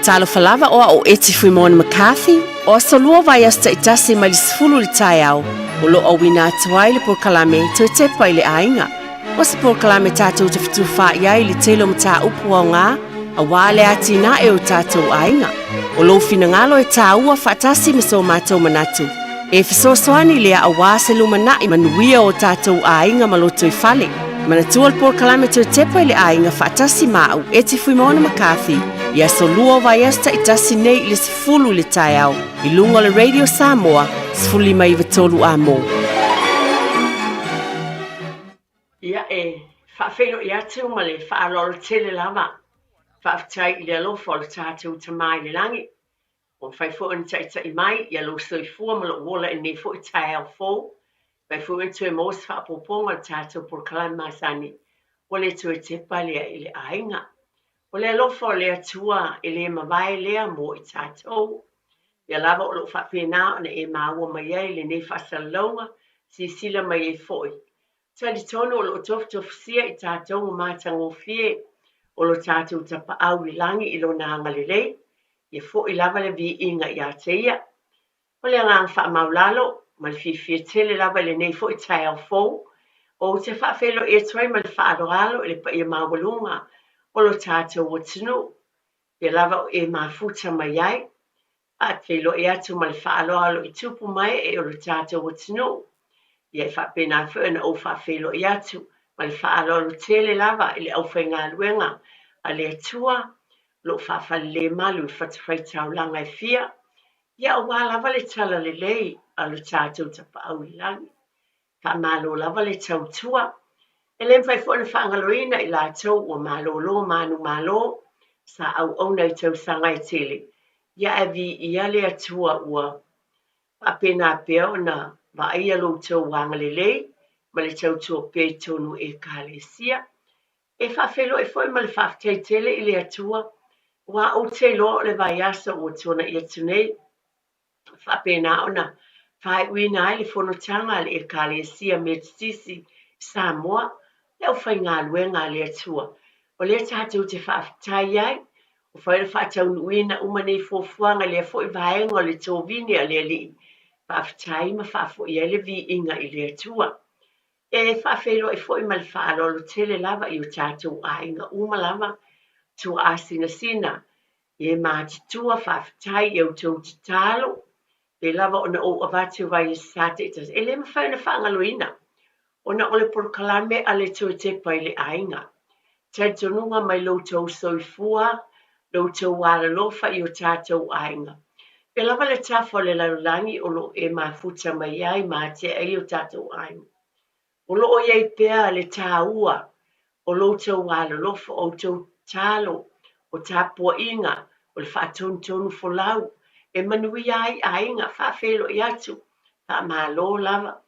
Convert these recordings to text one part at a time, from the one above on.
Talofa lava o au o Eti Fuimoana McCarthy, o aso lua vaiaso taitasi mai le 10 i le taeao, o lo o auina atu ai le polokalame Toe Tepa i le Aiga. O se polokalame tatou te fetufaai ai i le tele o mataupu aoga aua le atinae o tatou aiga. O lou finagalo e tāua faatasi ma so matou manatu, e fesoasoani lea aua se lumanai manuia o tatou aiga ma lotoifale. Manatua le polokalame Toe Tepa i le Aiga faatasi ma au, Eti Fuimaono McCarthy, i aso lua o vaiaso taitasi nei i le 10 i le taeao i luga o le Radio Samoa 15 93 Amo. Ia, e faafeiloai atu ma le faaaloalo tele lava. Faafetai i le alofa o le tatou Tama i le Lagi, ua mafai foi ona taitai mai ia lou soifua ma lou ola i lenei foi taeao fou. Mafai foi ona toe maua se faaopoopoga o le tatou polokalame masani ua le toe tepa lea i le aiga. O le alofa o le Atua e le mavae lea mo i tatou. Ia lava o lo o faapena ona e maua mai ai lenei faasalalauga, silasila mai ai foi. Talitonu o lo o tofutofusia i tatou ma matagofie o lo tatou tapaau i lagi i Lona agalelei, ia foi lava le viiga ia te Ia. O le agaga faamaulalo ma le fiafia tele lava i lenei foi taeao fou, ou te faafeiloai atu ai ma le faaaloalo i le paia maualuga o lo tatou atunuu, pea lava o e mafuta mai ai. Faafeiloai atu ma le faaaloalo i tupu ma ee o lo tatou atunuu. Ia e faapena foi ona ou faafeiloai atu ma le faaaloalo tele lava i le aufaigaluega a le Atua o lo o faafalelemalu i fatafaitaulaga e fia, ia aua lava le talalelei a lo tatou Tapaau i le Lagi. Faamalo lava le tautua. E le mafai foi ona faagaloina i latou ua malolo manumalo sa auauna i tausaga e tele, ia ae viia le Atua ua faapena pea ona vaaia lo outou agalelei ma le tautua pea i totonu o Ekalesia. E faafeiloai foi ma le faafetai tele i le Atua, aua ou te iloa o le vaiaso ua tuanai atu nei, faapena ona faaiuina ai le fonotaga a le Ekalesia Metotisi i Samoa, le aufaigaluega a le Atua. O lea tatou te faafetai ai, ua fai ona faataunuuina uma nei fuafuaga i lea foi vaega o le tovine a le Alii. Faafetai ma faafoi ai le viiga i le Atua. E faafeiloai foi ma le faaaloalo tele lava i o tatou aiga uma lava, tuaasinasina E matutua faafetai i a outou tatalo, pei lava ona ou avatu i vaiaso taitasi, e le mafai ona faagaloina ona o le polokalame a le Toe Tepa i le Aiga. Talitonuga mai lo outou soifua, lo outou alolofa i o tatou aiga. Pei lava le tafa o le lalolagi o lo o e mafuta mai ai ma atea ai o tatou aiga. O lo o i ai pea le tāua o lo outou alolofa, o outou tatalo, o tapuaiga, o le faatonutonu folau e manuia ai aiga, faafeiloai atu, faamalo lava.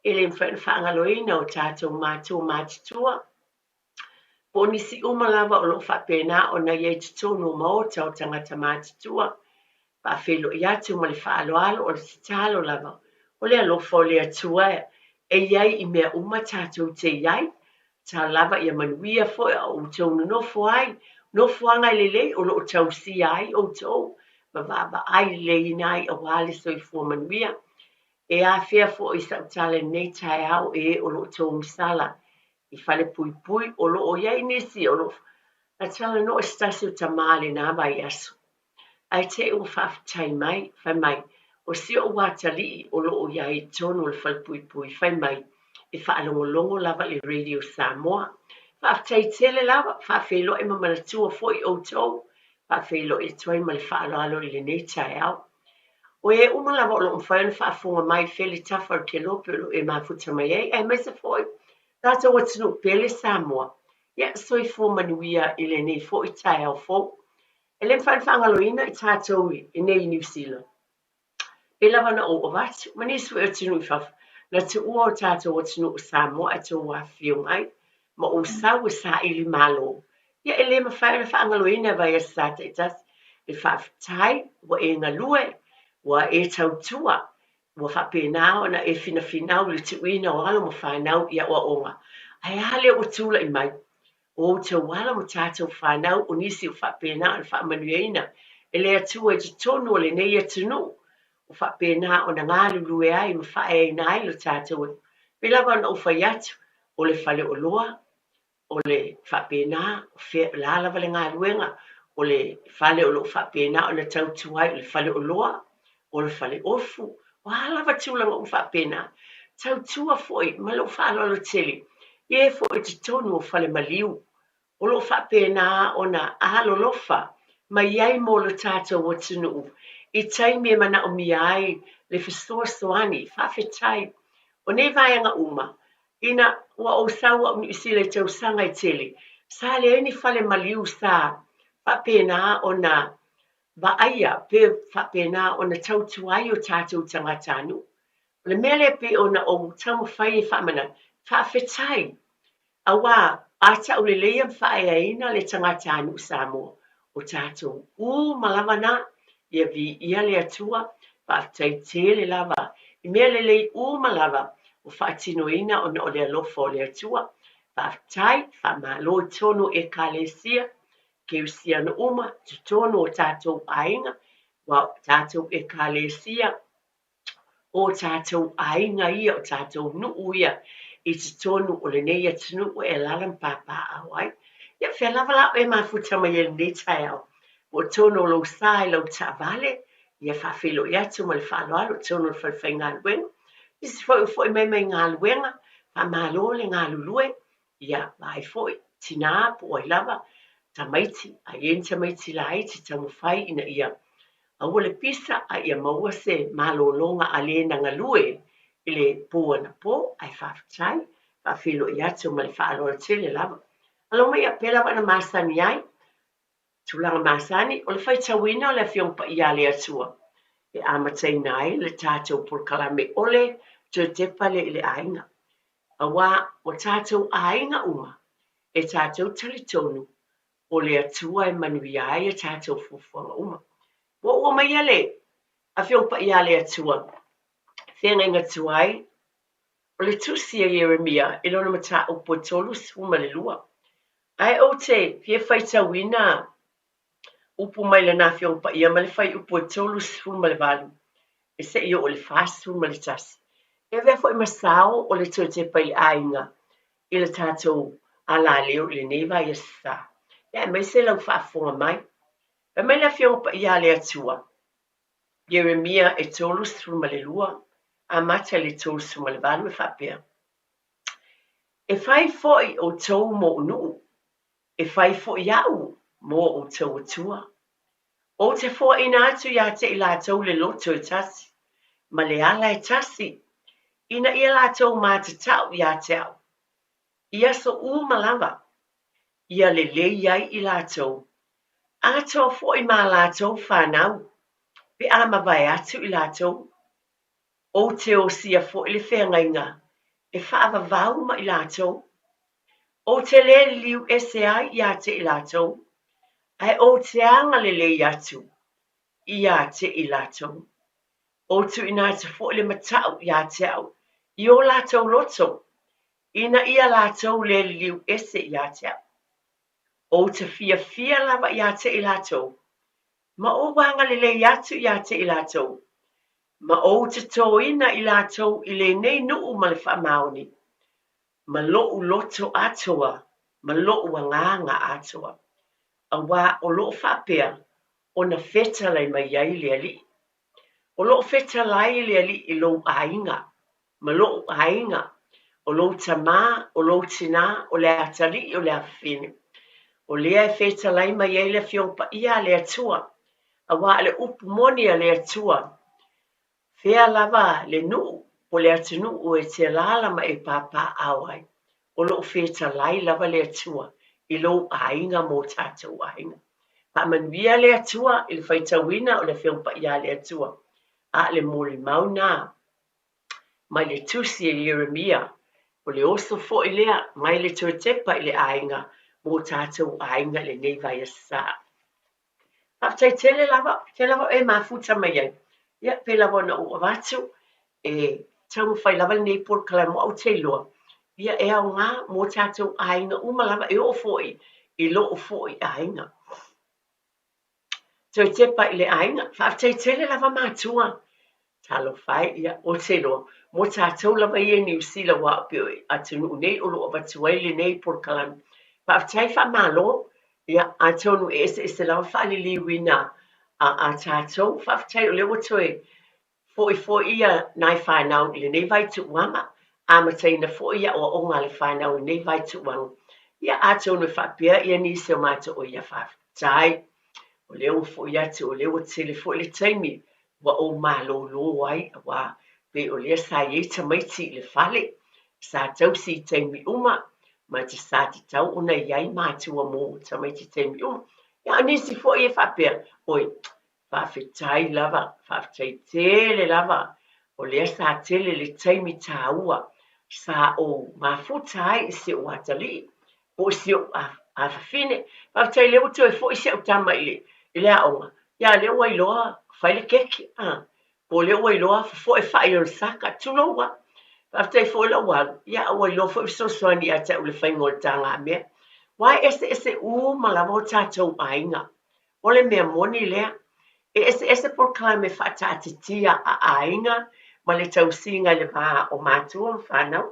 E le mafai ona faagaloina o tatou matua matutua. Po o nisi uma lava o lo o faapena ona i ai i totonu o maota o tagata matutua, faafeiloai atu ma le faaaloalo, o le tatalo lava, o le alofa o le Atua e i ai i mea uma tatou te i ai. Tatalo lava ia manuia foi a outou nonofo ai, nofoaga lelei o lo o tausia ai outou ma vaavaai leleiina ai aua le soifua manuia. E afea foi sau tala i lenei taeao e o lo o outou misala i Falepuipui, o lo o i ai nisi o lo o na talanoa i se tasi o tama lena vaiaso. Ae te i ua faafetai mai, fai mai, o si ou atalii o lo o i ai i totonu o le Falepuipui, fai mai, e faalogologo lava i le Radio Samoa. Faafetai tele lava, faafeiloai ma manatua foi outou, faafeiloai atu ai ma le faaaloalo i lenei taeao. O e uma lava o lo o mafai ona faafofoga mai i fea le tafa o le kelope o lo o e mafuta mai ai, aemaise foi tatou atunuu pele Samoa. Ia, soifua manuia i lenei foi taeao fou. E le mafai ona faagaloina i tatou i nei i Niu Sila. Pei lava ona ou avatu, ma nisi foi o atunuu i fafo, na tuua o tatou atunuu o Samoa ae tou afifio mai ma ou sau e saili malo. Ia, e le mafai ona faagaloina e vaiaso sa taitasi le faafetai ua e galue, ua e tautua. Ua faapena ona e finafinau i le tuuina o alo ma fanau i aoaoga. Ae a lea ua tulai mai? O outou alo ma tatou fanau o nisi ua faapena ona faamanuiaina e le Atua i totonu o lenei atunuu, ua faapena ona galulue ai ma faaeaina ai lo tatou atunuu. E pei lava ona ou fai atu, o le faleoloa, o le faapena, o fea, o le a lava le galuega, o le fale o lo o faapena ona tautua ai, o le faleoloa, o le faleofu, o a lava tulaga uma faapena. Tautua foi ma lou faaaloalo tele i e foi i totonu o fale maliu, o lo o faapena ona alolofa mai ai mo lo tatou atunuu i taimi e manaomia ai le fesoasoani. Faafetai. O nei vaega uma, Ina ua ou sau au i Niu Sila i tausaga e tele, sa leai ni fale maliu sa faapena ona vaaia pe faapena ona tautua ai o tatou tagatanuu. O le mea lea e pei ona ou taumafai e faamanatu, faafetai aua a tauleleia ma faaeaina le tagatanuu Samoa, o tatou uma lava na, ia viia le Atua, faafetai tele lava i mea lelei uma lava ua faatinoina ona o le alofa o le Atua. Faafetai, faamalo i totonu o Ekalesia, Kerisiano uma, totonu o tatou aiga, aua o tatou Ekalesia, o tatou aiga ia, o tatou nuu ia i totonu o lenei atunuu e alaala ma papaaao ai. Ia, fea lava la oe e mafuta mai ai i lenei taeao? Po o totonu o lou sa i lau taavale, ia faafeiloai atu ma le faaaloalo i totonu o le falefaigaluega. Nisi foi ua foi mai mai galuega, faamalo le galulue, ia vaai foi, tina po o ai lava, tamaiti, a i ai ni tamaiti laiti, taumafai ina ia aua le pisa a ia maua se malologa a le na galue i le po anapo, ae faafetai, faafeiloai atu ma le faaaloalo tele lava. Alo mai pea lava ona masani ai, tulaga masani, o le faitauina o le Afioga Paia a le Atua e amataina ai le tatou polokalame o le toe tepa lea i le aiga. Aua ua tatou aiga uma e tatou talitonu o le Atua e manuia ai a tatou fuafuaga uma. Ua ou aumaia le Afioga Paia a le Atua e feagaiga tuai o le tusi a Ieremia i lona mataupu e 32. Ae ou te fia faitauina upu mai lana Afioga Paia ma le fuaiupu e 38 e se i oo i le 41. E avea foi ma sao o le toe tepa i le aiga i le tatou alaleo i lenei vaiaso sa, aemaise lau faafofoga mai. Fai mai le Afioga Paia a le Atua, Ieremia e 32, amata i le 38 e faapea, E fai foi outou mou nuu, e fai foi au mo outou Atua. Ou te foaina atu ia te i latou le loto e tasi, ma le ala e tasi, ina ia latou matatau ia te au, i aso uma lava, ia lelei ai i latou, atoa foi ma a latou fanau, pe a mavae atu i latou. Ou te osia foi le feagaiga e faavavau ma i latou. Ou te le liliu ese ai ia te i latou, ae ou te agalelei atu ia te i latou. Ou tuuina atu foi le matau ia te au i o latou loto, ina ia latou le liliu ese ia te au. Ou te fiafia lava ia te i latou, ma ou agalelei atu ia te i latou, ma ou totoina i latou i lenei nuu ma le faamaoni, ma loʻu loto atoa ma loʻu agaga atoa, aua o lo o faapea ona fetalai mai ai le Alii. O lo o fetalai le Alii i lou aiga ma loʻu aiga, o lou tama, o lou tina, o le atalii, o le afafine. O lea e fetalai mai ai le Afioga Paia a le Atua, aua o le upu moni a le Atua, Fea lava le nuu po le atunuu e te alaala ma e papaaao ai, o lo o fetalai lava le Atua i lou aiga ma o tatou aiga. Faamanuia le Atua i le faitauina o le Afioga Paia a le Atua, a o le molimau na mai le tusi a Ieremia, o le oso foi lea mai le toe tepa i le aiga mo tatou aiga i lenei vaiaso sa. Faafetai tele lava, fea lava oe e mafuta mai ai. Ia, pei lava ona ou avatu E taumafai lava lenei polokalame aua ou te iloa, ia e aoga mo tatou aiga uma lava e oo foi i lou foi aiga. Toe tepa i le aiga, faafetai tele lava matua. Talofa e, ia ou te iloa mo tatou lava ia i Niu Sila aua e pei o atunuu nei o lo o avatu ai lenei polokalame. Faafetai faamalo, ia atonu e eseese lava faaliliuina a tatou. Faafetai o lea ua toe Foi foi ia nai fanau i lenei vaituuaga, amataina foi aoaoga a le fanau i lenei vaituuaga. Ia atonu e faapea ia nisi o matou, oi ia faafetai, o lea ua foi atu, o lea ua tele foi le taimi ua ou malolo ai, aua pei o lea sa i ai tamaiti i le fale, sa tausi i taimi uma, ma sa tatau ona i ai matua mo tamaiti i taimi uma. Ia a o nisi foi e faapea, oi, Faafetai lava, faafetai tele lava, o lea sa tele le taimi taua sa ou mafuta ai i si ou atalii po o si ou afafine. Faafetai o lea ua toe foi si au tama i le, i le aoga, ia lea ua iloa fai le keke, a, po o lea ua iloa fofoe fai o le saka, tulou lava. Faafetai foi lau alu, ia ua iloa foi fesoasoani ia te au i le faiga o le tagamea. Aua e eseese uma lava o tatou aiga. O le mea moni lea, e eseese polokalame faataatitia a aiga ma le tausiga i le va o matua ma fanau.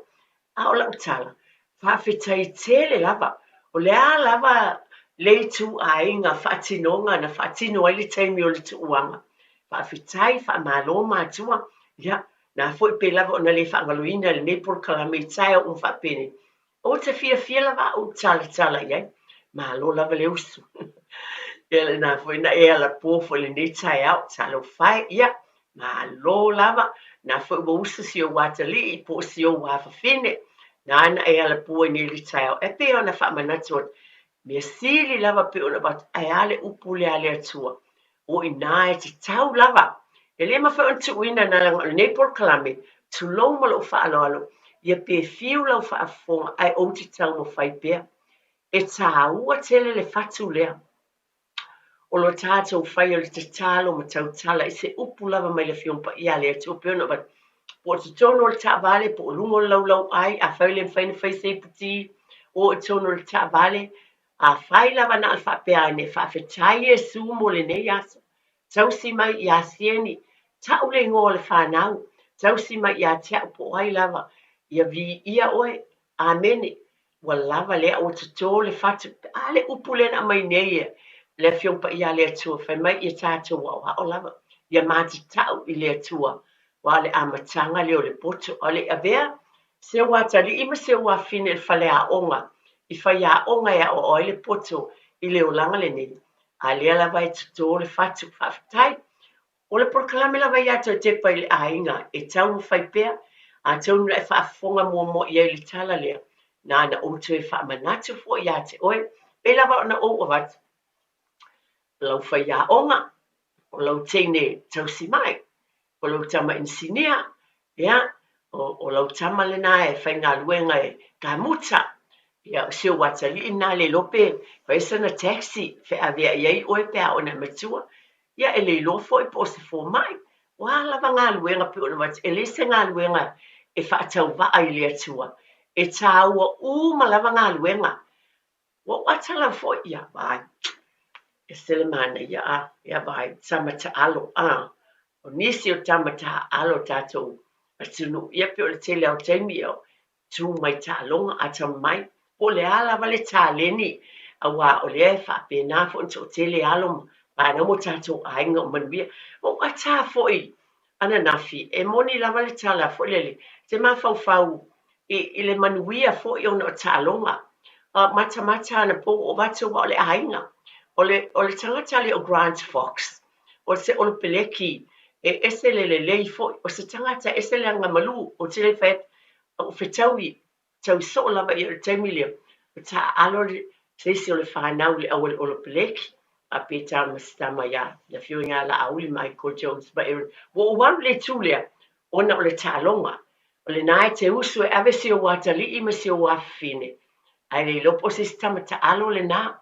A o lau tala, faafetai tele lava. O le a lava le ituaiga faatinoga na faatino ai le taimi o le tuuaga, faafetai, faamalo matua. Ia, na foi pei lava ona le faagaloina i lenei polokalame i taeao uma faapenei, Ou te fiafia lava au e talatala i ai. Malo lava le usu. Ia lena foi na e alapo foi i lenei taeao. Talofa e, ia, malo lava. Na foi ua usu si ou atalii po o si ou afafine, nāna e alapo ai nei i le taeao. E pei ona faamanatu atu, mea sili lava pei ona avatu, ae a le upu lea a le Atua? O i ina e tatau lava. E le mafai ona tuuina leaga o lenei polokalame, tulou ma lou faaaloalo, ia pe fiu lau faafofoga ae ou te taumafai pea. E taua tele le fatu lea o lo tatou faia o le tatalo ma tautala i se upu lava mai le Afioga Paia a le Atua pei ona avatu, po o totonu o le taavale, po o luga o le laulauai, afai e le mafai ona fai se iputi, o i totonu o le taavale, Afai lava na o le faapea ane, Faafetai Iesu mo lenei aso. Tausi mai ia Sieni, ta'u le igoa o le fanau, tausi mai ia te a'u po o ai lava, ia viia oe. Amene. Ua lava lea ua toto le fatu. A le upu lea na aumai nei e le Afioga Paia a le Atua, fai mai ia tatou aoao lava, ia matata'u i le Atua, aua o le amataga lea o le poto. A o le i avea Se ou atalii ma se ou afafine i le faleaoga i faiaoga e aoao ai le poto i le olaga lenei, a lea lava e toto le fatu. Faafetai! O le polokalame lava ia toe tepa i le aiga e taumafai pea, atonu na e faafofoga muamua i ai i le tala lea, na ona ou toe faamanatu foi ia te oe, pei lava ona ou avatu, o lau faiaoga, o lau teine tausimai, o lou tama inisinia, ia, o, o lau tama lena e faigaluega e kamuta, ia, o si ou atalii lena e le iloa pe fai sana taxi feaveai ai oe pe a oo ina e matua, ia, e le iloa foi po o se fomai. O a lava galuega pei ona avatu, e leai se galuega e faatauvaa i le Atua. E taua uma lava galuega. Ua ou ata lava foi, ia vaai, ese le manaia, a, ia vaai, tama taalo, a, o nisi o tama taaalo o tatou atunuu, ia pei o le tele lava o taimi, ia, tu mai taaloga, atamamai, po o le a lava le taleni, aua o lea e faapena foi ona toatele alo ma fanau ma o tatou aiga o manuia. Ua ou ata lava foi ananafi, e moni lava le tala foi lele, e te mafaufau i, i le manuia foi ona o taaloga. Matamata anapo ua ou avatu aua o le aiga. O le, o le tagata lea o Grant Fox, o se olopeleki e ese le lelei foi, o se tagata e ese le agamalu, ou te le fai atu, ua fetaui, tau soo lava ia i le taimi lea, ua taaalo le, se isi o le fanau i le auale olopeleki, a Pita ma se tama ia, le afioga ia Laauli Michael Jones ma Aaron. Ua ou alu i le itu lea, ona o le taaloga. O lena e te usu e ave si ou atalii ma si ou afafine, ae le iloa po o se isi tama taalo lena.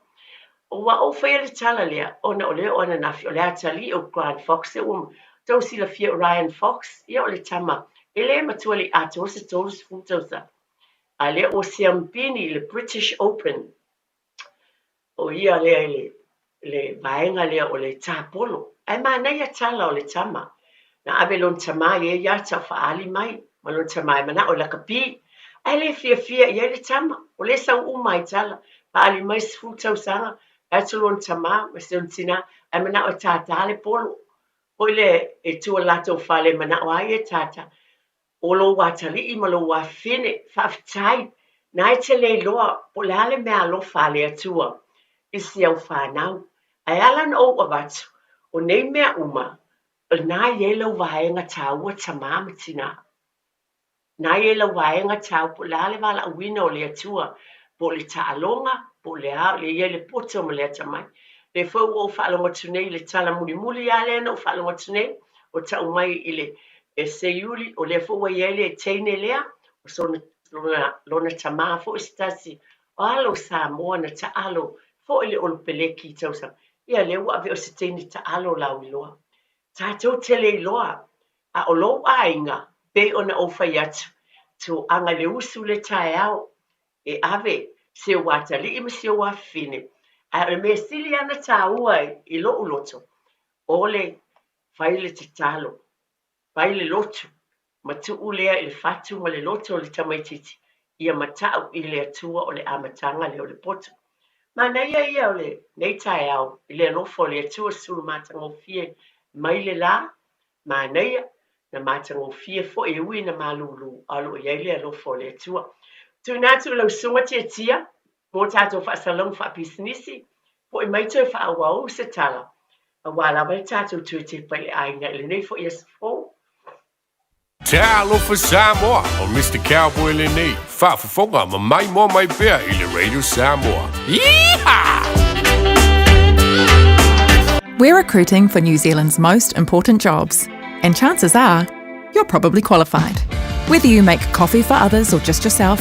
Ua ou faia le tala lea, ona o lea o ananafi, o le atalii o Grant Fox ua Tou silafia o Ryan Fox, ia o le tama e le matua le i atoa se 30 tausaga, a lea ua siamupini i le British Open. O ia lea i le, le vaega lea o le tapolo. Ae manaia tala o le tama. Na ave lona tamā i ai ata o faaali mai, ma lona tamā e manao e lakapi. Ae le fiafia i ai le tama, o lea e sau uma ai tala, faaali mai 10 tausaga, fai atu lona tamā ma si ona tinā, ae manao e tātā le polo. Foi lea e tua i le latou fale e manao lava ia e tātā. O lou atalii ma lou afafine, faafetai, na e te le iloa po o le a le meaalofa a le Atua i si au fanau. Ae ala ona ou avatu, o nei mea uma, o lena e i ai lau vaega taua tamā ma tinā. Na e i ai lau vaega taua po o le a le valaauina o le Atua, po o le taaloga, po o le a, o lea e i ai le poto ma le atamai. O lea foi ua ou faalogo atu nei i le tala mulimuli lava lea na ou faalogo atu nei, ua tau mai i le Seiuli, o lea foi ua i ai le teine lea, o sona, lona, lona tamā foi se tasi o alo o Samoa na taalo foi le Olopeleki i tausaga. Ia lea ua ave o se teine taalo lauiloa. Tatou te le iloa, a o lou aiga, pei ona ou fai atu, toaga i le usu le taeao e ave si ou atalii ma si ou afafine, ae o le mea sili lava ona taua i lou loto, o le fai le tatalo, fai le lotu, ma tuu lea i le fatu ma le loto o le tamaitiiti, ia matau i le Atua o le amataga lea o le poto. Manaia ia o lenei taeao i le alofa o le Atua sulu matagofie mai le la, manaia, na matagofie foi e ui ina malūlū, a o lo o i ai le alofa o le Atua. Tuuina atu i lau Susuga Tiatia mo tatou faasalalauga faapisinisi, foi mai toe faaauau se tala, aua lava le tatou toe tepa i le aiga i lenei foi aso fou. Talofa Samoa, o Mister Cowboy lenei, faafofoga ma maimoa mai pea i le Radio Samoa. Yeehaw! We're recruiting for New Zealand's most important jobs, and chances are you're probably qualified. Whether you make coffee for others or just yourself,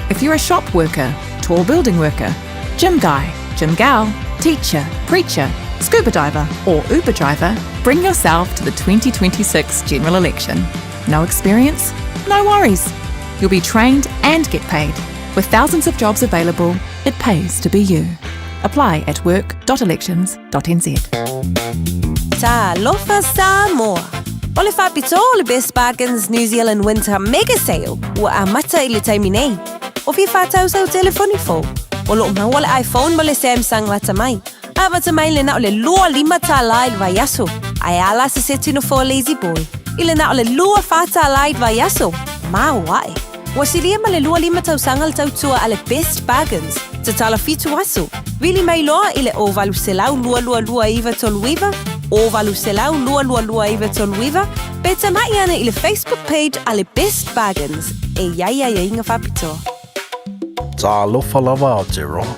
if you're a shop worker, tall building worker, gym guy, gym gal, teacher, preacher, scuba diver, or Uber driver, bring yourself to the 2026 general election. No experience? No worries. You'll be trained and get paid. With thousands of jobs available, it pays to be you. Apply at work.elections.nz. Talofa Samoa! O le faapitoa o le Best Bargains New Zealand Winter Mega Sale ua amata i le taimi nei. O fia whātau sau telefoni fou. O loo maua le iPhone ma le Samsung lata mai. Amata mai le na o le 25 tālā i le vaiaso. Ae a la se seti no for Lazy Boy. I le na o le 24 tālā i le vaiaso. Māo ae. Ua silia ma le 25 tausaga le tautua a le Best Bargains. Tatala 7 aso. Vili mai loa i le 0800 222 939, 0800 222 939, pe tamai ane i le Facebook page a le Best Bargains e i ai aiaiga faapitoa. Talofa lava Aotearoa.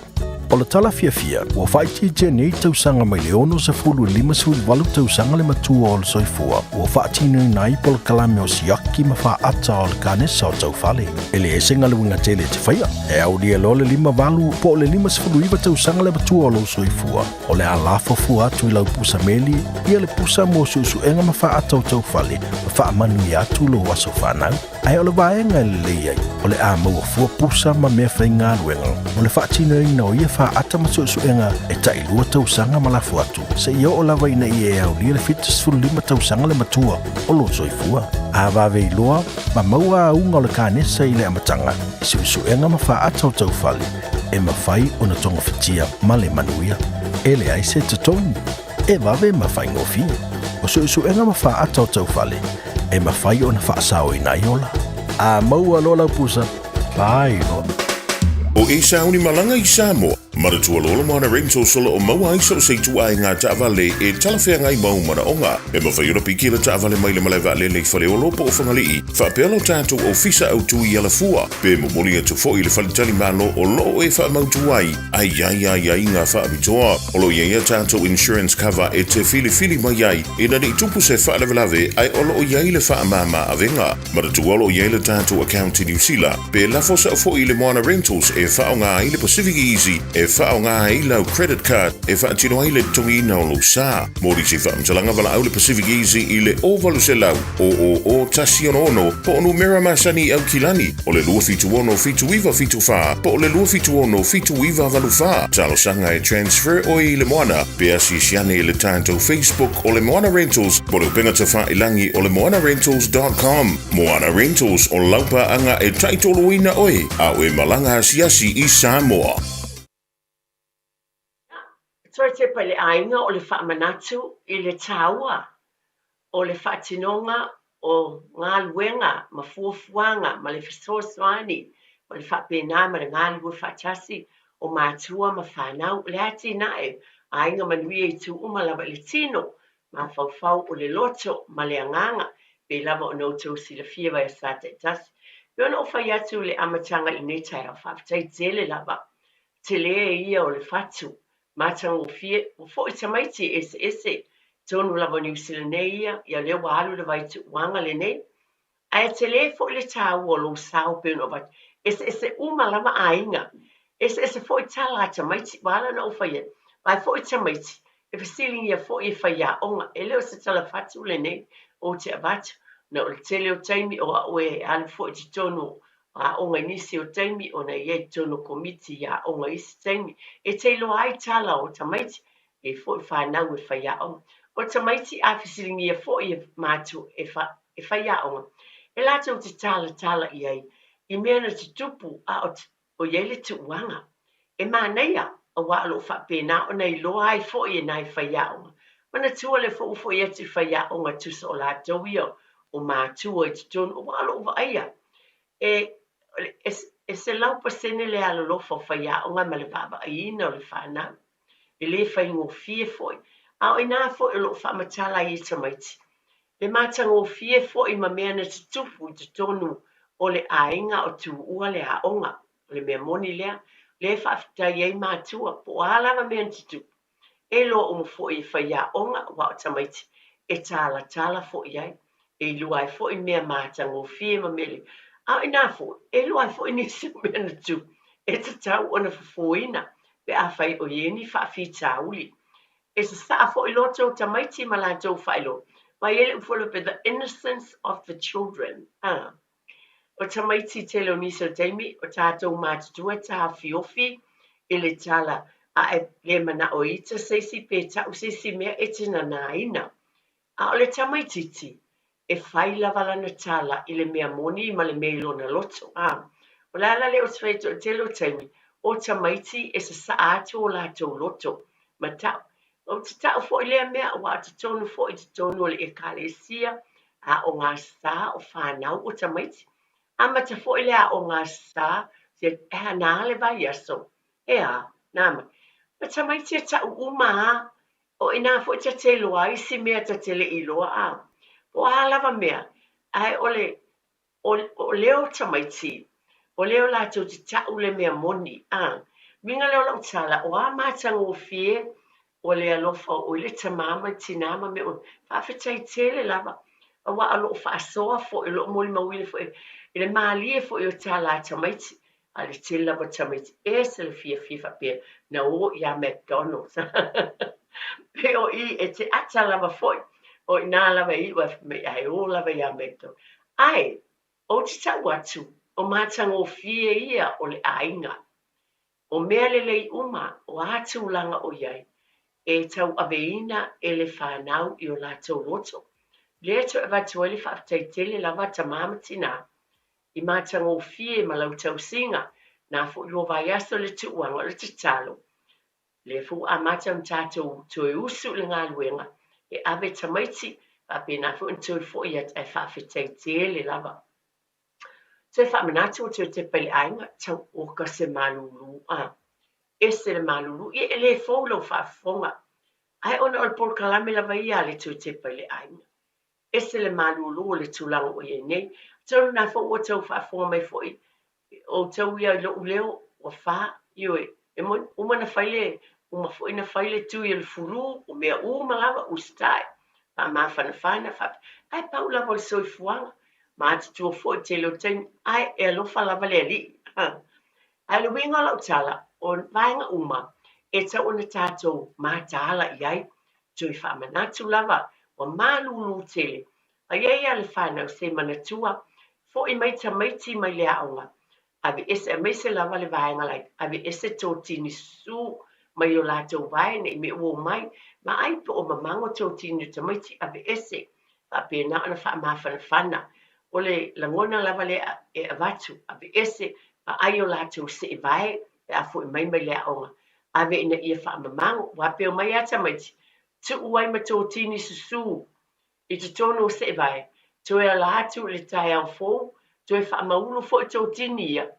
O le tala fiafia, ua faaitiitia nei tausaga mai le 60 i le 58 tausaga le matua o le soifua ua faatinoina ai polokalame o siaki ma faata o le kanesa o taufale. E le ese galuega tele e te faia, e aulia loa le 58 po o le 59 tausaga le matua o lou soifua, o le a lafo fua atu i lau pusa meli, ia le pusa mo suesuega ma faata o taufale ma faamanuia atu lou aso fanau. Ae o le vaega e lelei ai, o le a maua fua pusa ma mea faigaluega mo le faatinoina o ia faata ma suesuega e tailua tausaga ma lafo atu, seia oo lava ina ia e aulia le 75 tausaga le matua o lou soifua. A vave iloa ma maua auga o le kanesa i le amataga, i suesuega ma faata o taufale, e mafai ona togafitia ma le manuia. E leai se totogi, e vave ma faigofie. O suesuega ma faata o taufale, e mafai ona faasaoina ai ola. A maua loa lau pusa, pai loa. O e sauni malaga i Samoa, manatua loa le Moana Rentals o lo o maua ai so o se ituaiga taavale e talafeagai ma ou manaoga. E mafai ona piki le taavale mai le malae vaalele i Faleolo po o Fagalii, faapea lo tatou ofisa autu i Alafua, pe momoli atu foi i le faletalimalo o lo o e faamautu ai a i ai aiaiga faapitoa. O lo o i ai a tatou insurance cover e te filifili mai ai ina ne i tupu se faalavelave ae o lo o i ai le faamama avega. Manatua o lo o i ai le tatou account i Niu Sila, pe lafo sao foi i le Moana Rentals e faaaoga ai le Pacific Easy e faaaoga ai lau credit card e faatino ai le totogiina o lou sa. Mo nisi faamatalaga valaau le Pacific Easy i le 0800 000 166 po o numera masani i Aukilani o le 276 7974 po o le 276 7984. Talosaga e transfer oe i le Moana pe asiasi ane i le tatou Facebook o le Moana Rentals po o le upega tafailangi o le moanarentals.com. Moana Rentals o lau paaga e taitoloina oe a o e malaga asiasi i Samoa. Toe tepa i le aiga o le faamanatu i le tāua o le faatinoga o galuega ma fuafuaga ma le fesoasoani ma le faapena ma le galulue faatasi o matua ma fanau. O le atinae aiga manuia i itu uma lava i le tino, mafaufau o le loto ma le agaga, pei lava ona outou silafia vaiaso taitasi. Pei ona ou fai atu i le amataga i lenei taeao, faafetai tele lava Tele ia o le fatu, matagofie, ua foi tamaiti e eseese, tonu lava o Niu Sila nei ia, ia lea ua alu le vai tuuaga lenei. Ae tele foi le taua o lou sao pei ona ou avatu, eseese uma lava aiga, eseese foi tala a tamaiti, ua ala ona ou fai atu, vae foi tamaiti, e fesiligia foi e faiaoga, e le o se tala fatu lenei ou te avatu, na o le tele o taimi o au e alu foi i totonu aoga i nisi o taimi ona e i ai i totonu o komiti i aoga i isi taimi e te iloa ai tala o tamaiti e foi fanau e fai aoga. O tamaiti a fesiligia foi e matua e, fa, e fai aoga, e latou te talatala i ai i mea na tutupu a o, o i ai le tuuaga. E manaia, aua o lo o faapena ona iloa ai foi e nai faiaoga. Manatua le foi ua foi atu i faiaoga tusa o latou ia o matua i totonu, aua o lou vaaia, e, e, e 100% le alolofa o faiaoga ma le vaavaaiina o le fanau. E le faigofie foi. A o inā foi o lo o faamatala ai e tamaiti. Le matagofie foi ma mea na tutupu i totonu o le aiga o tuua le aoga. O le mea moni lea, lea e faafetai ai matua, po o a lava mea na tutupu, e iloa uma foi e faiaoga aua o tamaiti e talatala foi ai, e iloa ai foi mea matagofie ma mea lelei. A o inā foi, e iloa ai foi nisi o mea na tutupu e tatau ona fofoina pe afai o i ai ni faafitauli. E sasaa foi loto o tamaiti ma latou faailoa. Aua e i ai le upu foi lea faapea, the innocence of the children. A. O tamaiti tele o nisi o taimi, o tatou matutua e taofiofi i le tala a e le manao e ita se isi pe ta'u se isi mea e te nanaina. A o le tamaititi, e fai lava lana tala i le mea moni ma le mea i lona loto. A o le ala lea ou te fai atu ai, o le tele o taimi, o tamaiti e sasaa atu o latou loto ma ta'u. Ou te ta'u foi lea mea aua o totonu foi i totonu o le Ekalesia aoga sa o fanau o tamaiti. Amata foi le aoga sa se e nā le vaiaso. E a, nā mai. O tamaiti e ta'u uma a, o inā foi ta te iloa ai isi mea ta te le i iloa a. Po o a lava mea, ae o le O, o leo tamaiti, o leo latou te ta'u le mea moni, a. Uiga lea o lau tala, o a matagofie o le alofa o i le tamā ma le tinā ma mea uma, faafetai tele lava, aua o lo o faasoa foi, o lo o molimauina foi i le malie foi o tala a tamaiti, a o le tele lava o tamaiti, ese le fiafia faapea na o iā McDonald's. Pei o i e te ata lava foi, o inā lava e iu ai fai mai ae o lava iā McDonald's. Ae, ou te tau atu, o matagofie ia o le aiga. O mea lelei uma, o a tulaga o i ai, e tauaveina e le fanau i o latou loto. Lea e toe avatu ai le faafetai tele lava a tamā ma tinā, i matagofie ma lau tausiga, na foi lua vaiaso le tuuaga o le tatalo. Lea foi ua amata ona tatou toe usu i le galuega e ave tamaiti, faapena foi ona toe foi atu, ae faafetai tele lava. Toe faamanatu ua toe tepa i le aiga, tau oka se malulu a. Ese le malulu, ia e le fou lau faafofoga, ae ona o le polokalame lava ia a le toe tepa i le aiga. Ese le malulu o le tulaga ua i ai nei. Atonu na foi ua tau faafofoga mai foi outou ia i lo'u leo, ua fa, ioe, e moni, uma na fai le, uma foi na fai le tui o le fulu, o mea uma lava, usitai, faamafanafana, faapea, ae pau lava o le soifuaga, matutua foi i le tele o taimi, ae e alofa lava le Alii. Ae o le uiga o lau tala, o vaega uma e tatau ona tatou mataala i ai, toe faamanatu lava, ua malūlū tele. A i ai lava le fanau se manatua, foi mai tamaiti mai le aoga, aveese, aemaise lava le vaega laiti, aveese totini susū mai o latou vae ne i mea ua omai, vaai po o mamago totini o tamaiti, aveese, faapena ona faamafanafana. O le lagona lava lea e avatu, aveese, vaai o latou seevae pe a foi mai mai le aoga, ave ina ia faamamago, aua pe omai lava tamaiti, tuu ai ma totini susū i totonu o seevae, toe ala atu i le taeao fou, toe faamaulu foi totini ia.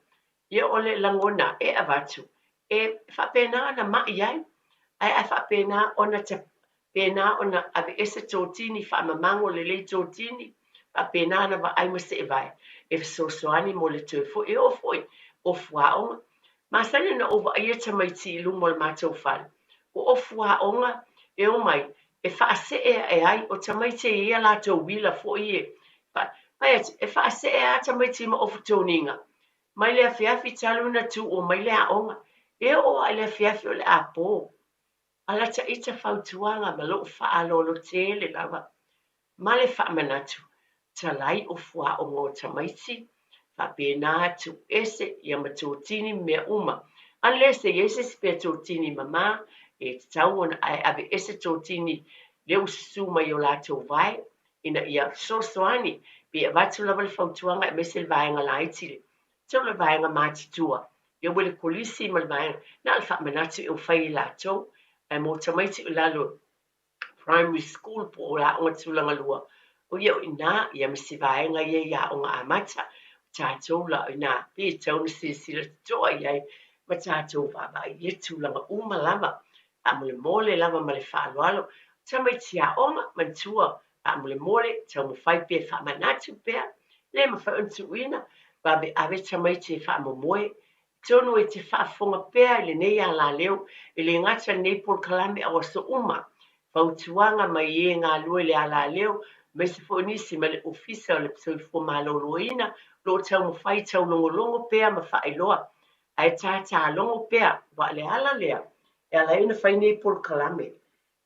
Ia o le lagona e avatu, e faapena ona mai ai, ae a faapena ona pena ona aveese totini, faamamago lelei totini, faapena ona vaai ma seevae, e fesoasoani mo le toe foi. E oo foi o fuaoga. Masani ona ou vaaia tamaiti i luma o le matou fale. Ua ofu aoga e omai e faasee ae ai, o tamaiti e i ai a latou uila foi e fai atu, e faasee lava tamaiti ma ofu toniga. Mai le afiafi talu ona tuua mai le aoga. E oo lava i le afiafi o le apo. A lata ita fautuaga ma lou faaaloalo tele lava ma le faamanatu, talai o fuaoga o tamaiti, faapena atu ese ia ma totini ma mea uma. Unless e i ai se isi pea totini mama e tatau ona ae aveese totini lea ua susu mai o latou vae ina ia fesoasoani pe avatu lava le fautuaga aemaise le vaega laiti le tau le vaega matutua ia ua le kolisi ma le vaega na o le faamanatu e ua fai e latou ae mo tamaiti o lalo primary school po o aoga tulaga lua, o ia o i ina, ia ma se vaega ia i aoga amata, o tatou la o i ina, pei e tatau ona silasila totoa i ai ma tatou vaavaai i ia tulaga uma lava, faamolemole lava ma le faaaloalo. Tamaiti aoga, manatua, faamolemole, taumafai pea e faamanatu pea, le mafai ona tuuina, vaveave tamaiti e faamomoe, Atonu e te faafofoga pea i lenei alaleo, e le gata i lenei polokalame a o aso uma, fautuaga mai e galue i le alaleo, aemaise foi o nisi mai le Ofisa o le Soifua Maloloina o lo o taumafai taulogologo pea ma faailoa, ae tātālogo pea, aua o le ala lea e ala ai ona fai nei polokalame,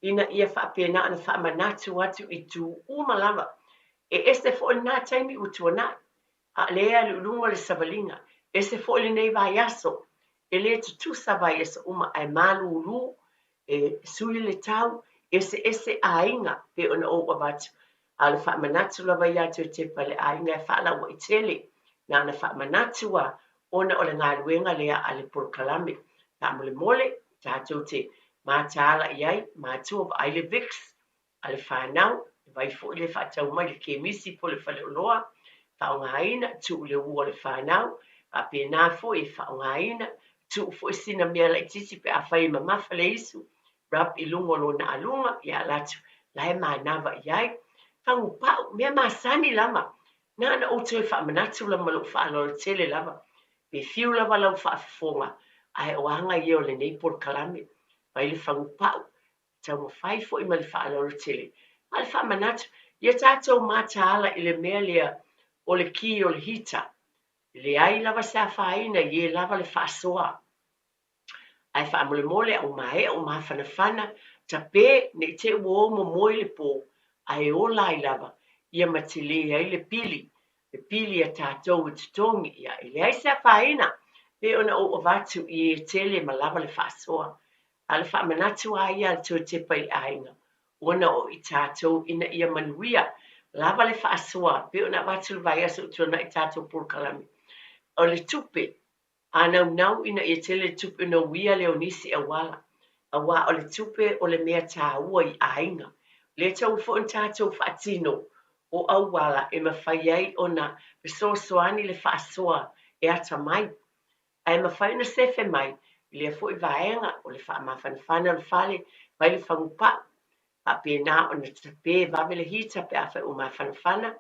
ina ia faapena ona faamanatu atu i itu uma lava. E ese foi lena taimi ua tuanai, a o lea e alu i luga le savaliga. Ese foi lenei vaiaso, e le tutusa vaiaso uma ae malūlū, e sui le tau, eseese aiga pei ona ou avatu. A o le faamanatu lava ia Toetepa i le aiga e faalauai tele, na ona faamanatu lava ona o le galuega lea a le polokalame. Faamolemole, tatou te mataala i ai, matua vaai le Vicks a le fanau, le vai foi lea e faatau mai i le kemisi po o le faleoloa, faaaogaina, tuu i le ua o le fanau, faapena foi e faaaogaina, tuu foi sina mea laitiiti pe afai e mamafa le isu, rub i luga o lona aluga, ia ala atu, la e manava i ai. Fagupau, mea masani lava, na ona ou toe faamanatu lava ma lou faaaloalo tele lava, pe fiu lava lau faafofoga, ae o aga ia o lenei polokalame, fai le fagupau, taumafai foi ma le faaaloalo tele. A o le faamanatu, ia tatou mataala i le mea lea o le ki o le hita. E leai lava se afaina i e lava le faasoa. Ae faamolemole a ua maea ua mafanafana, tape ne i te i ua o momoe le po, ae ola ai lava, ia ma tele ai le pili, le pili a tatou e totogi. Ia, e leai se afaina, pei ona ou avatu i e tele ma lava le faasoa. A o le faamanatu lava ia a le Toetepa i le aiga, ona o i tatou ina ia manuia lava le faasoa pei ona avatu le vaiaso ua tuanai i tatou polokalame. O le tupe, a naunau ina ia tele le tupe ona uia lea o nisi auala, aua o le tupe o le mea taua i aiga. O lea e tatau foi ona tatou faatino o auala e mafai ai ona fesoasoani le faasoa e atamai. Ae mafai ona sefe mai i lea foi vaega o le faamafanafana o le fale, fai le fagupau, faapena ona tape vave le hita pe afai ua mafanafana,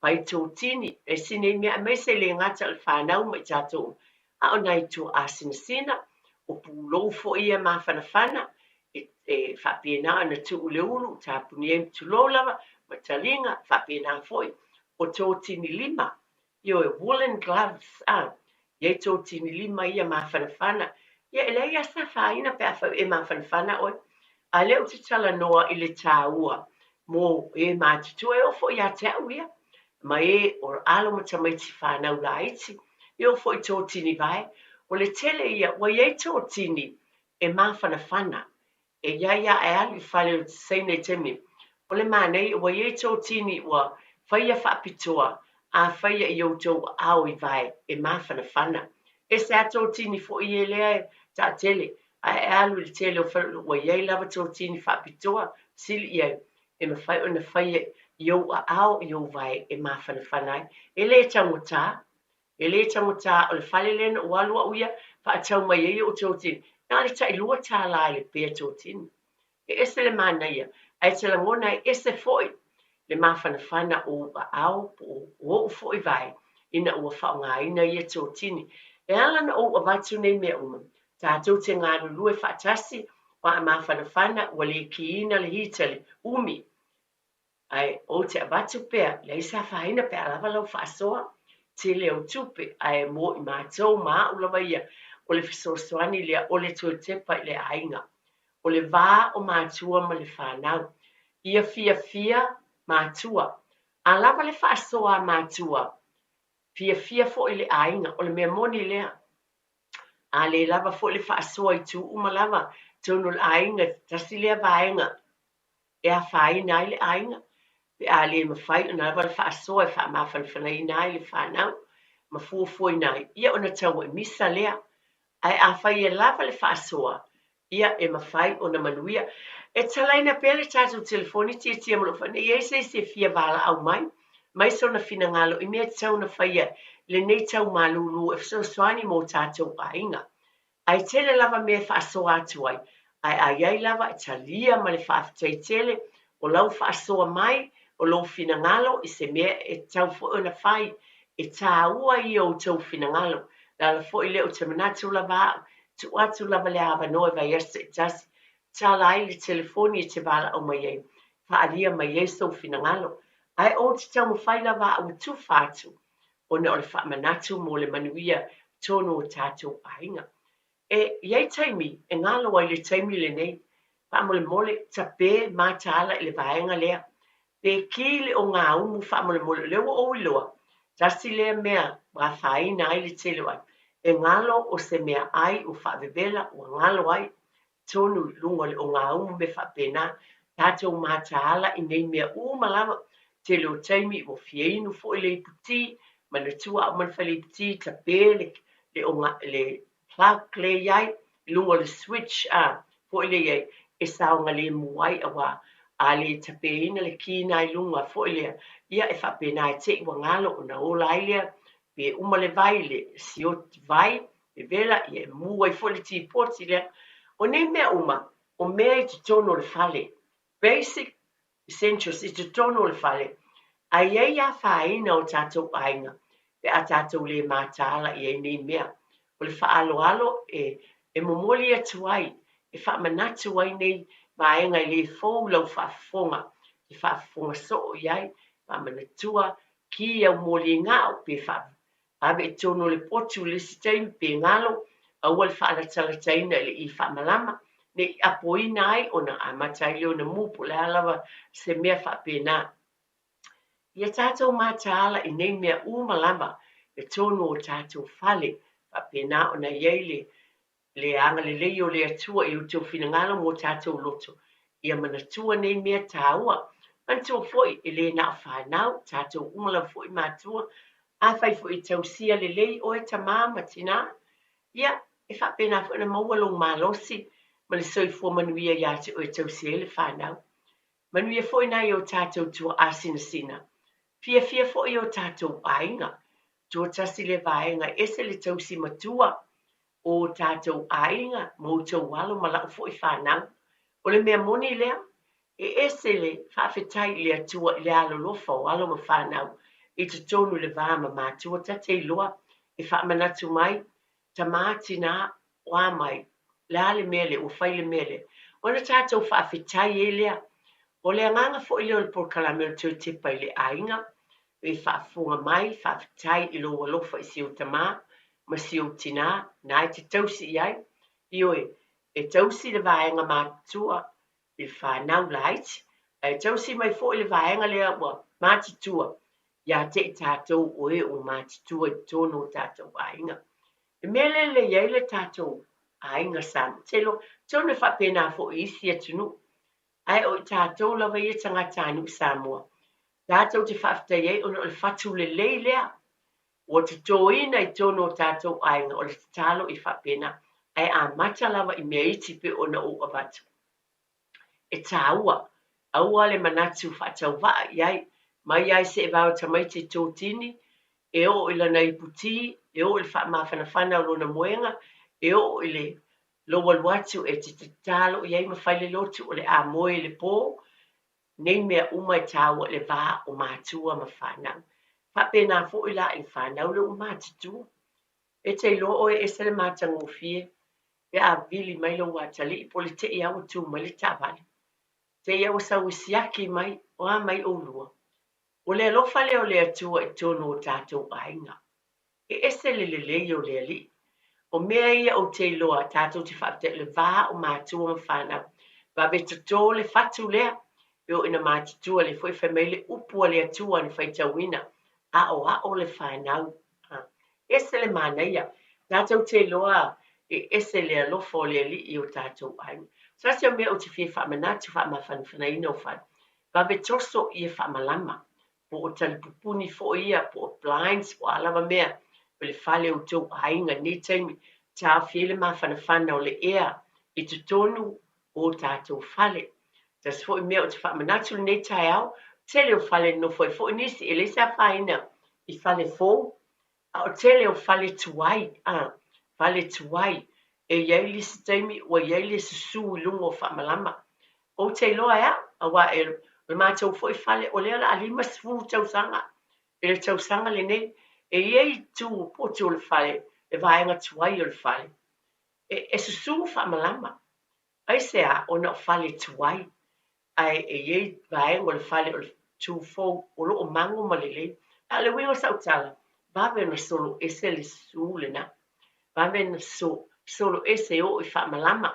fai totini, e isi nei mea aemaise e le gata o le fanau ma i tatou uma, a o nai tuaa sinasina, o pulou foi ia mafanafana, e faapena ona tuu i le ulu, tapuni ai, tulou lava, ma taliga, faapena foi o totini lima, Ioe, woolen gloves, a. I ai totini lima ia mafanafana. Ia e leai lava se afaina pe afai e mafanafana oe. A o lea ou te talanoa i le taua mo e matutua, e oo foi ia te au ia, ma e o alo ma tamaiti fanau laiti, e oo foi i totini vae. O le tele ia, ua i ai totini e mafanafana. E i ai a e alu i fale o Saina i taimi nei, o le manaia ua i ai totini ua faia faapitoa a faia i outou aao i vae e mafanafana. Ese a totini foi e lea e taatele, a e alu i le tele o fale ua i ai lava totini faapitoa sili i ai e mafai ona faia i ou aao i ou vae e mafanafana ai. E le taugata, E le taugata o le fale lea na ou alu au ia faatau mai ai ou totini, na o le tai $2 i le pea totini. E ese le manaia, ae te lagona e ese foi le mafanafana o ou aao po o ou foi vae ina ua faaaogaina ia totini. E ala ona ou avatu nei mea uma, tatou te galulue faatasi, aua a mafanafana ua le kiina le hita le umi. Ae ou te avatu pea, leai se afaina pe a lava lau faasoa, tele au tupe, ae mo i matou ma au lava ia, o le fesoasoani lea o le toe tepa i le aiga. O le va o matua ma le fanau. Ia fiafia matua. A lava le faasoa a matua, fiafia foi le aiga. O le mea moni lea. A le lava foi le faasoa i itu uma lava, totonu o le aiga, tasi lea vaega e afaina ai le aiga, pe a le mafai ona lava le faasoa e faamafanafanaina ai le fanau ma fuafuaina ai, ia ona tauaimisa lea. Ae afai e lava le faasoa, ia e mafai ona manuia. E talaina pea le tatou telefoni tietie ma lou fale, ne i i ai se isi e fia valaau mai, mai sona finagalo i mea e tatau ona faia i lenei tau malūlū e fesoasoani mo tatou aiga. Ae tele lava mea e faasoa atu ai, ae a i ai lava e talia ma le faafetai tele o lau faasoa mai, o lou finagalo i se mea e tatau foi ona fai, e tāua ia o outou finagalo. O le ala foi lea ou te manatu lava au, tuu atu lava le avanoa i vaiaso taitasi, tala ai le telefoni e te valaau mai ai, faaalia mai ai sou finagalo. Ae ou te taumafai lava au e tufa atu, ona o le faamanatu mo le manuia tonu o tatou aiga. E i ai taimi e galo ai le taimi lenei, faamolemole, tape mataala i le vaega lea. Pe ki le ogāumu faamolemole, o lea ua ou iloa, tasi lea mea ua afaina ai le tele o aiga. E galo o se meaai ua faavevela ua galo ai tonu i luga o le ogāumu mea faapena. Tatou mataala i nei mea uma lava, tele o taimi ua fia inu foi le iputi, manatua a uma ona fai le iputi, tape le, le, oga, le plug lea i ai i luga o le switch a foi lea i ai e saogalemu ai aua a le tapeina le ki na i luga foi lea ia e faapena e te i ua galo ona ola ai lea pe uma le vai le sioti vai e vela ia e mu ai foi le tipoti lea. O nei mea uma o mea i totonu o le fale basic essentials i totonu o le fale, ae i ai afaina o tatou aiga pe a tatou le mataala i ai nei mea. O le faaaloalo e e momoli atu ai, e faamanatu ai nei vaega e le fou i lau faafofoga, e faafofoga soo i ai, faamanatua, ki au moliga pe faa Ave i totonu o le potu i le isi taimi pe galo, aua le faalatalataina i le i faamalama, ne i apoina ai ona amata ai lea ona mu po o le a lava se mea faapena. Ia tatou mataala i nei mea uma lava i totonu o tatou fale, faapena ona i ai le le agalelei o le Atua i outou finagalo ma o tatou loto, ia manatua nei mea tāua. Manatua foi, e le na o fanau, tatou uma lava foi matua. Afai foi e tausia lelei oe tamā ma tinā, ia, e faapena foi ona maua lou malosi ma le soifua manuia iā te oe e tausi ai le fanau. Manuia foi nai o tatou tuaa sinasina. Fiafia foi o tatou aiga. Tuatasi le vaega e ese le tausi matua o tatou aiga ma outou alo ma la'u foi fanau. O le mea moni lea, e ese le faafetai i le Atua i le alolofa o alo ma fanau i totonu i le va ma matua ta te iloa e faamanatu mai, tamā, tinā, o a mai, le a le mea lea, ua fai le mea lea. Ona tatou faafetai ai lea. O le agaga foi lea o le polokalame o le toe tepa i le aiga, e faafofoga mai, faafetai i lou alofa i si ou tamā. ma si ou tinā, na e te tausi i ai. Ioe, e tausi le vaega matutua i le fanau laiti, ae tausi mai foi le vaega lea ua matutua ia te i tatou o e ua matutua i totonu o tatou aiga. Le mea lea e lelei ai le tatou aiga Samoa, ou te iloa, atonu e faapena foi i isi atunuu, ae o i tatou lava ia tagatanuu Samoa, tatou te faafetai ai ona o le fatu lelei lea ua totoina i totonu o tatou aiga, o le tatalo i faapena, ae amata lava i mea iti pei ona ou avatu. E tāua, aua le manatu faatauvaa i ai, mai lava i seevao tamaiti e totini, e oo i lana iputī, e oo i le faamafanafana o lona moega, e oo i le lou alu atu e te tatalo i ai ma fai le lotu o le a moe i le pō, nei mea uma e tāua i le va o matua ma fanau. Faapena foi la i le fanau lea ua matutua. E te iloa oe e ese le matagofie pe a vili mai lou atalii po o le tei lava ua tu mai le taavale. Tei lava ua sau e siaki mai, o a mai oulua? O le alofa lea o le Atua i totonu o tatou aiga. E ese le lelei o le Alii. O mea ia ou te iloa tatou te faafetai o le va o matua ma fanau. Vave toto le fatu lea, e oo ina matutua lea foi fai mai le upu a le Atua na faitauina, aoao le fanau. Ese le manaia. Tatou te iloa e ese le alofa o le Alii i o tatou aiga. Se tasi o mea ou te fia faamanatu faamafanafanaina o fale, vave toso ia faamalama po o talipupuni foi ia, po o blinds, po o a lava mea o le fale o outou aiga i lenei taimi, taofi ai le mafanafana o le ea i totonu o tatou fale. Tasi foi mea ou te faamanatu i lenei taeao, tele o fale e nonofo ai foi nisi, e leai se afaina i fale fou, A o tele o fale tuai, a, fale tuai, e i ai le isi taimi ua i ai le susu i luga o faamalama. Ou te iloa e au, aua e, o le matou foi fale, o lea o le a 50 tausaga i le tausaga lenei, e i ai itu potu o le fale, le vaega tuai o le fale, e, e susu faamalama. Aisea? Ona o fale tuai, ae e i ai vaega o le fale o le tu fou o lo o mago ma lelei. A o le uiga o sau tala, vave ona solo ese le susu lena. Vave ona solo ese e oo i faamalama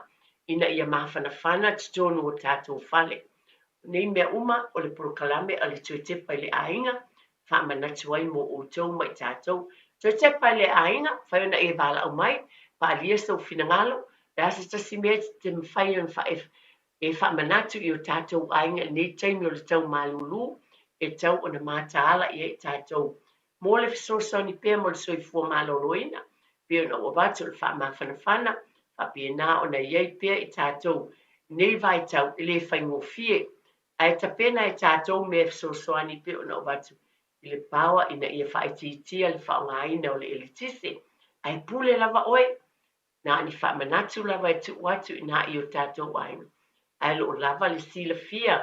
ina ia mafanafana totonu o tatou fale. O nei mea uma o le polokalame a le Toe Tepa i le Aiga, faamanatu ai mo outou ma i tatou. Toe tepa i le aiga, fai ona e valaau mai, paalia sou finagalo, le a se tasi mea e te mafai ona e faamanatu i o tatou aiga i lenei taimi o le tau malūlū e tau ona mataala i ai i tatou mo le fesoasoani pea mo le soifua maloloina, pei ona ou avatu o le faamafanafana, faapena ona i ai pea i tatou i nei vaitau e le faigofie. Ae tapena e tatou mea e fesoasoani pei ona ou avatu i le power ina ia faaitiitia le faaaogaina o le eletise. Ae pule lava oe, na o ni faamanatu lava e tuu atu i ina i o tatou aiga. Ae o lo o lava le silafia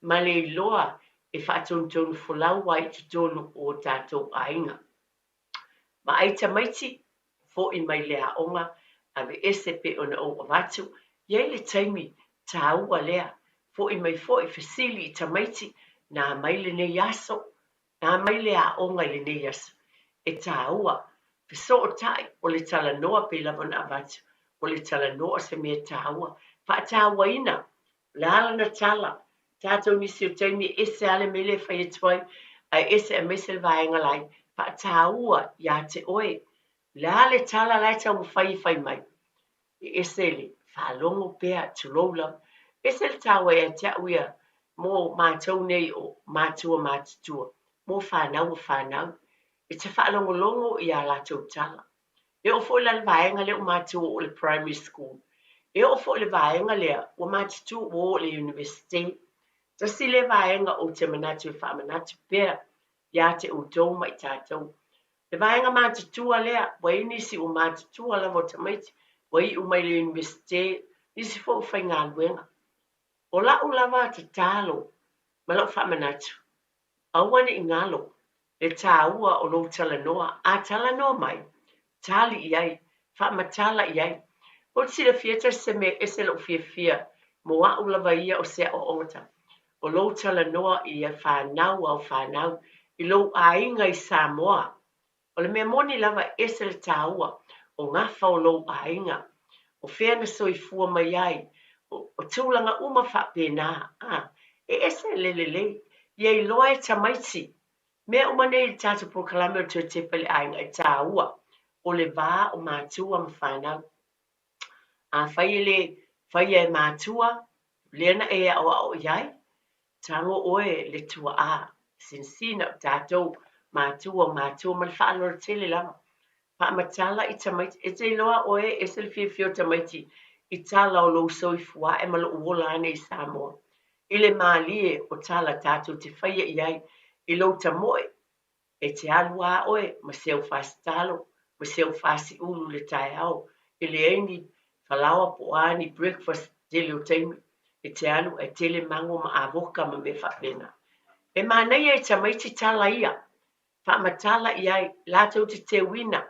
ma le iloa e faatonutonu folau ai i totonu o tatou aiga. Vaai tamaiti, fo'i mai le aoga, aveese pei ona ou avatu, i ai le taimi tāua lea, fo'i mai fo'i, fesili i tamaiti, nā mai lenei aso, nā mai le aoga i lenei aso. E tāua, fesootai, o le talanoa pei lava ona avatu, o le talanoa o se mea tāua. Faatauaina, O le a lana tala? Tatou nisi o taimi e ese lava le mea lea e fai atu ai, ae ese aemaise le vaega la e faataua ia te oe. O le a le tala la e taumafai e fai mai? E ese le faalogo pea, tulou lava. Ese le taua ia te au ia mo matou nei o matua matutua, mo fanau a fanau, e te faalogologo i a latou tala. E oo foi la i le vaega lea ua matou oo i le primary school, e oo foi i le vaega lea ua matutu ua oo i le Universite. Tasi lea vaega ou te manatu e faamanatu pea ia te outou ma i tatou. Le vaega matutua lea, ua i ai nisi ua matutua lava o tamaiti, ua iu mai i le Universite, nisi foi ua faigaluega. O lau lava tatalo ma lau faamanatu, Aua ne i galo le tāua o lou talanoa, a talanoa mai, tali i ai, faamatala i ai. Ou te silafia tasi se mea ese lou fiafia mo aʻu lava ia o se aʻoaʻoga ta, o lou talanoa i fanau ao fanau, i lou aiga i Samoa. O le mea moni lava e ese le tāua o gafa o lou aiga, o fea na soifua mai ai, o tulaga uma faapena, a, e ese le lelei, ia iloa e tamaiti mea uma nei i le tatou polokalame o le toe tepa i le aiga e tāua o le va o matua ma fanau. Afai e le faia e matua lea na e aʻoaʻo i ai, Tago ʻoe le tuaʻā, sinsina o tatou matua o matua ma le faaaloalo tele lava. Faamatala i tamaiti, e te iloa ʻoe e ese le fiafia o tamaiti i tala o lou soifua ae ma lou ola ane i Samoa. I le mālie o tala tatou te faia i ai i lou tamoe E te alu a oe ma se au fasitalo ma se au fasiulu i le taeao, e leai ni falaoa po o a ni breakfast tele o taimi, e te alu ae tele mago ma avoka ma mea faapena. E manaia e tamaiti tala ia, faamatala i ai latou te teuina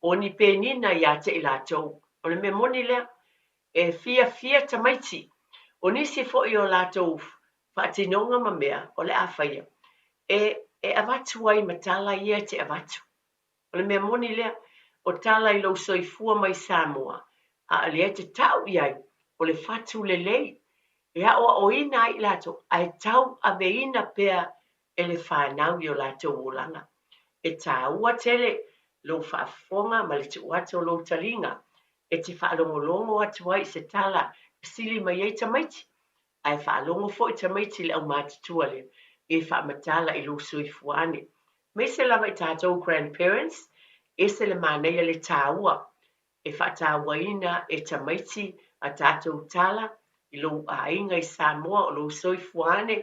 o ni penina iā te i latou. O le mea moni lea, e fiafia tamaiti. O nisi foi o latou faatinoga ma mea o le a faia, e, e avatu ai ma tala ia e te avatu. O le mea moni lea, o tala i lou soifua mai Samoa, a o lea e te tau i ai, o le fatu lelei, e aʻoaʻoina ai i latou, ae tauaveina pea e le fanau i o latou olaga. E tāua tele lou faafofoga ma le tuu atu o lou taliga e te faalogologo atu ai i se tala e sili mai ai tamaiti, ae faalogo foi tamaiti i le aumatutua lea e faamatala i lou soifua ane. Aemaise lava i tatou grandparents, ese le manaia le tāua e faatauaina e tamaiti a tatou tala i lou aiga i Samoa o lou soifua ane,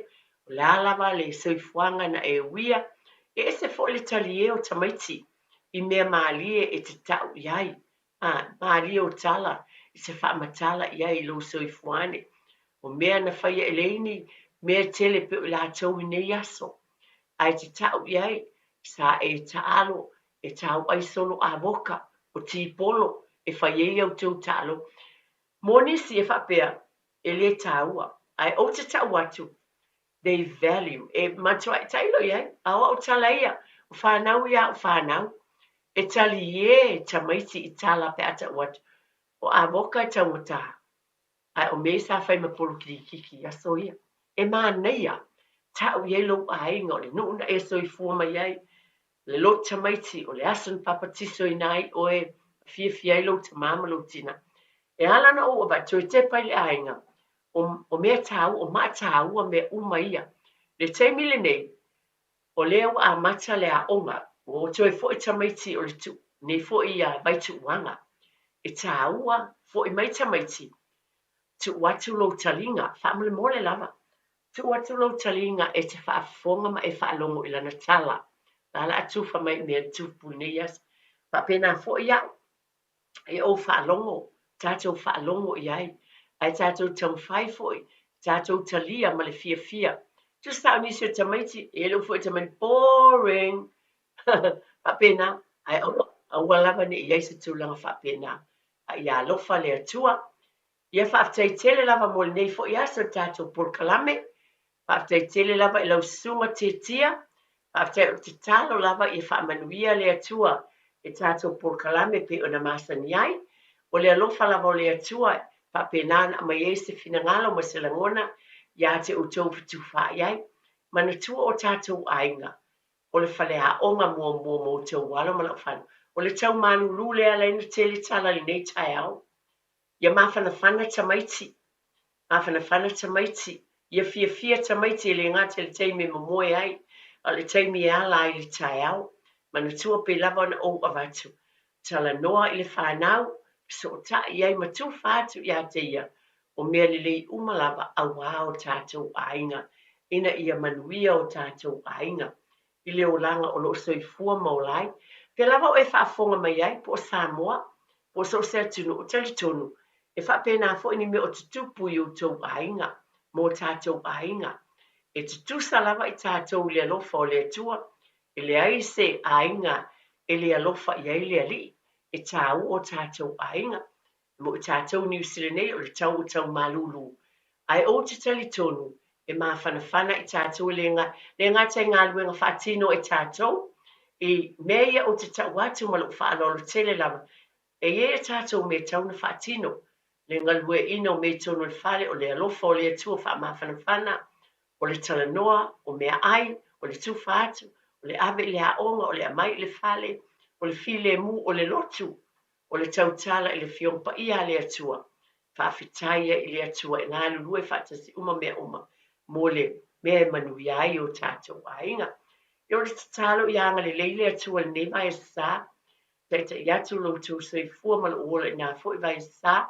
o le a lava le soifuaga na e uia, e ese foi le talie o tamaiti i mea malie e te tau i ai, a, malie o tala i se faamatala i ai i lou soifua ane. O mea na faia e leai ni mea tele pei o i latou i nei aso, ae te tau i ai, sa e taalo e tauai solo avoka, o tipolo e fai ai a outou taalo. Mo nisi e faapea, e le tāua, ae ou te tau atu, they value, e matuai tailo i ai, a o au tala ia, o fanau ia a'u fanau, e taliē tamaiti i tala pe a tau atu, o avoka e taugata, Ae o mea sa fai ma polokilikiki i aso ia. E manaia, tau i ai lou aiga o le nuu na e soifua mai ai, le lotu tamaiti, o le aso na papatisoina ai oe, fiafia ai lou tamā ma lou tinā. E ala ona ou avatu toe tepa i le aiga, o, o mea tāua, o maa tāua mea uma ia. Le taimi lenei, o lea ua amata le aoga, ua toe foi tamaiti o le tuu nei foi ia Vaituuaga. E tāua, foi mai tamaiti, tuu atu lou taliga, faamolemole lava, tuu atu lou taliga e te faafofoga ma e faalogo i lana tala. La la a tufa mai i mea na tupu i lenei aso. Faapena foi au. e ou faalogo, tatou faalogo i ai, ae tatou taumafai foi, tatou talia ma le fiafia. Tusa o nisi o tamaiti, e le foi tamaiti, boring! Faapena, ae aua, aua lava ne i i ai se tulaga faapena. A ia alofa le Atua. Ia faafetai tele lava mo lenei foi aso i le tatou polokalame. Faafetai tele lava i lau susuga Tietia. Faafetai o le tatalo lava ia faamanuia le Atua i tatou polokalame pei ona masani ai. O le alofa lava o le Atua e faapena ona aumai ai se finagalo ma se lagona iā te outou fetufaai ai. Manatua o tatou aiga, o le faleaoga muamua mo outou alo ma lau fanau. O le tau malulu lea ala ai ona tele tala i lenei taeao. Ia mafanafana tamaiti, mafanafana tamaiti, ia fiafia tamaiti e le gata i le taimi e momoe ai, a o le taimi e ala ai i le taeao. Manatua pei lava ona ou avatu, talanoa i le fanau, fesootai i ai ma tufa atu iā te ia, o mea lelei uma lava auā o tatou aiga, ina ia manuia o tatou aiga i le olaga o lo o soifua ma ola ai. Pea lava o e faafofoga mai ai, po o Samoa, po o so o se atunuu, talitonu, e faapena foi ni mea o tutupu i outou aiga, ma o tatou aiga. E tutusa lava i tatou i le alofa o le Atua, e leai se aiga e le alofa i ai le Alii, e tāua o tatou aiga. Mo i tatou Niu Sila nei, o le tau o tau malūlū. Ae ou te talitonu, e māfanafana i tatou e le, le gata i galuega faatino e tatou, I mea ia ou te tau atu ma lou faaaloalo tele lava, e i ai a tatou mea e tatau ona faatino, le galueaiina o mea i totonu o le fale, o le alofa o le Atua faamafanafana, o le talanoa, o meaai, o le tufa atu, o le ave i le aoga, o le aumai i le fale, o le filemu, o le lotu, o le tautala i le Afioga Paia a le Atua. Faafetai ai i le Atua e galulue faatasi uma mea uma mo le mea e manuia ai o tatou aiga. Ia o le tatalo ia agalelei le Atua i lenei vaiaso sa, taitai atu lo outou soifua ma lou ola i na foi vaiaso sa.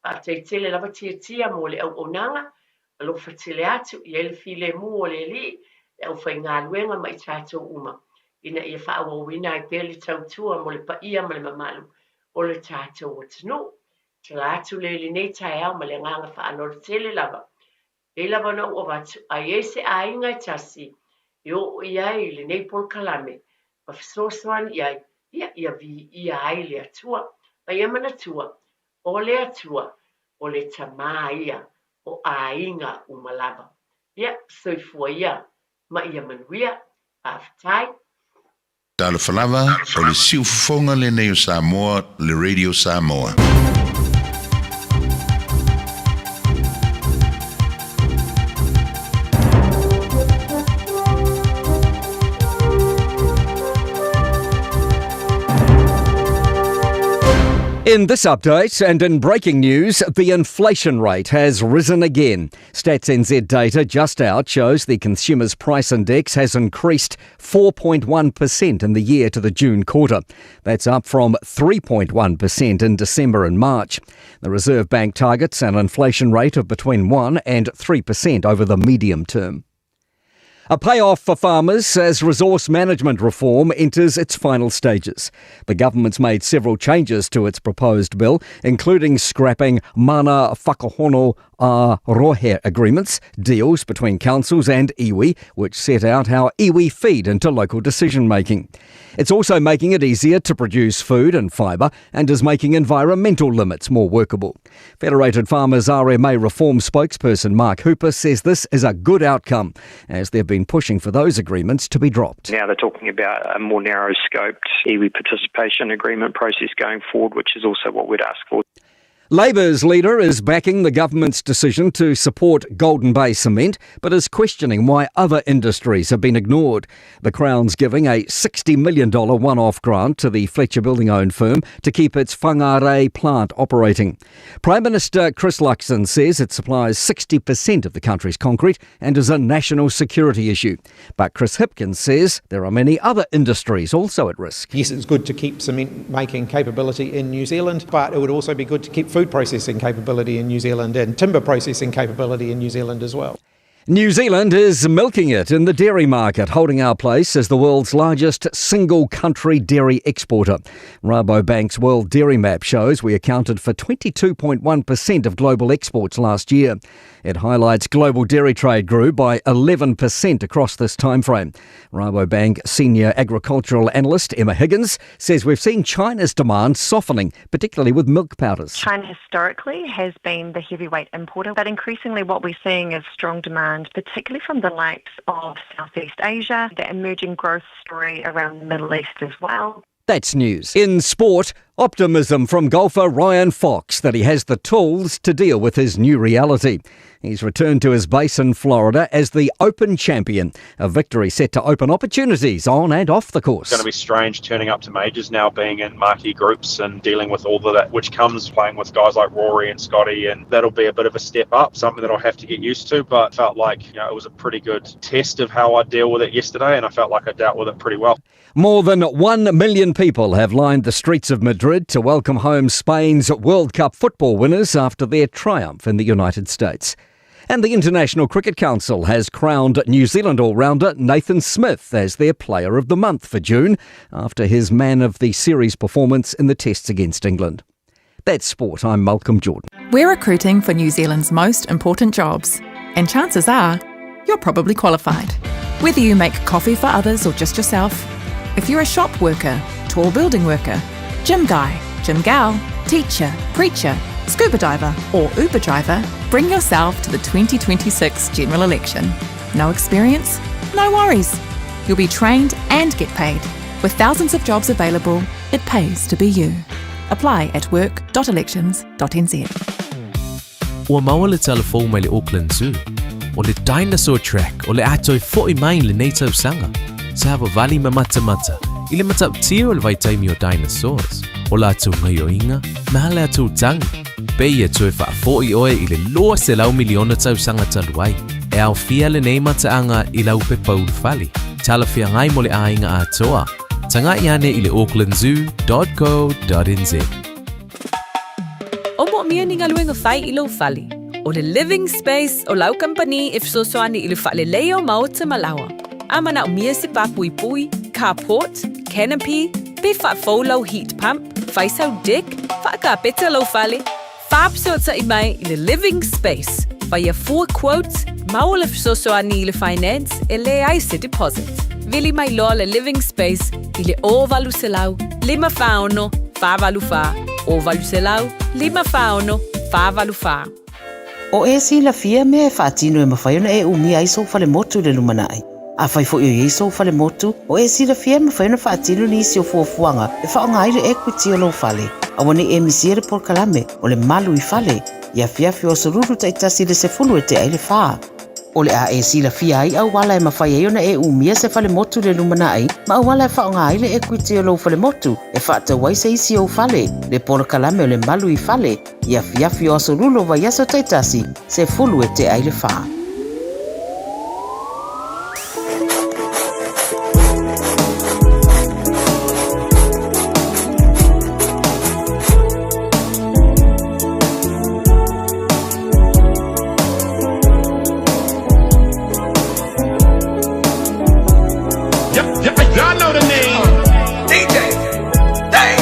Faafetai tele lava Tiatia mo le auaunaga, alofa tele atu, i ai le filemu o le Alii, le aufaigaluega ma i tatou uma, ina ia faaauauina ai pea le tautua mo le paia ma le mamalu o le tatou atunuu. Tala atu lea i lenei taeao ma le agaga faaaloalo tele lava. Pei lava ona ou avatu, a i ai se aiga e tasi e oo i ai lenei polokalame ma fesoasoani i ai, ia, ia viia ai le Atua. Ma ia manatua, o le Atua, o le Tama ia o aiga uma lava. Ia, soifua ia ma ia manuia. Faafetai. Talofa lava, o le siufofoga lenei o Samoa, le Radio Samoa. In this update and in breaking news, the inflation rate has risen again. Stats NZ data just out shows the Consumer's Price Index has increased 4.1% in the year to the June quarter. That's up from 3.1% in December and March. The Reserve Bank targets an inflation rate of between 1 and 3% over the medium term. A payoff for farmers as resource management reform enters its final stages. The government's made several changes to its proposed bill, including scrapping mana whakahono a rohe agreements, deals between councils and iwi, which set out how iwi feed into local decision making. It's also making it easier to produce food and fibre and is making environmental limits more workable. Federated Farmers RMA reform spokesperson Mark Hooper says this is a good outcome, as they've been pushing for those agreements to be dropped. Now they're talking about a more narrow scoped iwi participation agreement process going forward, which is also what we'd ask for. Labour's leader is backing the government's decision to support Golden Bay Cement, but is questioning why other industries have been ignored. The Crown's giving a $60 million one off grant to the Fletcher Building owned firm to keep its Whangarei plant operating. Prime Minister Chris Luxon says it supplies 60% of the country's concrete and is a national security issue. But Chris Hipkins says there are many other industries also at risk. Yes, it's good to keep cement making capability in New Zealand, but it would also be good to keep food processing capability in New Zealand and timber processing capability in New Zealand as well. New Zealand is milking it in the dairy market, holding our place as the world's largest single country dairy exporter. Rabobank's World Dairy Map shows we accounted for 22.1% of global exports last year. It highlights global dairy trade grew by 11% across this timeframe. Rabobank senior agricultural analyst Emma Higgins says we've seen China's demand softening, particularly with milk powders. China historically has been the heavyweight importer, but increasingly what we're seeing is strong demand, particularly from the likes of Southeast Asia, the emerging growth story around the Middle East as well. That's news. In sport, optimism from golfer Ryan Fox that he has the tools to deal with his new reality. He's returned to his base in Florida as the Open champion, a victory set to open opportunities on and off the course. It's going to be strange turning up to majors now, being in marquee groups and dealing with all of that, which comes playing with guys like Rory and Scotty, and that'll be a bit of a step up, something that I'll have to get used to. But felt like you know it was a pretty good test of how I deal with it yesterday, and I felt like I dealt with it pretty well. More than 1 million people have lined the streets of Madrid to welcome home Spain's World Cup football winners after their triumph in the United States. And the International Cricket Council has crowned New Zealand all rounder Nathan Smith as their Player of the Month for June after his Man of the Series performance in the Tests against England. That's sport. I'm Malcolm Jordan. We're recruiting for New Zealand's most important jobs, and chances are you're probably qualified. Whether you make coffee for others or just yourself, if you're a shop worker, tall building worker, gym guy, gym gal, teacher, preacher, scuba diver, or Uber driver, bring yourself to the 2026 general election. No experience? No worries. You'll be trained and get paid. With thousands of jobs available, it pays to be you. Apply at work.elections.nz. Ua maua le tala fou mai le Auckland Zoo. O le Dinosaur Track o le a toe fo'i mai i lenei tausaga. Savavali ma matamata i le matautia o le vaitaimi o dinosaurs, o latou gaioiga ma latou tagi. Pei e toe faafo'i oe i le 200 miliona tausaga talu ai. E aofia lenei mataaga i lau pepa ulufale, talafeagai mo le aiga atoa. Tagai ane i le aucklandzoo.co.nz. O moomia ni galuega fai i lou fale. O le Living Space o lau kamupani e fesoasoani i le faaleleia o maota ma laoa. A manaomia se pāpuipui, carport, canopy, pe faafou lau heat pump, fai sau deck, faakapeta lou fale, faafesootai mai i le Living Space. Faia fua quote, maua le fesoasoani i le finance e leai se deposit. Vili mai loa le Living Space i le 0800 546 484, 0800 546 484. O e silafia mea e faatino e mafai ona e umia ai sou falemotu i le lumanai. Afai foi o i ai sou falemotu, o e silafia e mafai ona faatino nisi o fuafuaga e faaaoga ai le equity o lou fale. Aua ne i e misia le polokalame o le Malu i Fale i afiafi o Aso Lulu taitasi i le 10 e tea ai le 4. O le a e silafia ai auala e mafai ai ona e umia se falemotu i le lumanai ma auala e faaaoga ai le equity o lou falemotu e faatau ai se isi ou fale, le polokalame o le Malu i Fale i afiafi o Aso Lulu o vaiaso taitasi, 10 e tea ai le 4. Y'all know the name. DJ. Dang.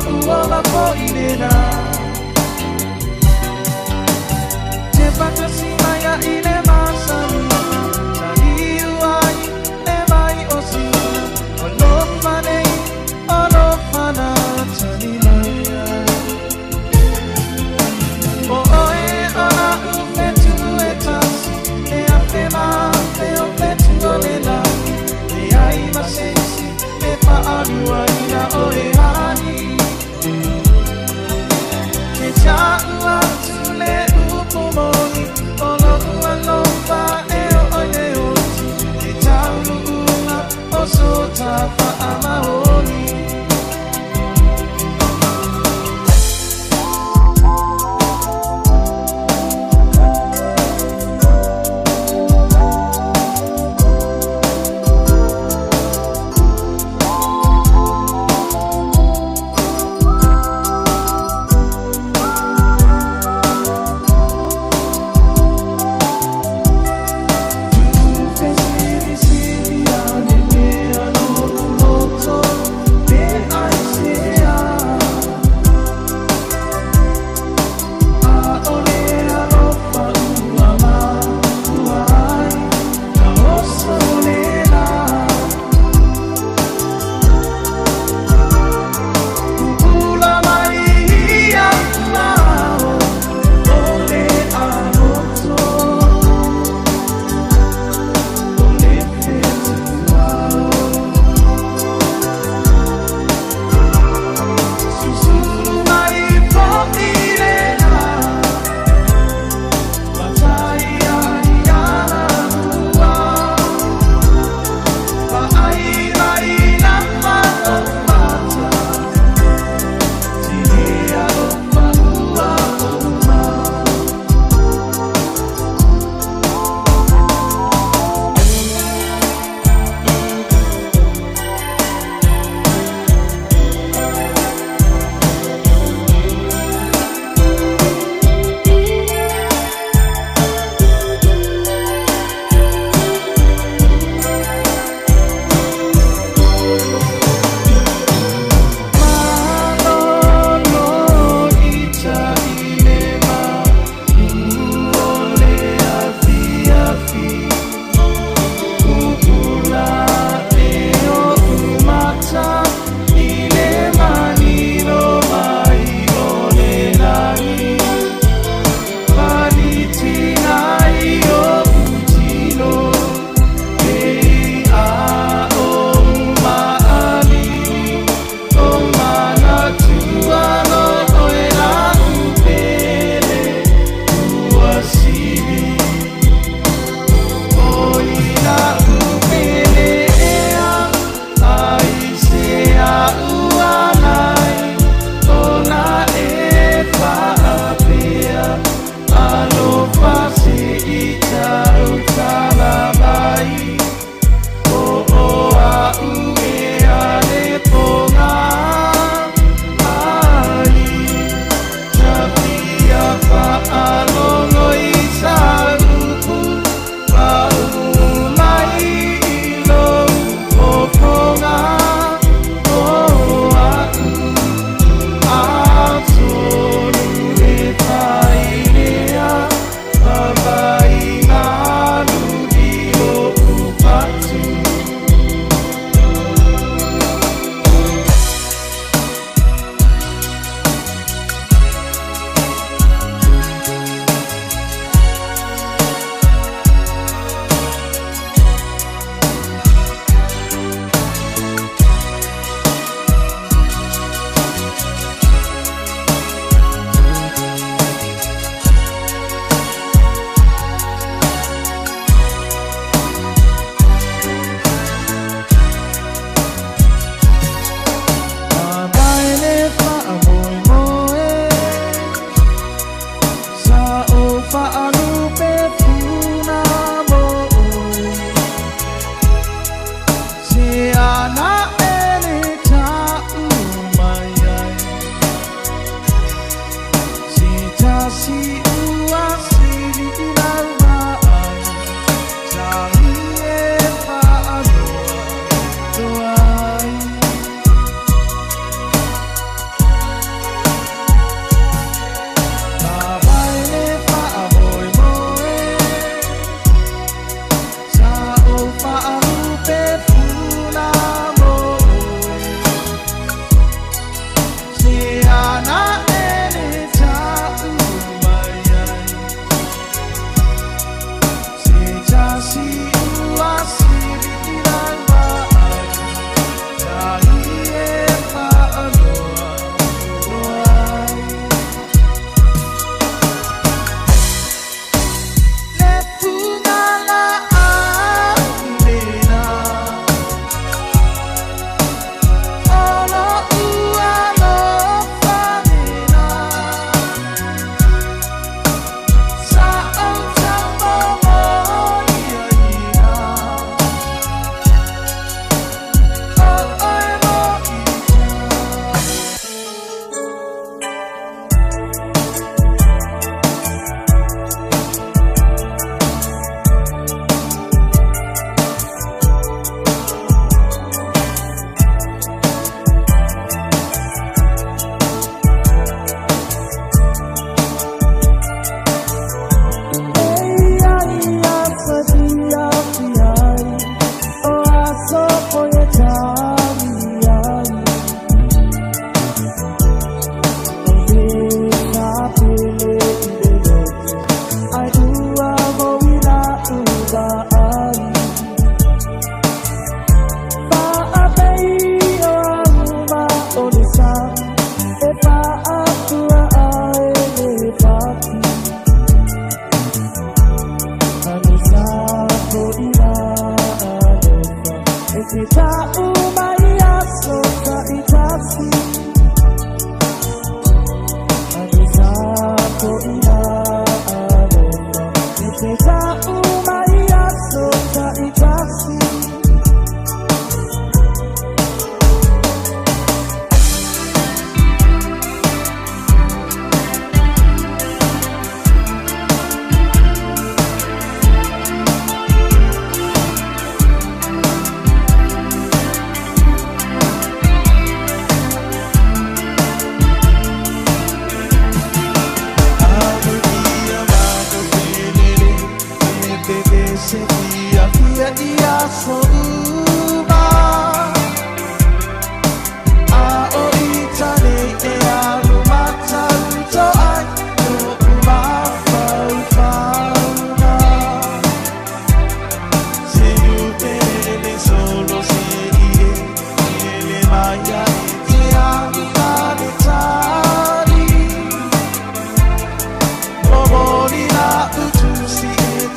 Ola foʻi lenā Te faatasi mai ai le masani Sa iu ai le vai o sina Alofa nei, alofa na tali mai O oe o la'u fetu e tasi E afe ma afe o fetu o le lagi Leai ma se isi e faaluaina oe hani Ke ta'u atu le upu moni.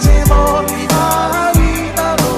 Te mori maui na lo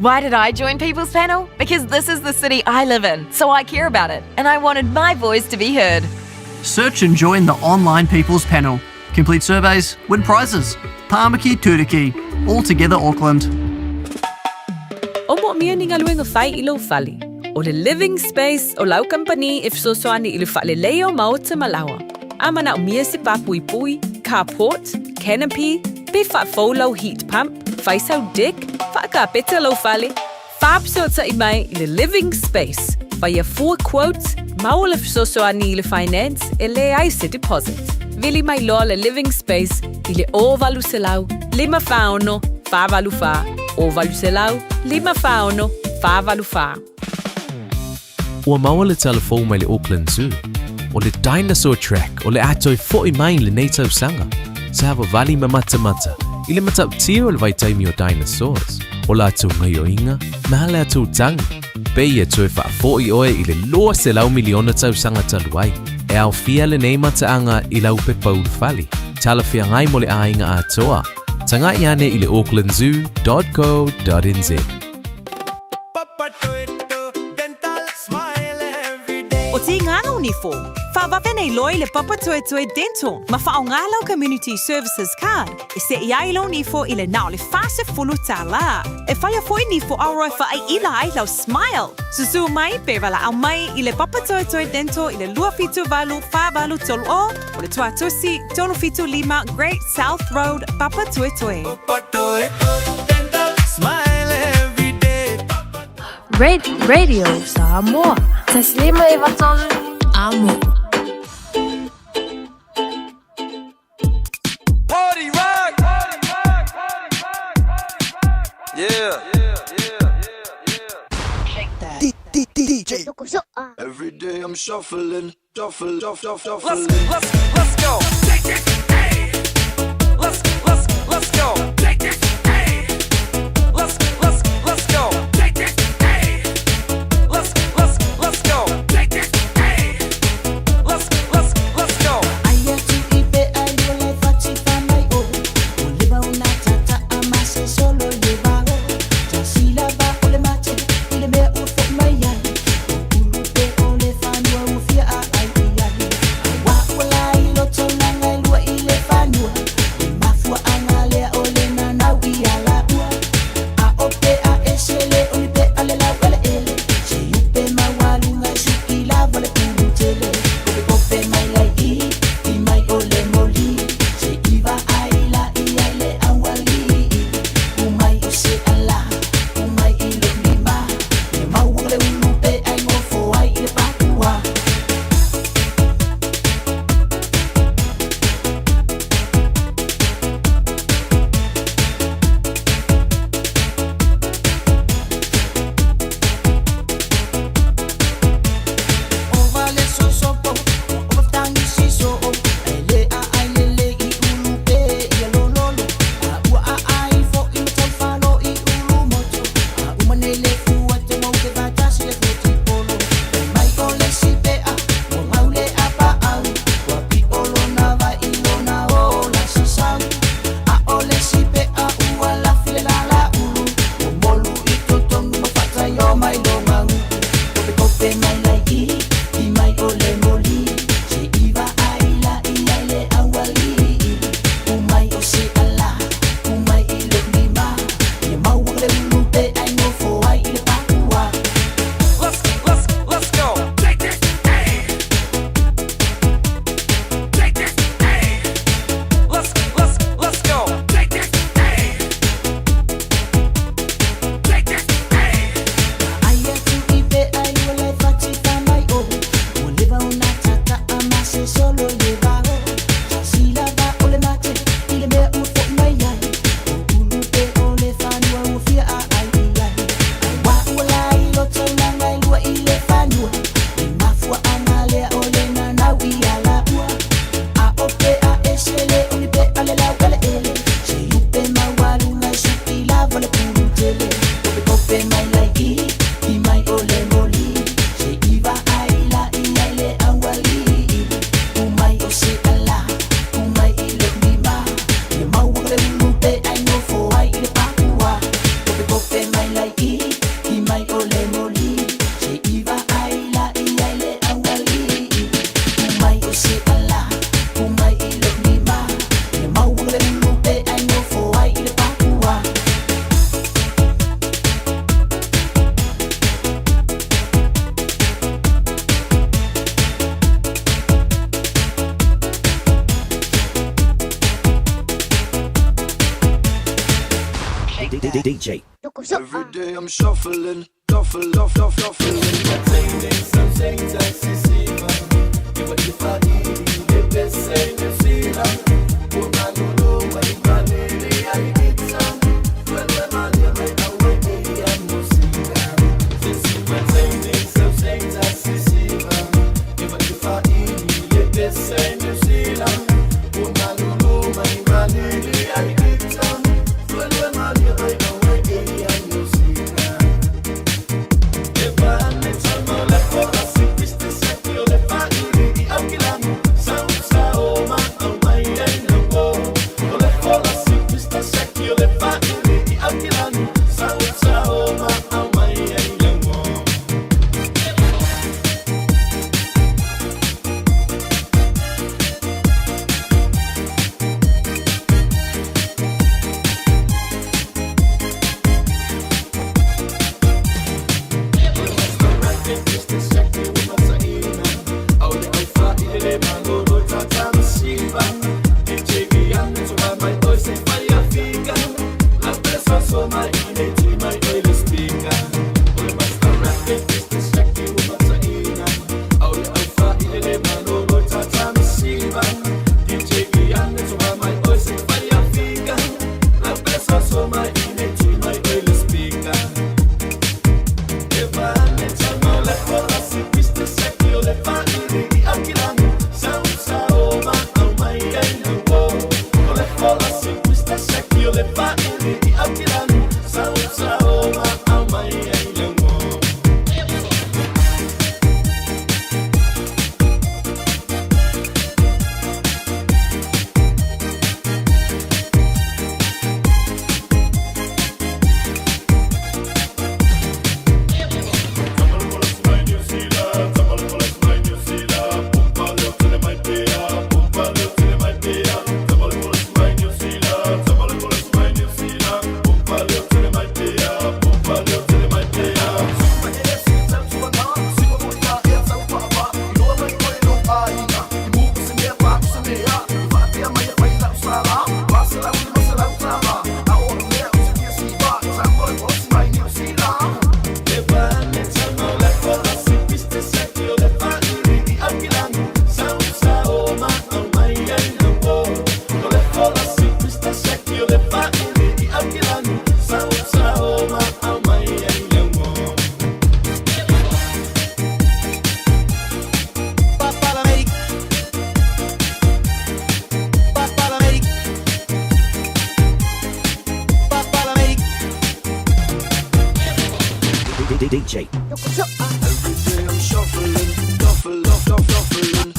Why did I join People's Panel? Because this is the city I live in, so I care about it, and I wanted my voice to be heard. Search and join the online People's Panel. Complete surveys, win prizes. Pāmaki Turiki. All together Auckland. O moomia ni galuega fai i lou fale. O le Living Space o lau kamupani e fesoasoani i le faaleleia o maota ma laoa. A manaomia se pa puipui, carport, canopy, pe faafou lau heat pump, fai sau deck, faakapeta lou fale, faafesootai mai i le Living Space, faia fua quote, maua le fesoasoani i le finance e leai se deposit. Vili mai loa le Living Space i le 0800 546 484, 0800 546 484. Ua maua le tala fou mai le Auckland Zoo. O le Dinosaur Track o le a toe fo'i mai i lenei tausaga. Savavali ma matamata i le matautia o le vaitaimi o dinosaurs, o latou gaioiga ma latou tagi. Pei e toe faafo'i oe i le 200 miliona tausaga talu ai. E aofia lenei mataaga i lau pepa ulufale, talafeagai mo le aiga atoa. Tagai ane i le aucklandzoo.co.nz. O Tīngana o Nifo, whawawe nei loa i le Papatoetoe Dental ma whaonga lau Community Services Card e se'i ai lau nifo i le na o le $40. E whaia foi nifo aroa whaai ila ai lau smile. Susu mai pe walaau mai i le Papatoetoe Dental i le 278 483 o o le Tuatusi 375 Great South Road, Papatoetoe. Red Radio Samoa. Taslima Evatolu Amo. Party rock! Yeah. DJ. Every day I'm shuffling, shuffle, shuffle, shuffle. Let's let's let's go. Let's let's let's go. Let's let's let's go. Let's let's let's go. Let's let's let's go. Aia tu i pe ai o le fati fa mai o O le bauna tata a mase solo le vao Ta sila va o le mate i le mea ua fo mai ai O ulu pe o le fanua ua fia a ai i ai Aua ua lai loto langa e lua i le fanua Le mafua anga lea o le se ala Ku mai i lo lima Ia mau le ulu pe ai nofo ai i le papua. DJ. Every day I'm shuffling, shuffle, shuffle, shuffling. DJ. Every day I'm shuffling, shuffle, shuffle, shuffling.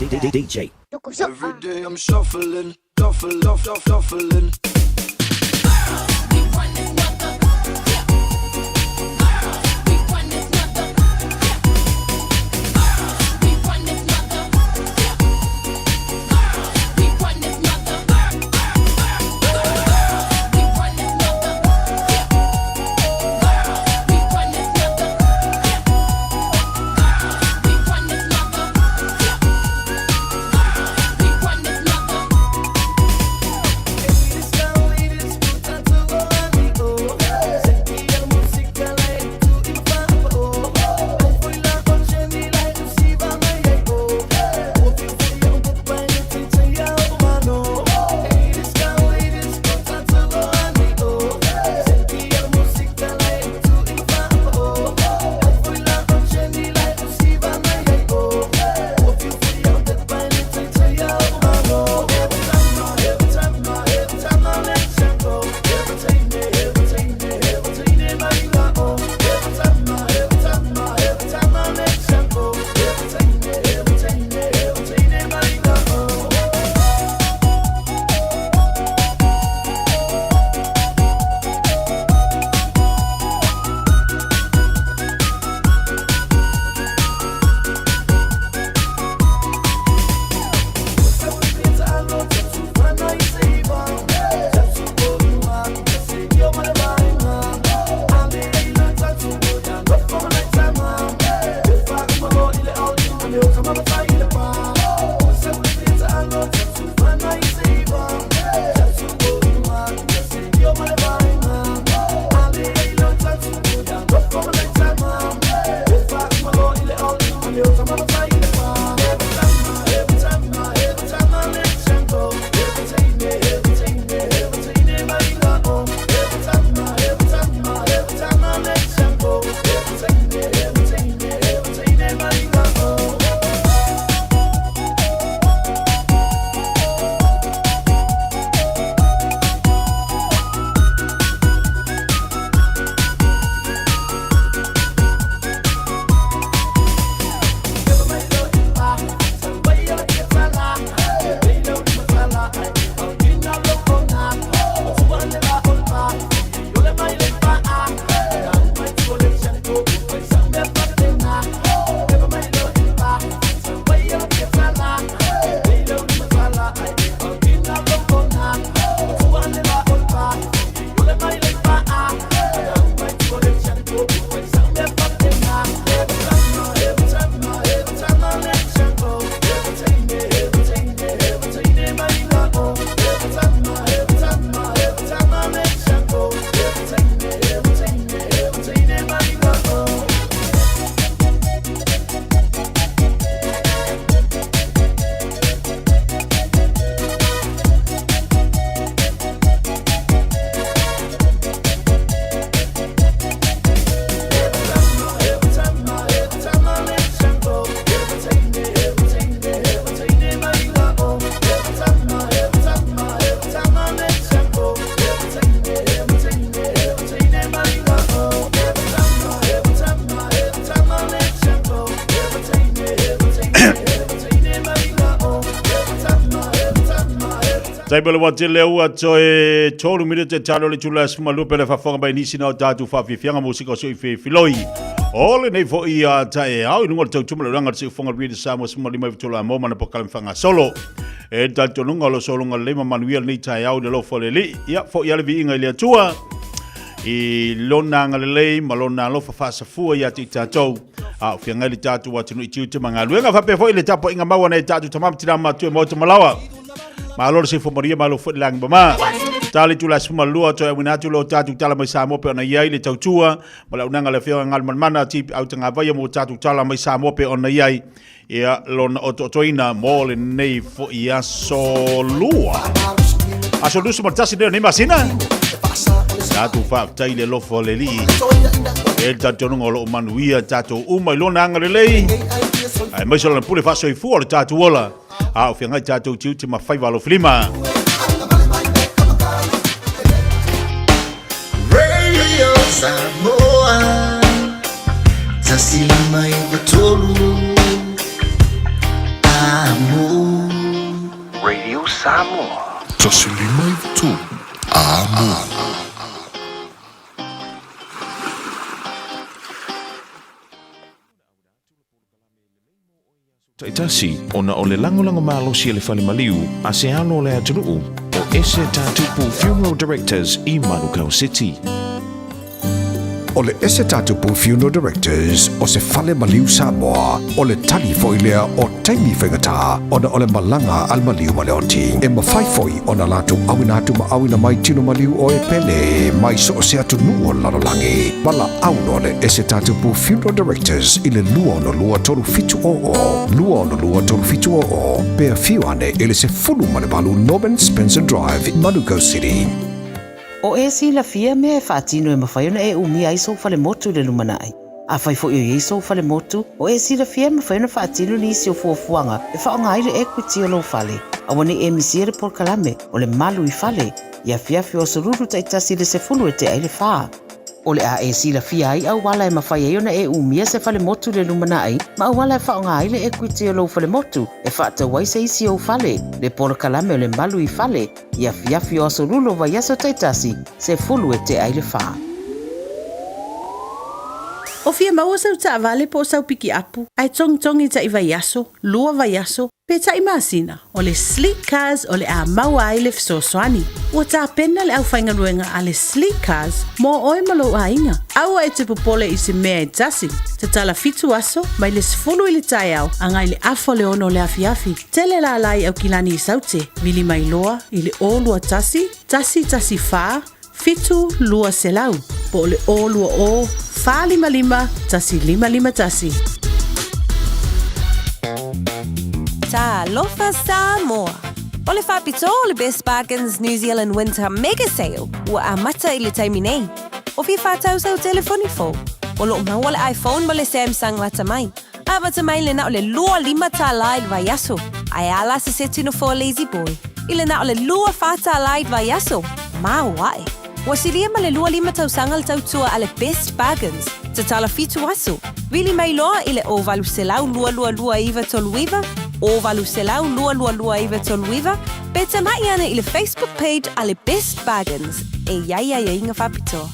DJ. Every day I'm shuffling, shuffle, shuffle, shuffling. Taimele ua tele ua toe tolu minute talo le tula suma lupe le fafoga mai nisi na o tātou whawhiwhianga mo sika o sui whiwhiloi. O le nei fo i a tae au i lunga le tautuma le ranga te ufonga Reader Samoa suma lima i vitola mo mana pokale mwhanga solo. E tātou lunga o lo solonga le lima manuia nei tae au le lofo le li. Ia fo i ale vi inga i le atua. I lona ngalelei ma lona alofa faasafua ia te i tātou. A o whiangai le tātou atunu i tiute ma ngā whape fo i le tapo inga maua nei tātou tamam tina mātua mo te malawa. Malo le seifo maria, malo foi le lagi mama. Tali tu la suma lua toe awina atu lo tātou tala mai Samoa pe ona iai le tautua. Ma le unanga le whianga ngal manmana ti au tanga vaia mo tātou tala mai Samoa pe ona iai. Ia lona ototoina mo le nei fo i aso lua. Aso lusu mo tasi neo nei masina. Tātou whaaftai le lofo le lii. E tātou nunga o loo manuia tātou uma i lona anga le lei. Ai mai sola na pule whaso i fua o le tātou ola. A o whiangai tātou tiuti ma whaiwa alo whilima. Radio Samoa Tasi lima i watolu. Samoa. Radio Samoa. 153 Amo. Taitasi, ona o le lagolago malosi a le fale maliu a se alo o le atunuu o Ese Tatupu Funeral Directors i Manukau City. O le Ese Tatupu Funeral Directors o se fale maliu Samoa, o le tali foi lea o taimi faigata ona o le malaga a le maliu ma le oti. E mafai foi ona latou auina atu ma auina mai tino maliu o e pele mai so o se atunuu o le lalolagi. Valaau loa le Ese Tatupu Funeral Directors i le 262 3700, 262 3700, pe afio ane i le 18 Norman Spencer Drive, Manukau City. O e silafia mea e faatino e mafai ona e umia ai sou falemotu i le lumanai. Afai foi o i ai sou falemotu, o e silafia e mafai ona faatino nisi o fuafuaga e faaaoga ai le equity o lou fale. Aua ne i e misia le polokalame o le Malu i Fale i afiafi o aso Lulu taitasi i le 10 e tea i le fa. O le a e silafia ai auala e mafai ai ona e umia se falemotu i le lumanai ma auala e faaaoga ai le equity o lou falemotu e faatau ai se isi ou fale, le polokalame o le Malu i Fale i afiafi o aso Lulu o vaiaso taitasi, 10 e tea i le fa. O fia maua sau taavale po o sau pikiapu, ae togitogi taʻi vaiaso, lua vaiaso, pe taʻi masina, o le Sleek Cars o le a maua ai le fesoasoani. Ua tapena le aufaigaluega a le Sleek Cars mo oe ma lou aiga. Aua e te popole i se mea e tasi. Tatala fitu aso, mai le 10 i le taeao agai i le afa o le ono o le afiafi. Tele lala i Aukilani i Saute, vili mai loa i le 021 114 7200 po o le 020 455 1551. Talofa Samoa! O le faapitoa o le Best Bargains New Zealand Winter Mega Sale ua amata i le taimi nei. O fia faatau sau telefoni fou? O lo o maua le iPhone ma le Samsung lata mai. Amata mai le na o le 25 tālā i le vaiaso, ae a la se seti nofoa lazy boy i le na o le 24 tālā i le vaiaso, maoae. Ua silia ma le 25 tausaga le tautua a le Best Bargains, tatala fitu aso, vili mai loa i le 0800 222 939, 0800 222 939, pe tamai ane i le Facebook page a le Best Bargains e i ai aiaiga faapitoa.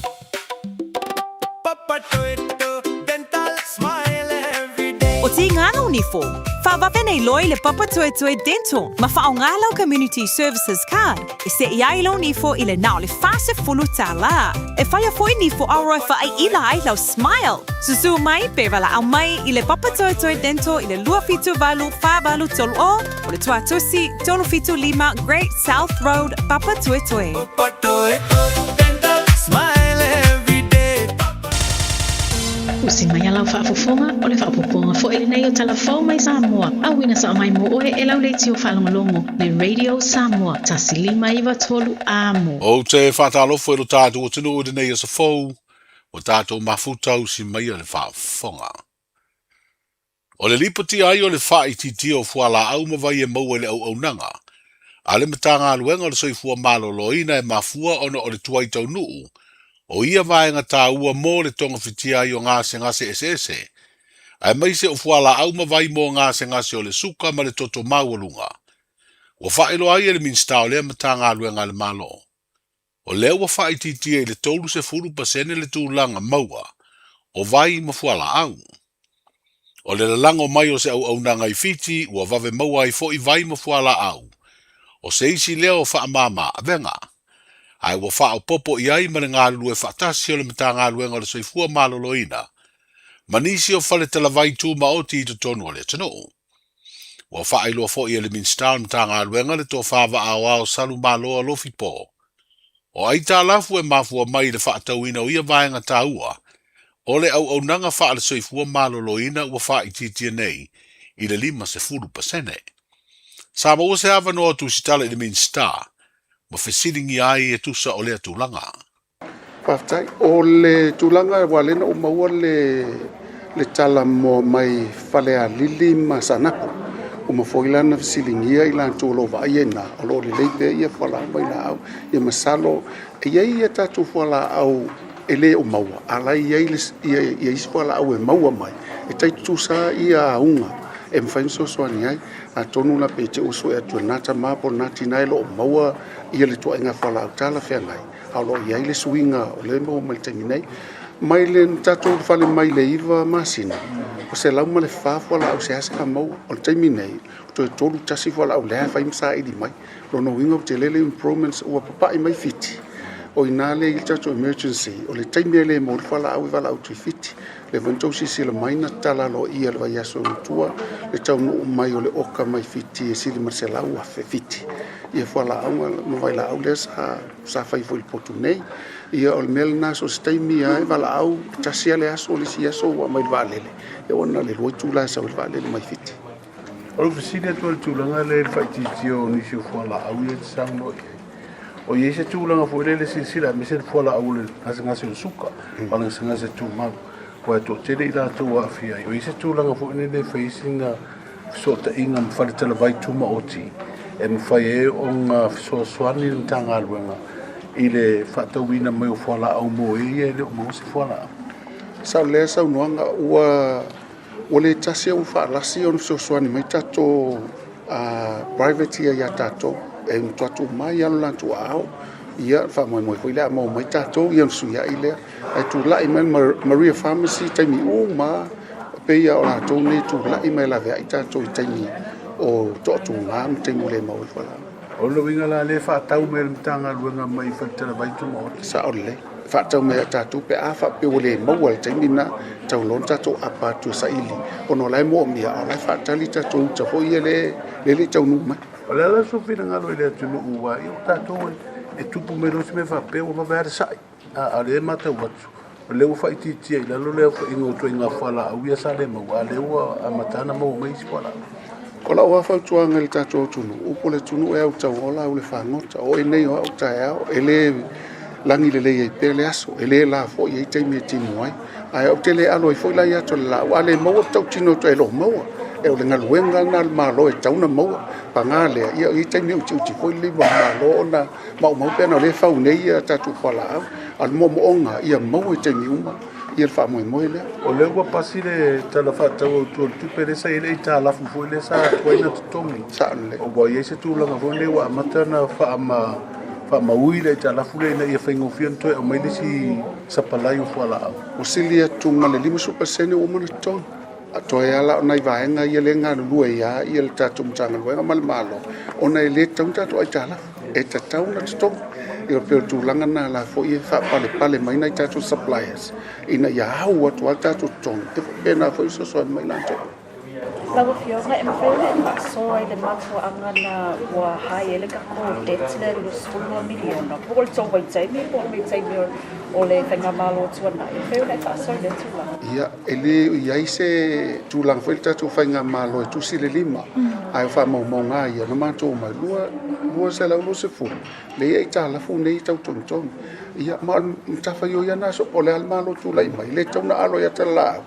O Tīngana o Nifo, whawawe nei loa i le Papatoetoe Dental ma whaonga lau Community Services Card e se i ai lau nifo i le na o le 40 tālā. E whaia foi nifo aroa whaai ila ai lau smile. Susu mai pe walaau mai i le Papatoetoe Dental i le 278 4830 o le Tuatusi 375 Great South Road, Papatoetoe. Usi mai a lau faafofoga, o le faaopoopoga foi lenei o Tala Fou mai Samoa, auina sao mai mo oe e lau leitio faalogologo, le Radio Samoa 1593 Amo. Ou te faatalofa i lo tatou atunuu i lenei aso fou, ua tatou mafuta usi maia le faafofoga. O le lipoti ai o le faaitiitia o fualaau ma vai e maua i le auaunaga a le Matagaluega o le Soifua Maloloina e mafua ona o le tuai taunuu o ia vaega taua mo le togafitia ai o gasegase eseese, aemaise o fualaau ma vai mo gasegase o le suka ma le toto maualuga. Ua faailoa ai e le Minisita o lea Matagaluega a le Malo, o lea ua faaitiitia i le 30% le tulaga maua o vai ma fualaau. O le lalago mai o se auaunaga i Fiti ua vave maua ai foi vai ma fualaau, o se isi lea o faamama avega, ae ua faaopoopo i ai ma le galulue faatasi o le Matagaluega o le Soifua Maloloina ma nisi o fale talavai tumaoti i totonu o le atunuu. Ua faailoa foi e le Minisita o le Matagaluega le tofa vaaoao Salumaloa Lofipo, o aitalafu e mafua mai i le faatauina o ia vaega taua o le auaunaga faale-soifua maloloina ua faaitiitia nei i le 50%. Sa maua se avanoa o Tusitala i le Minisita ma fesiligia ai e tusa o lea tulaga. Faafetai. O le tulaga aua lea na ou maua le le tala moa mai Falealili ma Saanapu. Uma foi la na fesiligia i latou o lo o vaaia i ina, o lo o lelei pea ia fualaau ma vailaau. Ia masalo e i ai a tatou fualaau e le o maua, a o la e i ai isi fualaau e maua mai e tai tutusa ia auga. e mafai ona fesoasoani ai. Atonu la pe te i ua sue atu e lena tama po o lena tina e lo o maua ia le ituaiga fualaau talafeagai, a o lo o i ai le suiga o lea e maua mai i le taimi nei. Mai le na tatou ulufale mai i le 9 masina, ua 104 fualaau seasea maua. O le taimi nei, ua toe 31 fualaau lea e fai ma saili mai. O lona uiga ua tele le improvements ua papai mai Fiti. O i ina lea e i ai le tatou emergency, o le taimi e le maua ai le fualaau e valaau atu i Fiti. O lea foi na tou silasila mai na tatala aloaia i le vaiaso ua tua le taunuu mai o le oka mai Fiti e sili ma le 100,000 Fiti ia fualaau ma vailaau lea sa fai foi i le potu nei. Ia o le mea lena so o se taimi lava e valaau, e tasi lava le aso, o le isi aso ua aumai i le vaalele, ia ua na o le 2 itula e sau ai le vaalele mai Fiti. O lou fesili atu i le tulaga lea i le faaitiitia o nisi o fualaau ia e te saunoa i ai, o i ai se tulaga foi lele silasila aemaise le fualaau o le gasegase o le suka, a o le gasegase tumau, aua e toatele i latou e aafia ai. O i ai se tulaga foi lele e fai ai sina fesootaiga ma faletalavai tumaoti e mafai ai ona fesoasoani le Matagaluega i le faatauina mai o fualaau mo e ia e le o maua se fualaau? Sao lelei saunoaga, ua Ua le tasi ae ua faalasi ona fesoasoani mai tatou private ia ia tatou. E matua tuu mai lava lo latou aao, ia faamoemoe foi lea a maua mai tatou ia ona fesuiai lea. Ae tulai mai le Maria Pharmacy i taimi uma lava, e pei lava o latou nei e tulai mai e laveai tatou i taimi o toatuga ma taimi ua le maua ai fualaau. O lona uiga la lea e faatau mai e le Matagaluega mai Faletalavai Tumaoti? Sao lelei. E faatau mai ia i tatou pe a faapea ua le maua i le taimi lena, e tatau loa ona tatou apa atu e saili ona o la e moomia a o la e faatali tatou uta foi ia lea e le i taunuu mai. O le a la sou finagalo i le atunuu aua o tatou e tupu mai loa se mea faapea ua vave lava le sai, a o lea e matau atu o lea ua faaitiitia i lalo le aofaiga o ituaiga fualaau ia sa le maua, a o lea ua amata ona maua mai isi fualaau. O lau lava fautuaga i le tatou atunuu, upu a le atunuu e au tauola au le fagota. O oe nei o au taeao, e le lagi lelei ai pea le aso, e le la foi e i ai taimi e timu ai. Ae ou te le alo ai foi la i ata o le laau, a le maua tautino atu e le o maua. E o le galuega lena a le Malo e tatau ona maua. Paga lea, ia e i ai taimi e utiuti foi le lima o le Malo ona maumau pe ana o lea e fau nei a tatou fualaau. A o le moomooga ia maua i taimi uma ia le faamoemoe lea. O lea ua pasi le Tala Faatatau Autu o le Tupe lea sa i ai le aitalafu foi lea sa tuai ona totogi. Sao lelei. Ua i ai se tulaga foi lea ua amata ona faamaui le aitalafu lea ina ia faigofie ona toe aumai le isi sapalai o fualaau. Ua sili atu ma le 50% ua uma ona totogi. A toe lava la o nai vaega ia lea e galulue ai lava le tatou Matagaluega ma le Malo, ona e le tatau ona tatou aitalafu, e tatau ona totogi. Ia pei o le tulaga lena la foi e faapalepale mai nai tatou suppliers ina ia au atu lava le tatou totogi, e faapena foi ona fesoasoani mai latou. Lau Afioga, e mafai ona e faasoa i le mafuaaga na ua high ai le tatou debt lea i le $22 miliona, po o le tou vaitaimi po o le vaitaimi o le faigamalo tuanai, e mafai ona e faasoa i lea tulaga? Ia, e le o i ai se tulaga foi le tatou faigamalo e tusi le lima, ae o faamaumauga lava ia na matou omai, 220 lea e aitalafu nei e tau togitogi. Ia, ma o le matafaioi lava lena po o le a le Malo e tulai mai, e le tatau ona alo i ata le laau.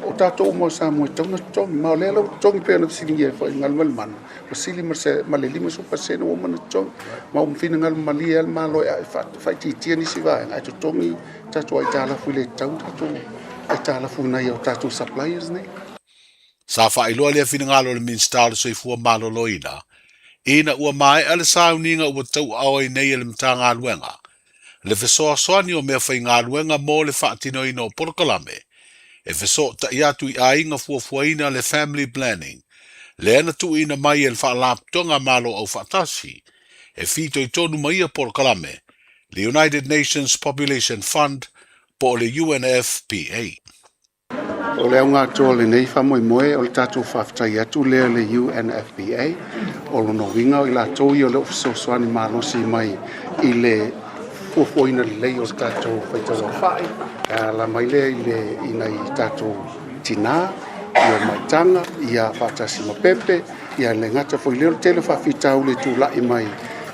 O tatou uma o Samoa e tatau ona totogi, ma o lea la ua totogi pei ona fesiligia ai foi e Galumalemana, ua sili ma le 50% ua uma ona totogi. Ma ua finagalo malie lava le Malo e faaitiitia nisi vaega ae totogi tatou aitalafu e le tatau ona tatou aitalafu i nai o tatou suppliers nei. Sa faailoa lea finagalo e le Minisita o le Soifua Maloloina ina ua maea le sauniga ua tauaao ai nei e le Matagaluega le fesoasoani o meafaigaluega mo le faatinoina o polokalame e fesootai atu i aiga fuafuaina le Family Planning lea na tuuina mai e le Faalapotopotoga Malo Aufaatasi e fitoitonu ma ia polokalame, le United Nations Population Fund po o le UNFPA. O le auga atoa o lenei faamoemoe o le tatou faafetai atu lea i le UNFPA. O lona uiga o i latou ia o lo o fesoasoani malosi mai i le fuafuaina lelei o le tatou faitauaofai e ala mai lea i le i nai tatou tina, ia maitaga, ia faatasi ma pepe, ia le gata foi lea o le tele o faafitauli e tulai mai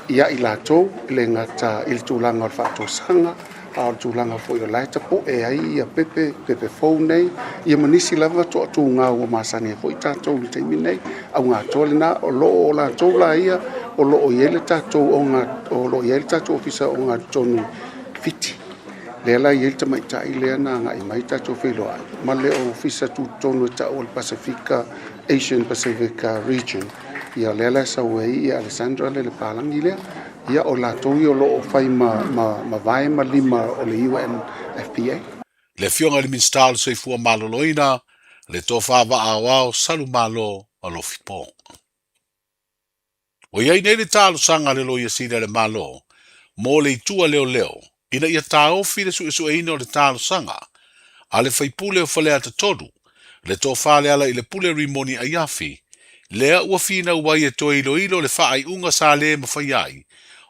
ia i latou, e le gata i le tulaga o le faatosaga, a o le tulaga foi o la e tapu'e ai ia pepe, pepe fou nei, ia ma nisi lava toatuga ua masani ai foi tatou i le taimi nei. Auga atoa lena, o lo o latou la ia o lo o i ai le tatou o lo o i ai le tatou Ofisa Ogatotonu Fiti. Lea la e i ai le tamaitai lea na agai mai tatou feiloai ma le Ofisa Tutotonu e tau o le Pasefika, Asian Pacific Region. Ia lea la e sau ai ia Alessandra le palagi lea. Ia o latou ia o lo o fai ma, ma, ma vae ma lima o le UNFPA. Le Afioga i le Minisita o le Soifua Maloloina, le Tofa Vaa Aoao Salumalo Alofi Paul. Ua i ai nei le talosaga a le Loia Sili a le Malo mo le itu a leoleo ina ia taofi le suesueina o le talosaga a le faipule o Faleata 3, le Tofa Lealailepule Rimoni Aiafi, lea ua finau ai e toe iloilo le faaiuga sa le mafai ai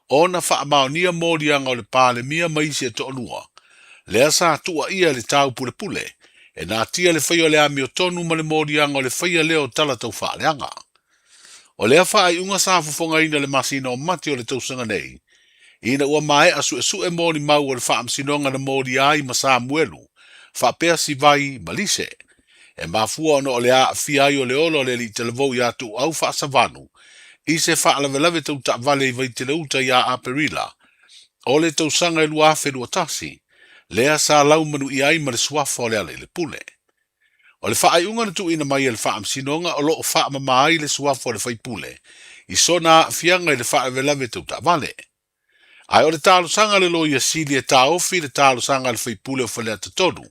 ona faamaonia moliaga o le Palemia ma isi e toalua, lea sa tuuaia i le taupulepule e natia le faia o le amiotonu ma le moliaga o le faia lea o tala taufaaleaga. O lea faaiuga sa fofogaina i le masina o Mati o le tausaga nei, ina ua maea suesue molimau o le faamasinoga na molia ai ma Samuelu faapea Sivai ma Lise. E mafua ona o le aafia ai o le ola o le alii talavou ia Tuuau Faasavanu i se faalavelave tau taavale i Vaiteleuta ia Aperila o le tausaga e 2021, lea sa laumanuia ai ma le suafa o Lealailepule. O le faaiuga na tuuina mai e le Faamasinoga o lo o faamama ai le suafa o le faipule i sona aafiaga i le faalavelave tau taavale. Ae o le talosaga a le Loia Sili e taofi le talosaga a le faipule o Faleata 3,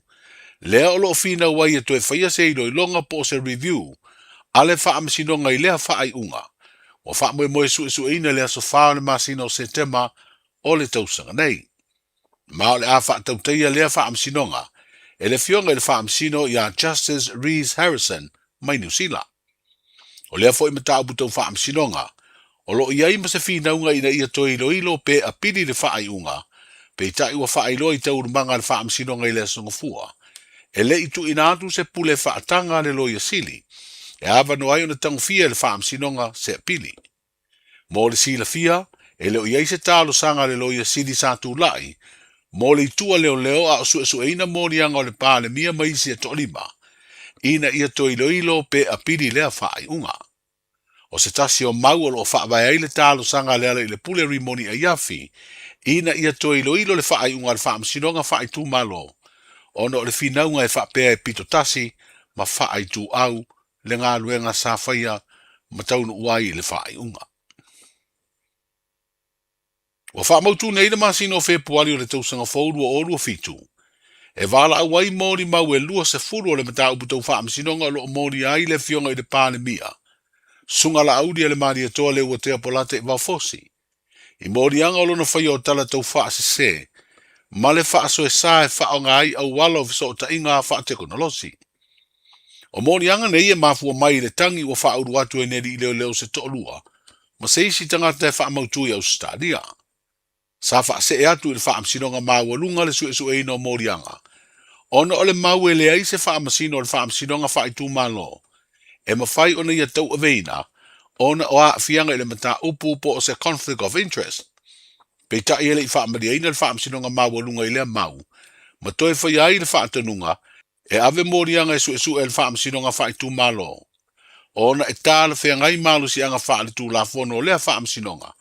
lea o lo o finau ai e toe faia se iloiloga po o se review a le Faamasinoga i lea faaiuga, ua faamoemoe suesueina i le aso 4 o le masina o Setema o le tausaga nei. Ma o le a faatautaia lea faamasinoga e le Afioga i le Faamasino ia Justice Rees Harrison mai Niu Sila. O lea foi mataupu tau faamasinoga, o lo o i ai ma se finauga ina ia toe iloilo pe apili le faaiuga, peitai ua faailoa i taualumaga a le faamasinoga i le Aso Gafua, e le i tuuina atu se pule faataga a le Loia Sili e avanoa ai ona tagofia e le faamasinoga se apili. Mo le silafia, e le o i ai se talosaga a le Loia Sili sa tulai mo le itu a leoleo a o suesueina moliaga o le Palemia ma isi e toalima ina ia toe iloilo pe apili lea faaiuga. O se tasi o mau o lo o faavae ai le talosaga a Lealailepule Rimoni Aiafi ina ia toe iloilo le faaiuga a le Faamasinoga Faaitumalo ona o le finauga e faapea e pitotasi ma faaituau le galuega sa faia ma taunuu ai i le faaiuga. Ua faamautu nei le masina o Fepuari o le tausaga fou 2027, e valaau ai molimau e 20 o le mataupu tau faamasinoga o lo o molia ai le Afioga i le Palemia, Susuga Laauli Alemalietoa Leuatea Polata Ivaofosi, i moliaga o lona faia o tala tau faasese ma le faasoesa e faaaoga ai auala o fesootaiga faatekonolosi. O moliaga nei e mafua mai i le tagi ua faaulu atu e ni alii leoleo se toalua ma se isi tagata e faamautu i Ausetalia. Sa faasee atu i le Faamasinoga Maualuga le suesueina o moliaga ona o le mau e leai se faamasino o le Faamasinoga Faaitumalo e mafai ona ia tauaveina ona o aafiaga i le mataupu po o se conflict of interest. Peitai e le i faamalieina le Faamasinoga Maualuga i lea mau ma toe faia ai le faatonuga e ave moliaga e suesue e le Faamasinoga Faaitumalo ona e talafeagai malosiaga faaletulafono o lea Faamasinoga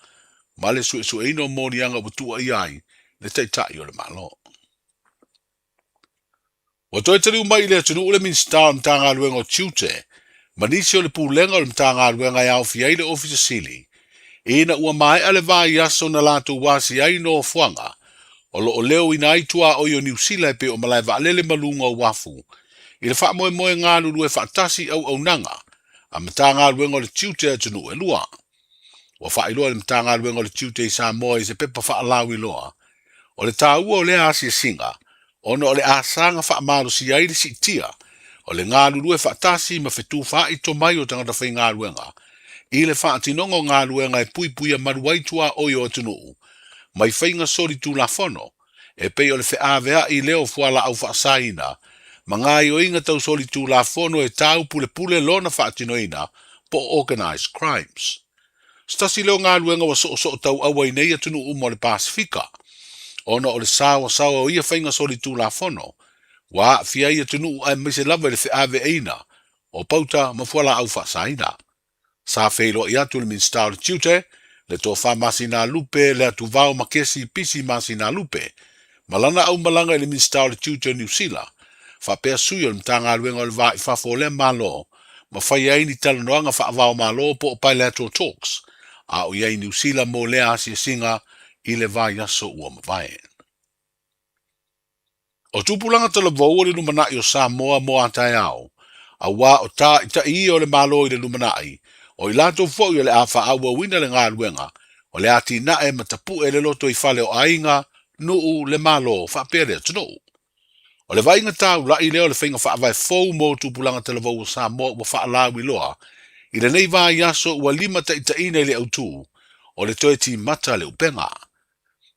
ma le suesueina o moliaga ua tuuaia ai le Taitai o le Malo. Ua toe taliu mai i le atunuu le Minisita o le Matagaluega o Tiute ma nisi o le Pulega o le Matagaluega e aofia ai le Ofisa Sili ina ua maea le vaiaso na latou asia ai nofoaga o lo o leoina ai tuaoi o Niu Sila e pei o malae vaalele ma luga o uafu i le faamoemoe galulue faatasi i auaunaga a Matagaluega o le Tiute a atunuu e lua. Ua faailoa e le Matagaluega o le Tiute i Samoa i se pepa faalauiloa o le taua o lea asiasiga ona o le asaga faamalosia ai le siitia o le galulue faatasi ma fetufaai tomai o tagata faigaluega i le faatinoga o galuega e puipuia malu ai tuaoi o atunuu mai faiga solitulafono e pei o le feaveai lea o fualaau faasaina ma gaoioiga tau solitulafono e taupulepule lona faatinoina po o organized crimes. Se tasi lea o galuega ua soosoo tauau ai nei atunuu uma o le Pasefika, ona o le saoasaoa o ia faiga solitulafono ua aafia ai atunuu aemaise lava i le feaveaiina o pauta ma fualaau faasaina. Sa feiloai atu le Minisita o le Tiute, le Tofa Masinalupe Leatuvao Makesi Pisi Masinalupe, ma lana aumalaga i le Minisita o le Tiute o Niu Sila, faapea sui o le Matagaluega o le Va i Fafo o lea Malo, ma faia ai ni talanoaga faava-o-Malo po o bilateral talks, a o i ai i Niu Sila mo lea asiasiga i le vaiaso ua mavae. O tupulaga talavou o le lumanai o Samoa mo a taeao, auā o tāitaʻi ia o le Malo i le lumanai, o i latou foi o le a faaauauina le galuega, o le atinae ma tapuʻe le loto i fale o aiga, nuu, le Malo, faapea le atunuu. O le vaaiga taulaʻi lea o le faiga faavae fou mo tupulaga talavou o Samoa ua faalauiloa i lenei vaiaso ua limataitaiina i le autū o le toe timata le upega.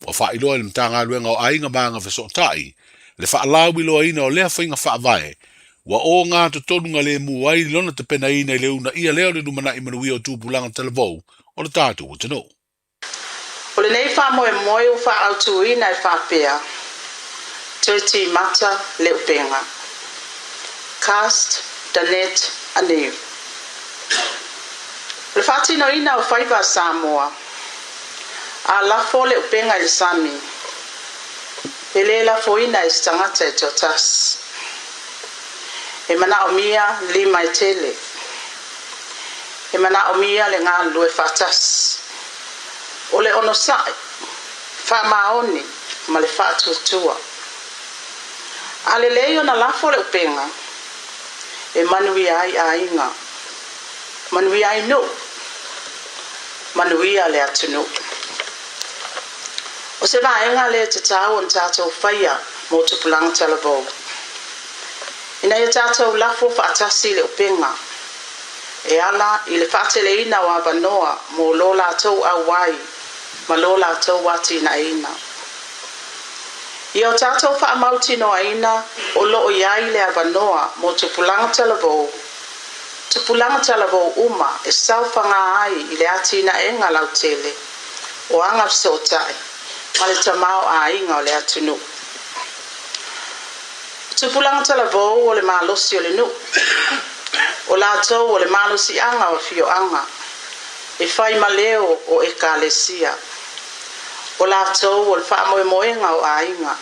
Ua faailoa e le Matagaluega o Aiga ma Agafesootai le faalauiloaina o lea faiga faavae ua ogatotonu galemu ai lona tapenaina i le uunaia lea o le lumanai manuia o tupulaga talavou o le tatou atunuu. O lenei faamoemoe ua faaautuina e faapea, Toe timata le upega. Cast the net anew. O le faatinoina o faiva a Samoa, A lafo le upega i le sami, e le lafoina e se tagata e toatasi. E manaomia lima e tele. E manaomia le galulue faatasi. O le onosai, faamaoni ma le faatuatua. A lelei ona lafo le upega, e manuia ai aiga, manuia ai nuu, manuia le atunuu. O se vaega lea e tatau ona tatou faia mo tupulaga talavou. Ina ia tatou lafo faatasi i le upega e ala i le faateleina o avanoa mo lo latou auai ma lo latou atinaeina. Ia o tatou faamautinoaina o lo o i ai le avanoa mo tupulaga talavou, tupulaga talavou uma e saofaga ai i le atinaega lautele o agafesootai ma le tamaoaiga o le atunuu. O tupulaga talavou o le malosi o le nuu, o latou o le malosiaga o afioaga, e fai ma leo o ekalesia. O latou o le faamoemoega o aiga.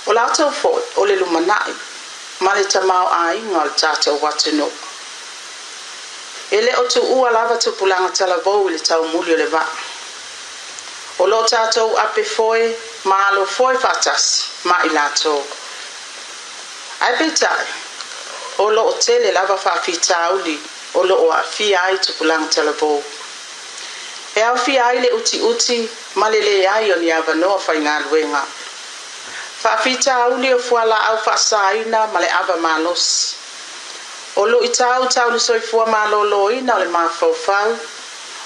O latou foi o le lumanai ma le tamaoaiga o le tatou atunuu. E le o tuua lava tupulaga talavou i le taumuli o le vaa. O lo o tatou ape foe ma alo foe faatasi ma i latou. Ae peitai, o lo o tele lava faafitauli o lo o aafia ai tupulaga talavou. E aofia ai le utiuti ma le leai o ni avanoa faigaluega. Faafitauli o fualaau faasaina ma le ava malosi. O luitau tau le soifua maloloina o le mafaufau,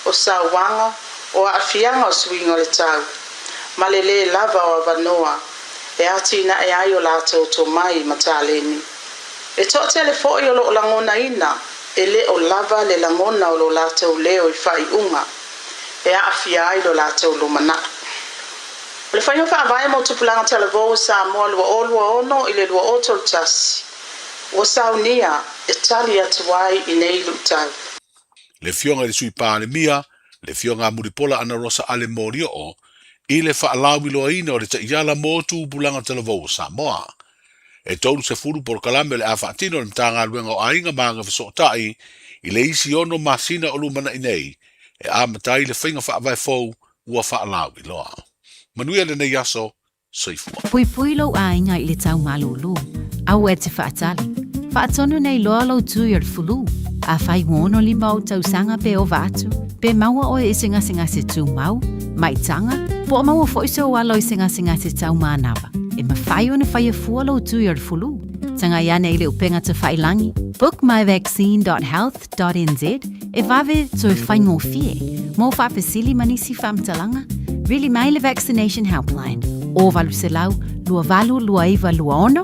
o sauaga, o aafiaga o suiga o le tau, ma le lē lava o avanoa e atinae ai o latou tomai ma taleni. E toatele foi o lo o lagonaina e le o lava le lagona o lo latou leo i faaiuga e aafia ai lo latou lumanai. O le faiga faavae mo tupulaga talavou o Samoa 2026 i le 2031 ua saunia e tali atu ai i nei luitau. Le Afioga i le Sui Palemia, le Afioga a Mulipola Anarosa Ale Molioo, i le faalauiloaina o le taiala mo tupulaga talavou o Samoa. E 30 polokalame o le a faatino e le Matagaluega o Aiga ma Agafesootai i le isi ono masina o lumanai nei e amata ai le faiga faavae fou ua faalauiloa. Manuia lenei aso, soifua. Puipui lou aiga i le tau malūlū, aua e te faatali. Faatonu nei loa lou tui o le fulu. Afai ua 65 ou tausaga pe ova atu, pe maua oe i se gasegase tumau, maitaga, po o maua foi sou alo i se gasegase tau manava, e mafai ona faia fua lou tui o le fulu. Tagai ane i le upega tafailangi, bookmyvaccine.health .nz e vave toe faigofie mo faafesili ma nisi faamatalaga, vili mai le Vaccination Helpline o 800 282926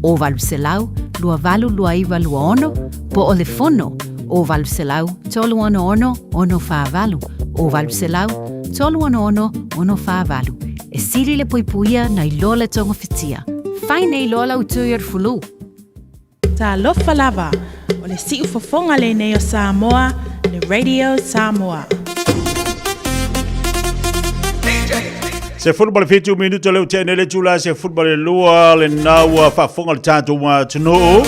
o 800 282926 po o le fono o 800 366 648 o 800 366 648. E sili le puipuia nai lo le togafitia. Fai nei loa lau tui o le fulu. Talofa lava, o le siufofoga lenei o Samoa, le Radio Samoa. 17 minute leo tene le tula 12 le ua faafofoga le tatou atunuu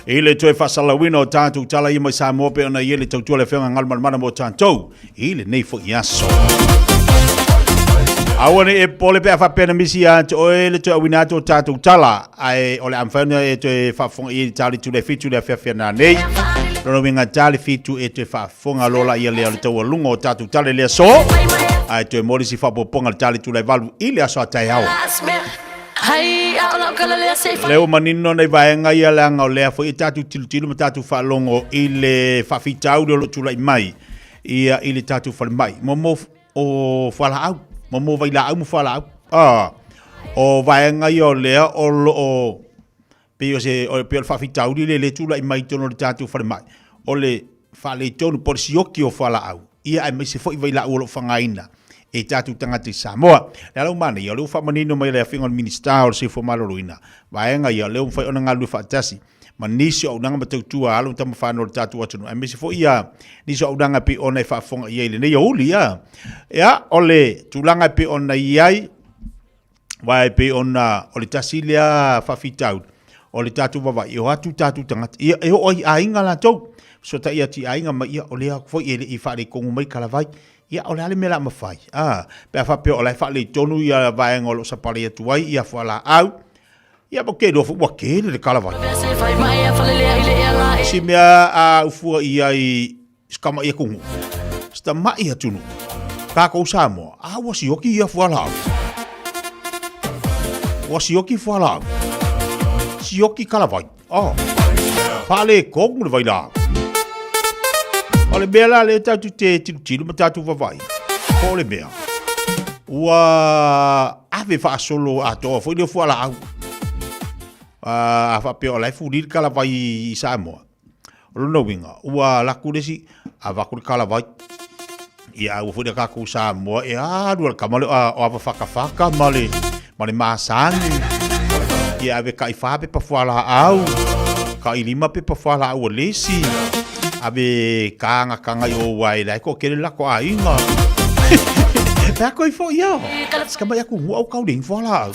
i le toe faasalauina o tatou tala ia mai Samoa pe ona i le tautua le afioga Galumalemana mo tatou i lenei foi aso. Aua ne i e pole pe a faapea na misi ia te oe le toe auina atu o tatou tala, ae o le a mafai ona e toe faafofoga i le tali tule fitu le afiafi nanei. Lona uiga tali fitu e toe faafofoga lola ia lea o le taualuga o tatou tala i le aso, ae toe mo le isi faaopoopoga le tali tule valu i le aso a taeao. Lea ua manino nei vaega ia leaga o lea foi e tatou tilotilo ma tatou faalogo i le faafitauli o lo o tulai mai ia i le tatou falemai. Mo mo o fualaau, mo mo vailaau ma fualaau. Ah, o vaega ia o lea o lo o pei o se o pei o le faafitauli le le tulai mai i totonu o le tatou falemai. O le faaletonu po o le sioki o fualaau, ia aemaise foi vailaau o lo o faaaogaina e tatou tagata i Samoa. Le ala ua manaia, o lea ua faamanino mai e le Afioga i le Minisita o le Soifua Maloloina, vaega ia o lea ua mafai ona galulue faatasi ma nisi o auaunaga ma tautua a alo ma tama fanau o le tatou atunuu, aemaise foi ia nisi o auaunaga e pei ona e faafofoga i ai i lenei aoauli. Ia, ia o le tulaga e pei ona i ai, aua e pei ona o le tasi lea faafitauli, o le tatou vavaai, e o atu tatou tagata, ia e oo ai i aiga latou, fesootai atu i aiga ma ia o lea foi e le i faaletonu mai kalavai. Ia, o le a le mea o le a mafai? A, pe a faapea o la e faaletonu ia vaega o lo o sapalai atu ai ia fualaau, Ia ma ke iloa foi ua tele le kalavai. Si mea a ufua i ai si tama'i atunuu, si tama'i atunuu, tatou Samoa, a ua sioki ia fualaau. Ua sioki fualaau. Sioki kalavai. Oh. Faaletonu le vailaau. O le mea la lea tatou te tilotilo ma tatou vaavaai, po o le mea, ua ave faasolo atoa foi lea fualaau. A faapea o la e fuli le kalavai i Samoa, o lona uiga, ua alu atu le isi, avatu le kalavai. Ia, a ua foi le tatou Samoa e alu le tama lea o ava fatafata ma le, ma le masani. Ia ave tai fa pepa fualaau, tai lima pepa fualaau a le isi. Ave kāgataga i o aua e la e toatele le latou aiga. Pe a toe foi ia. Sika mai aku ngua au kau le fualaau.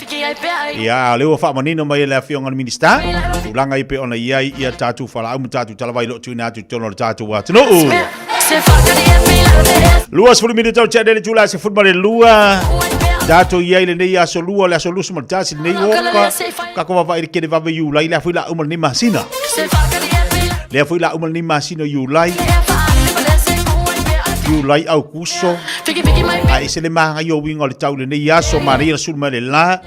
Ia, lea ua faamanino mai e le Afioga i le Minisita, tulaga ia pei ona i ai ia tatou fualaau ma tatou talavai o lo o tuuina atu i totonu o le tatou atunuu. 20 minute o tele le tula 12. Tatou i ai lenei aso lua, le aso 21 lenei oka. Kako vavaai le kele vave Iulai, lea foi la uma lenei masina. Lea foi la uma lenei masina o Iulai. Iulai, Aukuso. A ese le magaia o uiga o le tau lenei aso, manaia le sulu mai le la.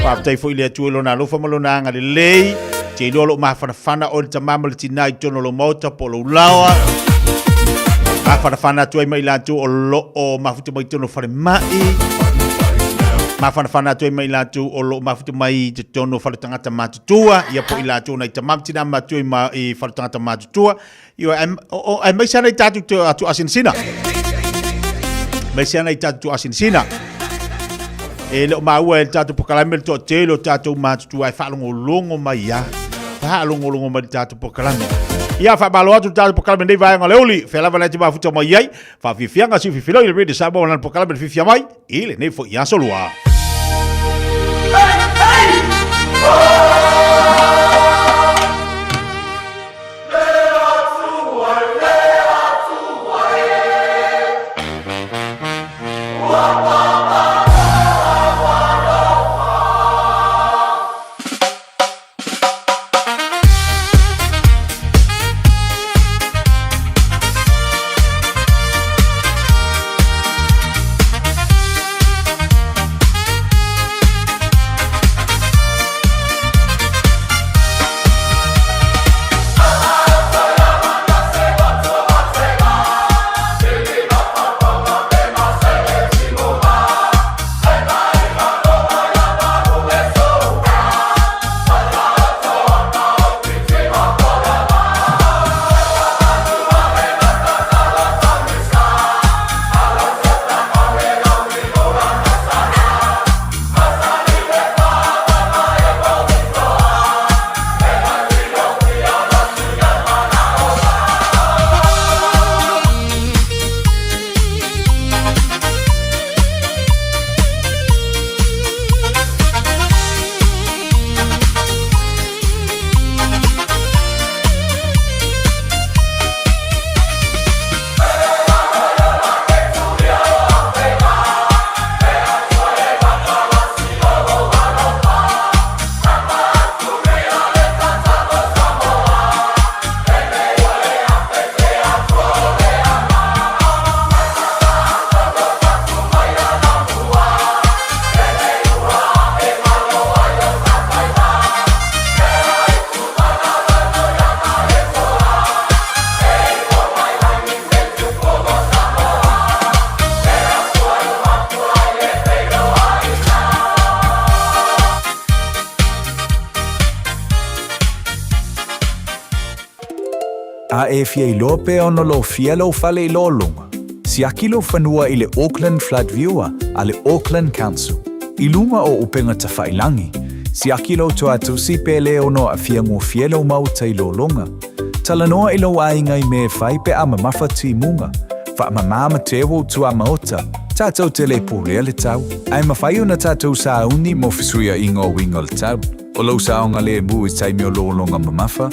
Faafetai foi i le Atua i lona alofa ma lona agalelei. Te iloa o lou mafanafana oe le tama ma le tina i totonu o lou maota po o lou laoa. Mafanafana atu ai ma i latou o loo mafuta mai i totonu o falemai. Mafanafana atu ai ma i latou o loo mafuta mai i totonu o fale tagata matutua, ia po i latou nai tama ma tina matua i, ma, i fale tagata matutua. Ia, aemaise ana i tatou te atu asinasina. Aemaise ana i tatou asinasina. E le o maua e le tatou pokalame le toatele o tatou matutua e faalogologo mai ia. Faalogologo mai le tatou pokalame. Ia, faamalo atu le tatou pokalame nei vaega o le uli. Fea lava le te mafuta mai ai. Faafiafiaga si fifiloi le Radio Samoa lana pokalame le fifia mai. I lenei foi aso lua. Hey, hey! Oh! A e fia iloa pe ono lofia lou fale i lologa, siaki lou fanua i le Auckland Flood Viewer a le Auckland Council. I luga o upega tafailagi, siaki lou toatusi pe le ono aafia gofie lou maota i lologa. Talanoa i lou aiga i mea e fai pe a mamafa timuga. Faamamā ma teu ou tuamaota, tatou te le pulea le tau. Ae mafai ona tatou sauni mo fesuiaiga o uiga o le tau. O lou saogalemu i taimi o lologa mamafa,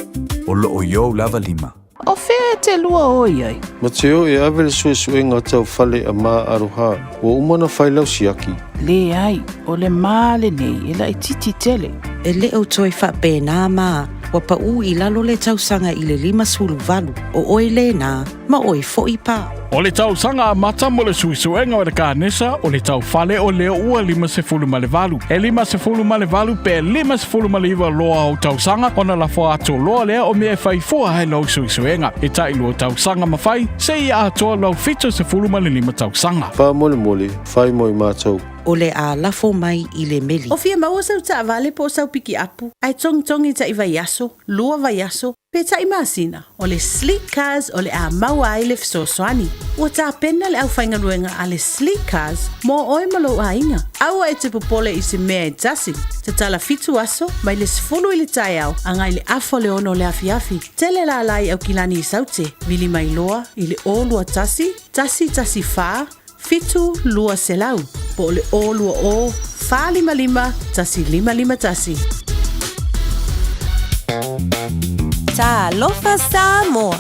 o loo i ou lava lima. O fea e te lua o i ai? Mateo e ave le suesuega tau fale a Ma Aroha, ua uma ona fai lau siaki. Leai, o le ma lenei e laitiiti tele. E le o toe faapena ma ua paʻū i lalo le tausaga i le 58, o oe lena, ma oe foʻi pa. O le tausaga amata mo le suesuega o le kanesa o le taufale o lea ua 58. E 58 pe 59 loa ou tausaga ona lafo atu loa lea o mea e fai fua ai lou suesuega. E tailua tausaga ma fai, seia atoa lou 75 tausaga. Faamolemole, fai mo i matou. O le a lafo mai i le meli. O fia maua sau taavale po o sau pikiapu, ae togitogi taʻi vaiaso, lua vaiaso, pe taʻi masina, o le Sleek Cars o le a maua ai le fesoasoani. Ua tapena le aufaigaluega a le Sleek Cars mo oe ma lou aiga. Aua e te popole i se mea e tasi. Tatala 7 aso, mai le 10 i le taeao agai i le afa o le 6 o le afiafi. Tele lala i Aukilani i Saute, vili mai loa i le 021 114 7200 po o le 020 455 1551. Talofa Samoa!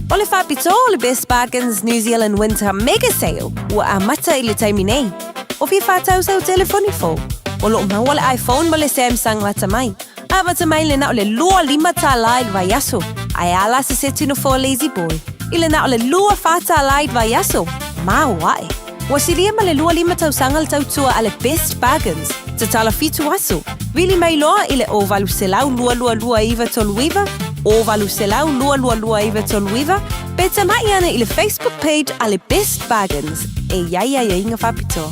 O le faapitoa o le Best Bargains New Zealand Winter Mega Sale ua amata i le taimi nei. O fia faatau sau telefoni fou? O loo maua le iPhone ma le Samsung lata mai. Amata mai le na o le 25 tālā i le vaiaso, ae a la se seti nofoa lazy boy i le na o le 24 tālā i le vaiaso? Maoaʻe! Ua silia ma le 25 tausaga le tautua a le Best Bargains, tatala 7 aso, vili mai loa i le 0800 222 939, 0800 222 939, pe tamaʻi ane i le Facebook page a le Best Bargains e i ai aiaiga faapitoa.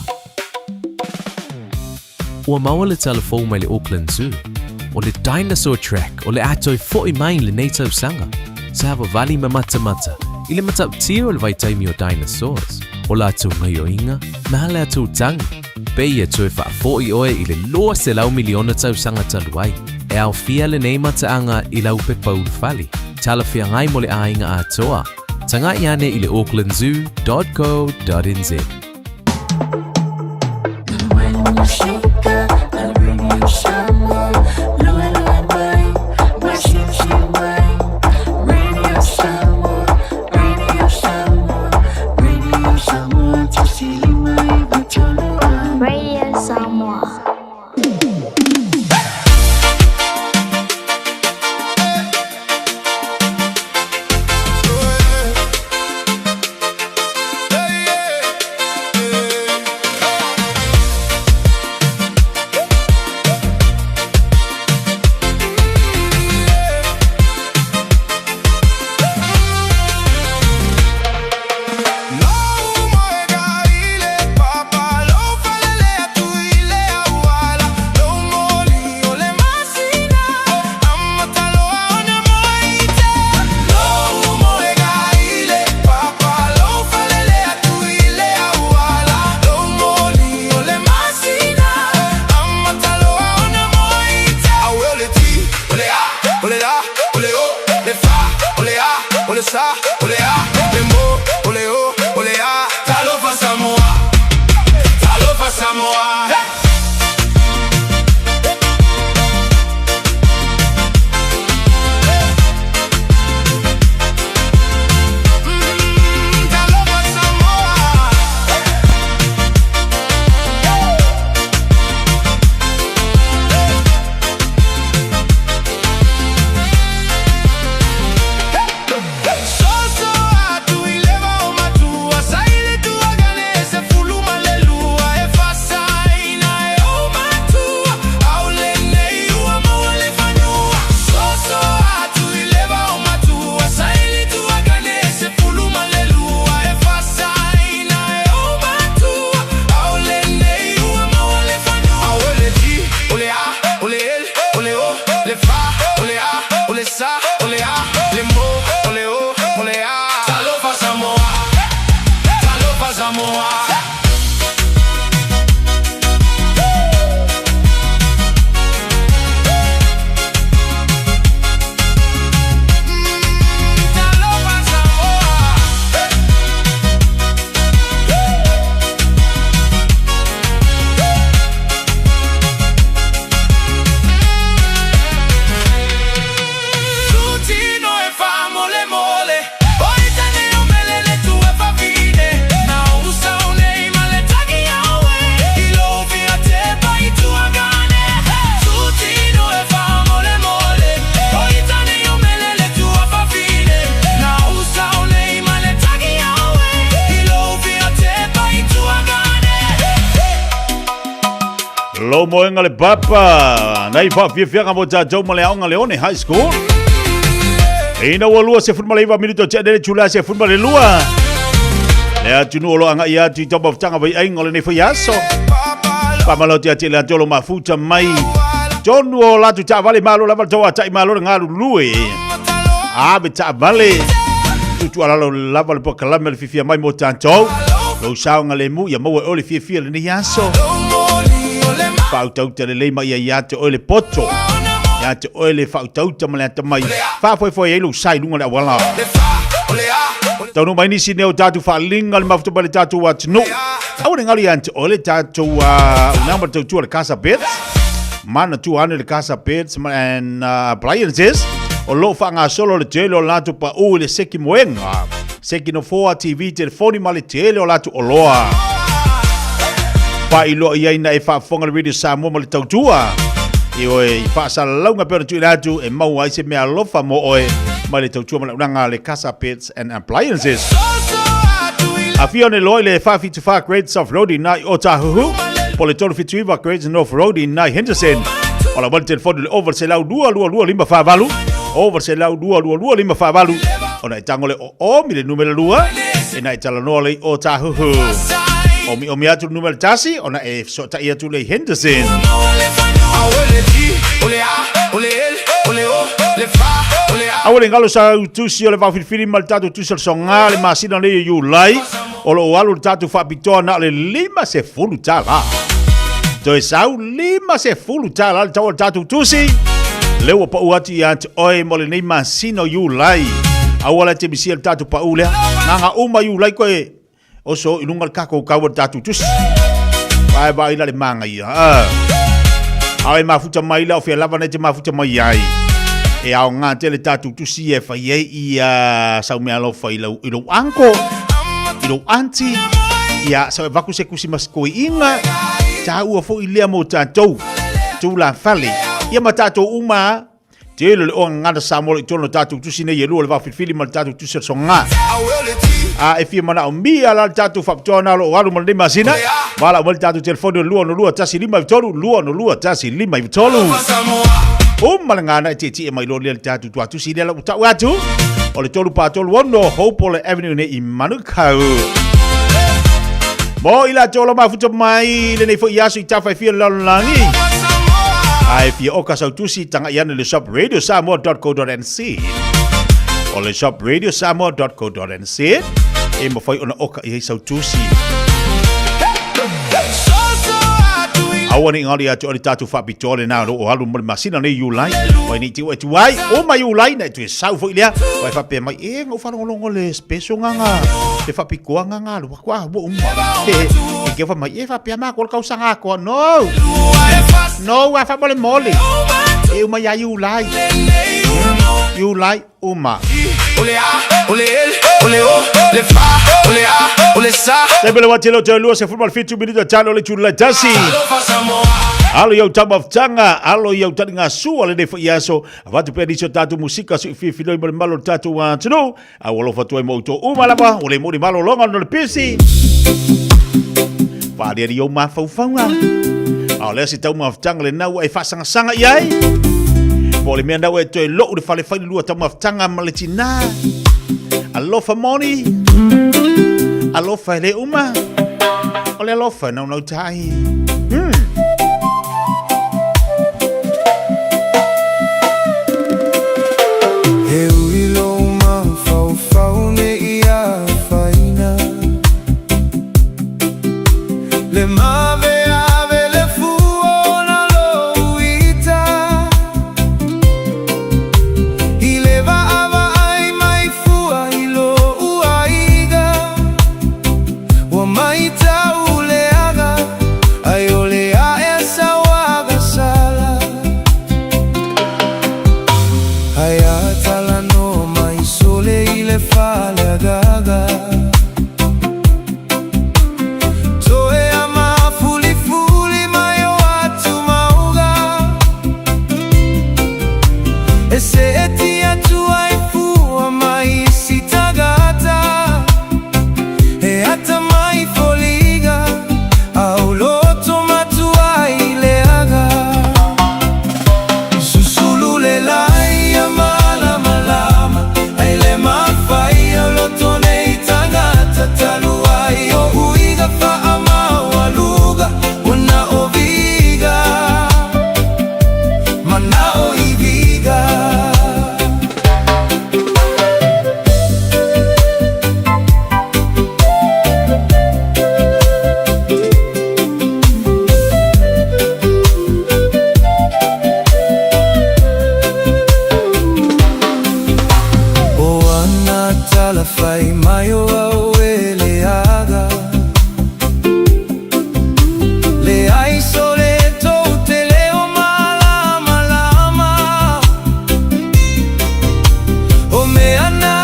Ua maua le tala fou mai le Auckland Zoo, o le Dinosaur Track o le a toe foʻi mai i lenei tausaga. Savavali ma matamata i le matautia o le vaitaimi o dinosaurs, o latou gaioiga ma latou tagi. Pei e toe faafoʻi oe i le 200 miliona tausaga talu ai. E aofia lenei mataaga i lau pepa ulufale, talafeagai mo le aiga atoa. Tagai ane i le aucklandzoo.co.nz. Radio Samoa. So Lou moenga le papa. Nai whaafiafiaga mo tātou ma le aonga Leone High School. Ina ua 29 minuto tea nele tula se fulu ma le lua. Le atunu o lo anga ia atu i tau mafutanga vai ainga o lenei foi aso. Whamalo te ate le atolo mafuta mai. Tonu o latu taavale malo lava le tau atai malo le ngalu lue. Ave taavale. Tutu alalo lava le pokalame le fifia mai mo tātou. Lou saoga le mu ia maua e oe le fiafia i lenei aso. Faautauta lelei mai ia ia te oe le poto. Ia te oe le faautauta ma le atamai. Faafoefoe ai lou sa i luga o le auala. Taunuu mai nisi nei o tatou faaliga le mafuta mai le tatou atunuu. Aua ne galo ia te oe le tatou unanga ma le tautua le Casa Beds. Manatua ane le Casa Beds and Appliances. O lo o faagasolo le tele o latou pau i le seki moega. Seki nofoa, TV, telefoni ma le tele o latou oloa. Faailoa i ai na e faafofoga le Radio Samoa ma le tautua. I oe i faasalalauga pei ona tuuina atu e maua ai se mea alofa mo oe mai le tautua ma le auaunaga a le Casa Pets and Appliances. Afio ane loa i le 474 Great South Road i nai Otahuhu, po le 379 Great North Road i nai Henderson. O la wale telefoni le over 102 22 548, over 102 22 548. Ona e tango le o o mi le numera lua, e na e talanoa le i Otahuhu. O mi o mi atu le numera tasi, ona e fesoatai atu le i Henderson. Aua le galo sa tusi o le vaofilifili ma le tatou tusi o le soga le masina nei o Iulai o lo o alu le tatou faapitoa na o le $50. Toe sau $50 le tau o le tatou tusi. Lea ua pau atu ia te oe mo lenei masina o Iulai. Aua la te misia le tatou pau lea. Nganga uma Iulai koe oso i luga o le takou kau o le tatou tusi. Vae vaai la le manaia. Ah. Ao e mafuta mai la o fea lava nei te mafuta mai ai. E aoga tele tatou tusi e fai ai ia sau meaalofa i lau, i lou uncle, i lou auntie, ia sau e vaku se kusi ma se toeaina, taua foi lea mo tatou, tulafale. Ia ma tatou uma Tele le oa gagana Samoa i totonu o tatou tusi nei e lua le vaofilifili ma le tatou tusi o le soga. A e fia manaomia la le tatou faapitoa na o lo o alu ma lenei masina, valaau mai le tatou telefoni o le 262 1593 262 1593. Uma le gana e tietie mai loa lea le tatou tuatusi lea la ua tau atu o le 336 Hopole Avenue nei i Manukau. Mo i latou o lo mafuta mai lenei foi aso i tafa e fia le lalolagi. A e fia oka sau tusi tagai ane le shop radiosamoa.co.nz. O le shop radiosamoa.co.nz e mafai ona oka i ai sau tusi. Aua ne i galo ia te oe le tatou faapitoa lena o lo o alu mo le masina nei Iulai. Wai nei te ua e tuai, uma Iulai na e toe sau foi lea. Wai faapea mai, e nga u faalogologo le special nganga, le faapitoa nganga alu aku a ua uma. He, e ke fa mai, e faapea ma ko le kausaga atoa. No! No, a faamolemole. E uma ia Iulai. Iulai, uma. Taimi le wati leo toe lua se fulma le fitu minita talo le tulu lai tasi. Alo i au taumafutaga, alo i au taliga sua lenei foi aso. Avatu pea nisi o tatou musika sui filifiloi mo le malo o le tatou atunuu. A ua alofa atu ai ma outou uma lava, ua le moni malologa ona o le pisi. Faaliali ou mafaufauga. A o lea se taumafutaga lena ua e faasagasanga i ai. Po o le mea na ua e toe lou le fale fai le lua taumafutaga ma le tinā. Alofa moni. Alofa e le uma. O le alofa e naunautai. He ui lou mafaufau ne i afaina Le maveave le fua ona lou ita I le vaavaai mai fua i lou aiga Ua maitau leaga ai o le aʻe sauaga sala Ai a talanoa mai sole i le fale agaga Toe a mafulifuli mai o atu mauga E seeti atu ai fua mai isi tagata E atamai foliga au loto matua i leaga. Tala fai mai o au e le aga Le ai sole tou te leo malamalama O mea na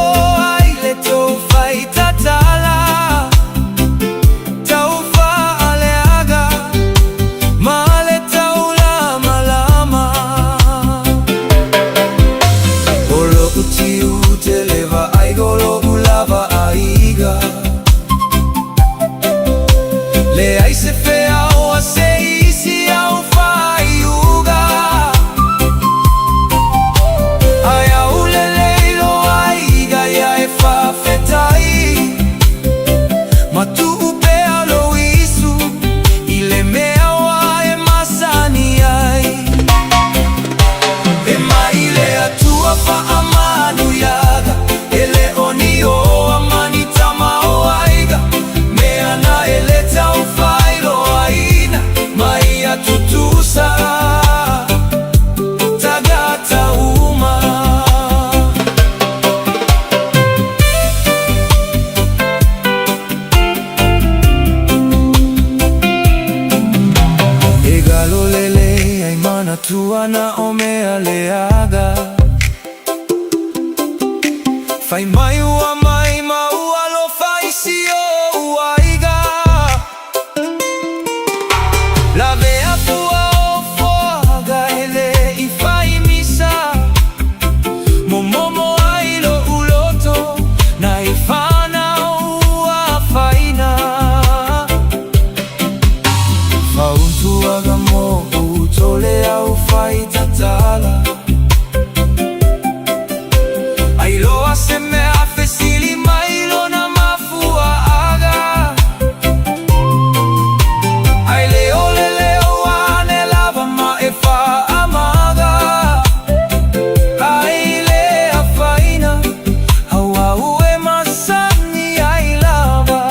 oo ai le tou fai tatala Tau faaleaga ma le taulamalama O lo'u tiute le vaai o lo'u lava aiga Leai se feao a se isi au faaiuga Ai au lelei loa aiga ia e faafetai Ma tuu pea lou isu i le mea ua e masani ai E mai le Atua faamanuiaga E le o ni oa ma ni tama o aiga Mea na e le taufailoaina Ma ia tutusa tagata uma. E galo lelei ai manatua na o mea leaga Fai mai ua mai ma ua alofa i si ou aiga Lavea fua o foaga e le i fai misa Momomo ai lo'u loto na i whanau ua afaina Fauntuaga mo utole au fai tatala Ailoa se mea fesili mai lona mafuaaga Ai le ole leo ane lava ma e faamaga Ai le afaina au e masani ai lava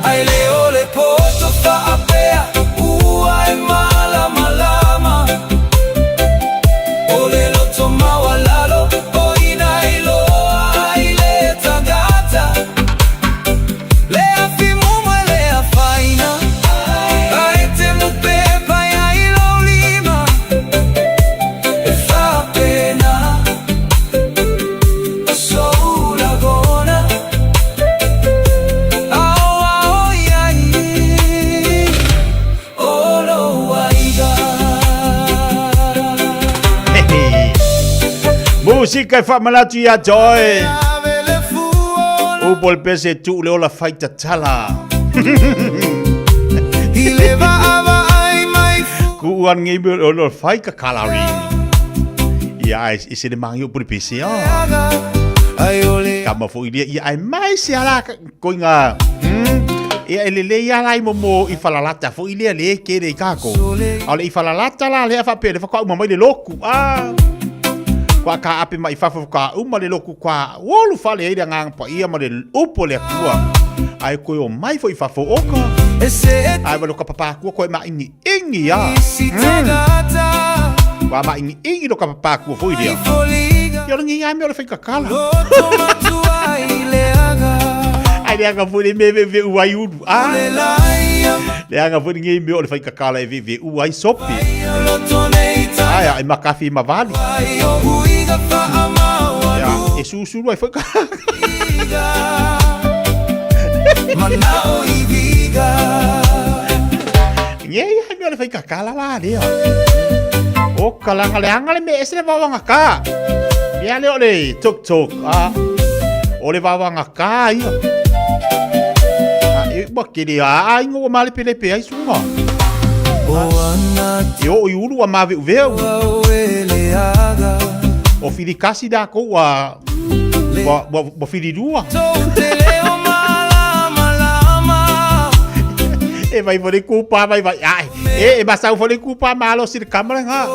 Ai le ole poto faapea ua e malamalama O le loto maualalo o ina iloa ai le tagata Le afi mumu e le afaina Ae te mupepa ia i lou lima E faapena sou lagona Aoao i ai o lou aiga. Musika e faamanatu ia te oe. Upu o le pese tuu le ola fai tatala. Ku an ngi me o fai ka kalari. Ia ai i se le mangi upu le pese o. Ka ma fo ilia ia ai mai se ala koinga. Ia e lelei lava la i momo i falalata foi lea le kele i kako. A o le i falalata la lea faapea le whakauma mai le loku. Ah. Kua ka ape mai fafo ka uma le loku kua olu fale ai le agaga paia ma le upu o le Atua. Ai koe o mai foi fafo oka. Ai ma lo ka papakua koe ma ingi ingi a. Kua ma ingi ingi lo ka papakua foi lea. Ia o le ngi ai me o le whaikakala. Ai le anga foi le me ve ve uai ulu. Ah. Le anga foi le ngi me o le whaikakala e ve ve uai sopi. Ai ai makafi ma vali. Ia, e susulu ai foi ka. Nge ia hai mea o le whaikakala la lea. O ka langa le anga le me ese le wawanga ka. Mea le o le tuk tuk. Ah. O le wawanga ka ia. Ah, e ua kere a a ingo ua male pele pe ai sunga. E o i ulu a mave uveu. O whilikasi la kou ua ua ua ua whilirua. E vai fo le kupa vai vai ai. E e masau fo le kupa malo si le kamala nga.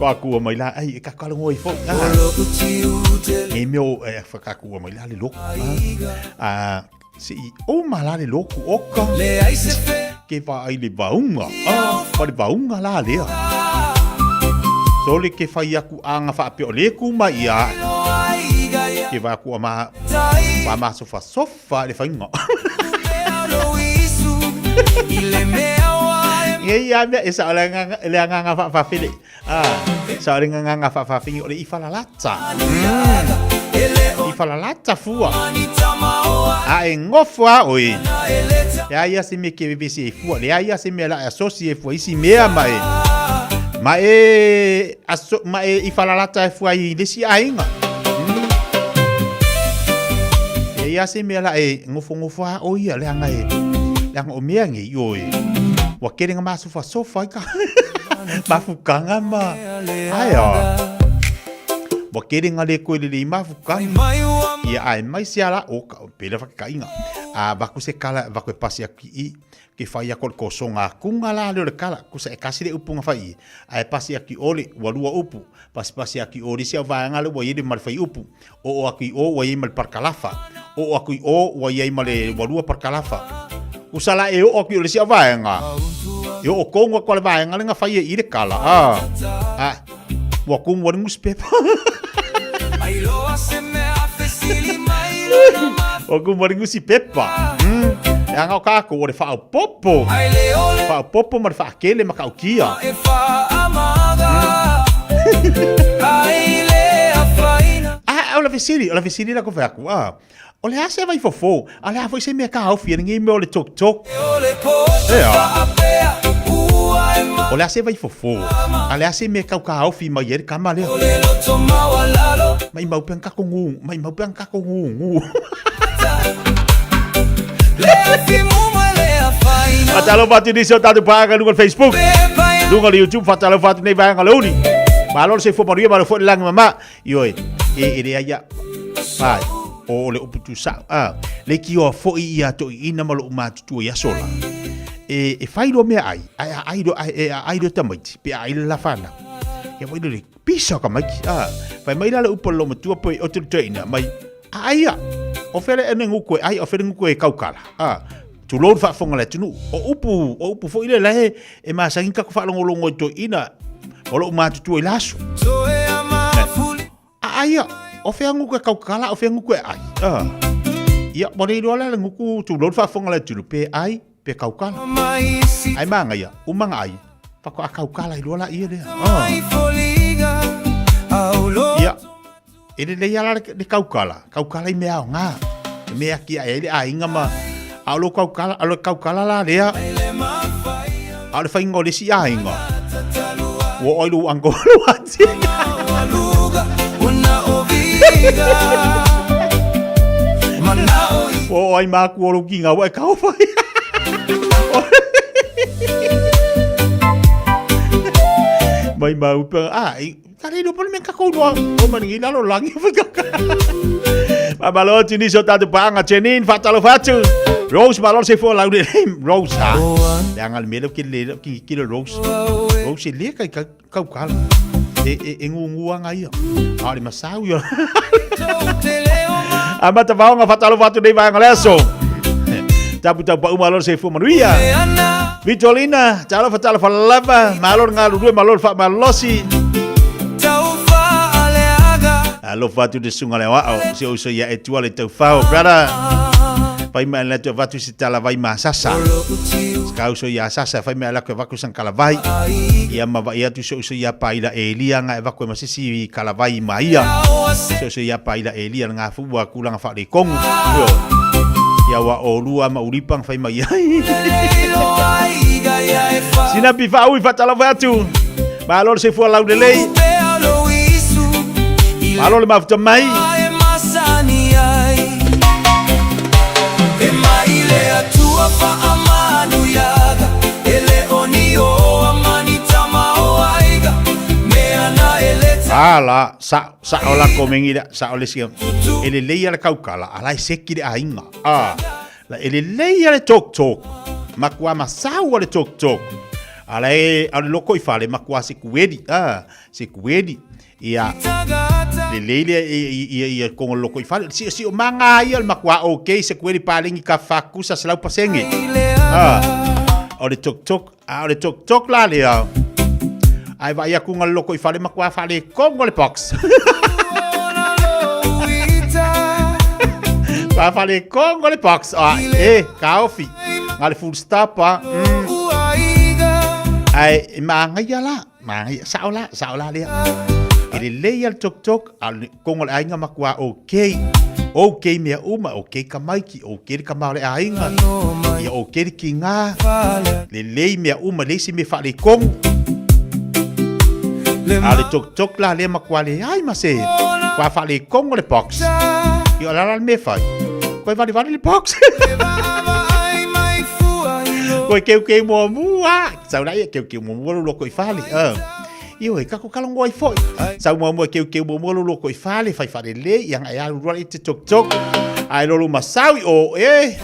Whakaakua mai la, ai, e kakalongo ai fo. E meo e whakaakua mai la le loko. Ah, Se i uma la le loku oka. Ke vaai le vaunga. Ah, pa le vaunga la lea. Sole ke fai aku anga whaapea o le kuma ia. Ke vai aku ama pa ma sofa sofa le whainga. Ia ia mea e sa o le anganga whaafawhele. Ah, sa o le nganga whaafawhingi o le ifalalata. Ifalalata fua. A e ngofo a oi. Le ai ia se mea ke vevesi e fua. Le ai ia se mea la e asosi e fua isi mea ma e. Ma e, aso, ma e ifalalata e fua i lesi aiga. E ia se mea la e ngofo ngofo a oi ia le anga e. Le anga o mea ngei oi. Ua kere nga masofa sofa i ka. Mafukanga ma. Ai a. Ua kere nga le koe lele i mafukanga. Ia ai mai se ala o ka pele whakakainga. A vaku se kala vaku e pasi aku i ke whai ako le kosonga kunga la le o le kala kusa e kasi le upu nga whai i. A e pasi aku i ole ua lua upu. Pasi pasi aku i ole si au vaenga le ua i le ma le whai upu. O o aku i o ua i ma le parkalafa. O o aku i o ua i ma le ua lua parkalafa. Kusa la e o aku i ole si au vaenga. E o o kongu aku ale vaenga le nga whai e i le kala. A, a, ua kongu ale newspaper. Ua kongu ale newspaper. E anga o kākou o le whaopopo. Whaopopo ma le whaakele ma kaukia. Ah, o le fesili, o le fesili la ko whai aku, ah. O le a se vai fofo, a le a foi se mea ka haufi, e ngi mea o le tok tok. Ea. O le a se vai fofo, a le a se mea kau ka haufi mai e le kama lea. Mai mau pe kako ngu, mai mau pe kako ngu ngu. Fatalofa atu nisi o tatou paaga i luga o le Facebook, luga o le YouTube, fatalofa atu nei vaega o le uli. Malo le soifua manuia, malo foi le lagi mama. Ioe, e, e leai ia, ai, o le upu tusao, a, le kioa foi ia toeaiina ma lou matutua i aso la. E, e fai loa mea ai, ae aai loa, ae, e aai loa tamaiti, pe aai le la whanau. Ia wai le pisa o ka maiki, a, fai mai la le upu a le matua pe o te toeaina, mai, aai ia, o fele ene nguku e ai, o fele nguku e kaukala, a, tulou le faafofoga le atunuu. O upu, o upu foi le lae e masani kako faalogologo i toeaina o lou matutua i le aso. A ai ia, o fea nguku e kaukala, o fea nguku e ai. A. Ia, ua le iloa la le nguku tulou le faafofoga le atunuu, pe ai, pe kaukala. Ai magaia, uma nga ai, faatoa kaukala i loa la ia lea. A. Ia, E lelei ala le kaukala, kaukala i mea aoga. E mea ki ai le aiga ma a o lo kaukala, a lo kaukala la lea. A o le whainga o le si aiga. Ua oi lu uncle lu auntie. Ua oi māku o ki ngā wai kau whai. Mai mau pe, ah, Ka le iloa mea kakou noa. O mani i lalo langi o kaka. Malo atu nisi o tātou pānga Janine, whātalofa atu. Rose, malo se fua lau le Rose, ha. Le anga le mele ki le ki ki le Rose. Rose e le kai kau kala. E e e ngu ngu anga ia. A le masau ia. A mata vaonga whātalofa atu nei vaenga le aso. Tapu tau pa uma malo se fua manuia. Vitolina, talofa talofa lava, malo le galulue, malo le faamalosi. Alofa atu le susuga le aoao, si ou uso ia Etua le taufao, brother. Fai mai le atu avatu se talavai ma sasa. Ka uso ia sasa, fai mai le atu avatu sang kalavai. Ia ma vai atu se uso ia paila Elia nga e vaku e masisi kalavai ma ia. Se uso ia paila Elia nga fu ua kulanga fa le kongu. Ia ua olua ma ulipang fai mai ai. Sinapi faaui faatalofa atu. Malo le soifua laulelei. Malo le mafuta mai. Ala, sa, sa o la komengi la, sa o le sia. E le leia le kaukala, ala e seki le ainga. Ah, la e le leia le tok tok. Makua masau le tok tok. Ala e, ale loko i fale, makua se kueli, ah, se kueli. Ia. Lelei lea ia ia kongo loko i fale. Sio sio manga ia le makua okay se kueli palengi ka fakusa 100%. Ah. O le tok tok, a o le tok tok la lea. Ai vai aku nga loko i fale makua fale kongo le box. Va fale kongo le box. Ah, e, kaofi. Nga le full stop ah. Ai, maangaia la. Maangaia, sao la, sao la lea. E lelei a le tok a le kongo le aiga makua okay. Okay mea uma, okay ka maiki, okay le kama o le aiga. Ia okay le kinga. Lelei mea uma, leai se mea faaletonu. A le tok la lea makua leai ma se. Kua faaletonu le box. Ia o le a la le mea e fai? Koe valevale le box. Koe keukeu muamua. Sau la ia keukeu muamua lo loko i fale. Ioe, kako kalongo ai foi. Sau muamua keukeu muamua lo loko i fale, fai fale le, ia ngai alu rua i te tok tok. Ai lolo masau i o, e.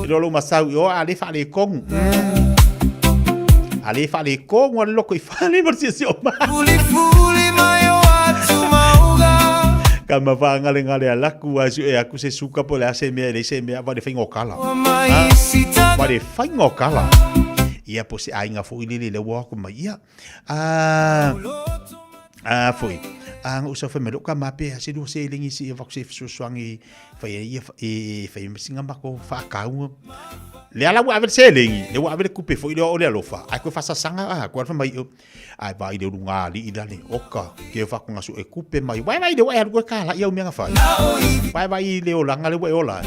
Lolo masau i o, a le whale kongu. A le whale kongu a le loko i fale, ma sia si o ma. Ka ma whaangale ngale a laku a su e aku se suka po le a se mea e le se mea, va le whainga o kala. Va le whainga o kala. Ia po se aiga foi lele le ua aku mai ia. A a foi. A ngo sa foi me ka ma pe se lu se lengi si va se fesoasoani fai ia e fai singa mako whaakau. Le ala ua ave se lengi, le ua ave le kupe foi le o le alofa. Ai koe whasasanga a koe alfa mai o. Ai vai le urunga ali i lale oka ke whakonga su e kupe mai. Vai vai le ua e alu koe kāla i au mea ngawhai. Vai vai le olanga le ua e ola.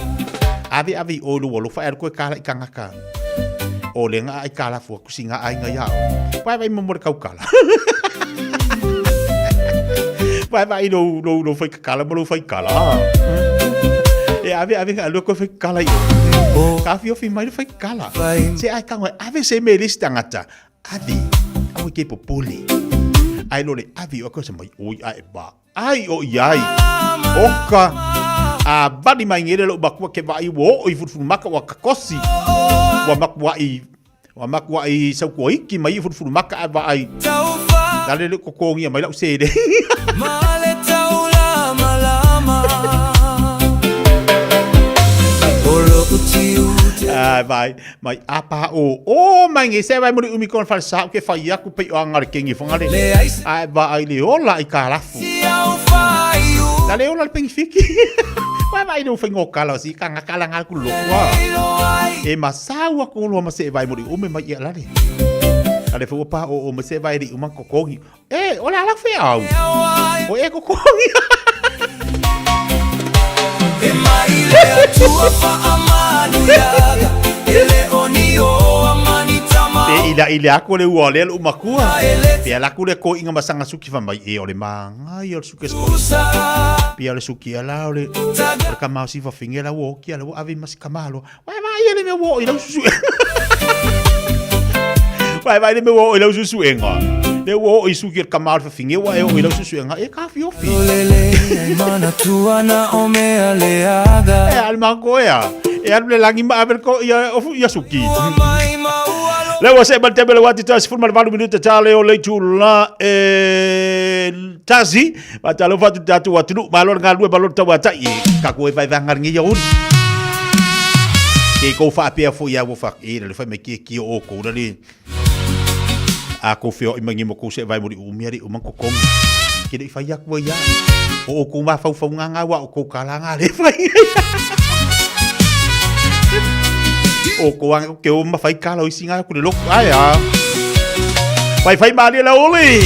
Ave ave i o le alofa e alu koe kāla i kangaka. O le nga ai kala fua kusi nga ai nga iao. Vai vai mo le kaukala. Vai vai lo lo lo fai kala mo lo fai kala. E ave ave nga lo ko fai kala i. Ka fio fi mai lo fai kala. Se ai kango ave se me le tangata. Ave awe ke popole. Ai lo le ave o ko se mai oi ai ba. Ai o i ai. Oka. A vali mai ngere lo makua ke vai wo o i furufuru maka wa kakosi. Wa makua i wa makua i sau kua iki mai i furufuru maka a vai. Lale le kokongia mai lau sele. Ai vai mai apa o o mai nge se vai muri umi kon fal sa ke fai aku pe o anga le kengi fanga le. Ai vai le ola i ka lafu. La le ola le pengi fiki. Vai vai no fai ngokala si ka ngakala nga ku lokwa. E masau aku lo ma se vai muri umi mai ia lale. Ale fo pa o o ma se vai ri uma kokongi. E ola ala fe au. O e kokongi. E mai le atua faamanuiaga E le o ni o amani tama Pe ila ila aku le ua le lu makua. Pe ala ku le ko inga masanga suki fa mai e o le manga i o le suke sko. Pe o le suki ala o le o le kamao si fa finge la wo ki ala wo ave masi kamalo. Vai vai ele me wo i lau susu. Vai vai le me wo i lau susu enga. Le wo i suki le kamao fa finge wa e o i lau susu enga e ka fio fi. E al mango ea. E alu le langi ma ave ko ia ofu ia suki. Le ua se mal tebe le wati tasi fulu ma le valu minuta ta le o le tula e tasi. Ma talo fatu tatu atunu malo nga lue malo tau atai ka ko e vai vai ngi ia uri. Ke ko fa pea fo ia wo fa e le fa me ke ki o ko le a ko feo i mangi mo ko se vai muri umi ari o man ko kom. Ke le fai aku ia. O o ko ma fau fau nga nga wa o ko kala nga le fai. O ko anga ke o ma fai kala o isi nga ku le loko ai a. Fai fai mali la oli.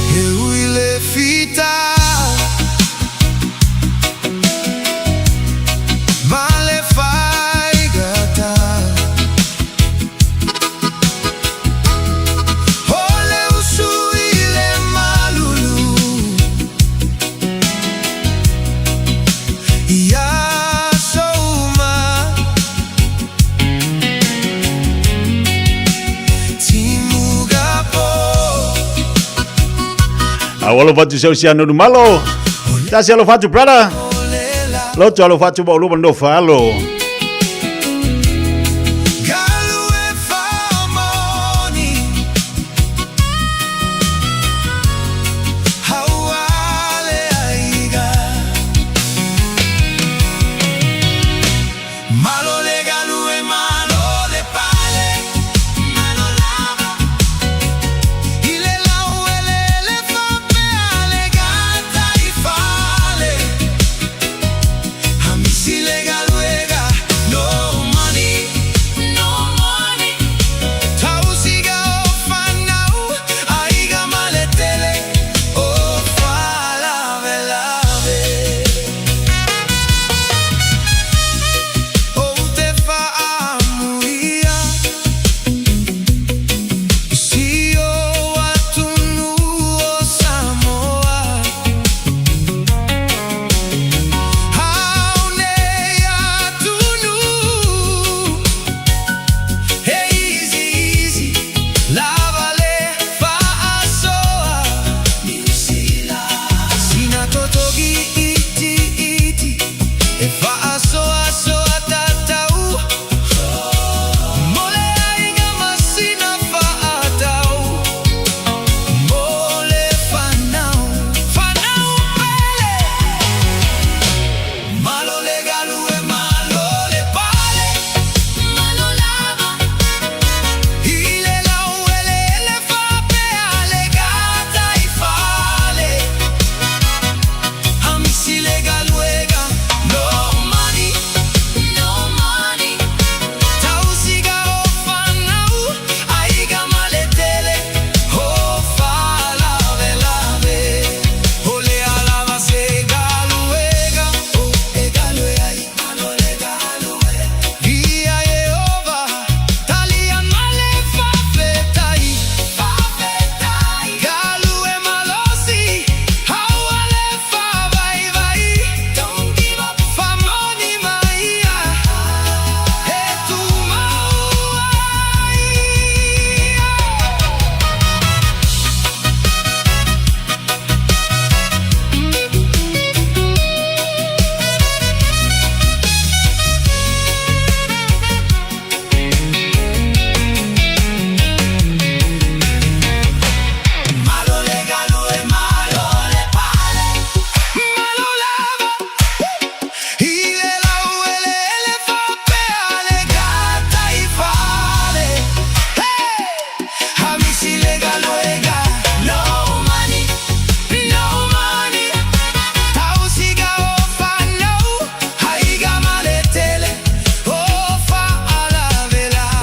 He ui le fita Ma le faigata O le usu i le malulu I aso uma Timuga po Alofa atu seu si anu malo. Tasi alofa atu brother. Loto alo fatu ma uluma no falo.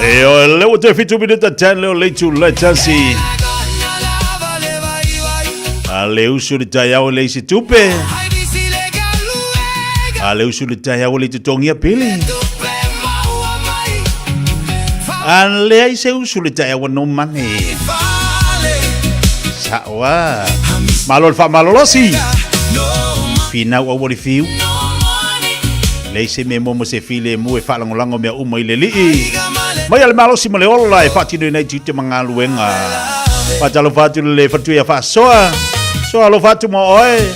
E o le ua te fitu minita ten leo leitu le tasi. A le usu le tai au le isi tupe. A le usu le tai au le totongia pili. A le ai se usu le tai au no mane. Sa'oa. Malo le faamalolosi. Finau au le fiu. Leai se mea moa ma se filemu e faalagolago mea uma i le Alii. Mai a le malosi ma le ola e faatinoina ai tiute ma galuega. Faatalofa atu i le faletua ia Faasoa. Soa alofa atu ma oe.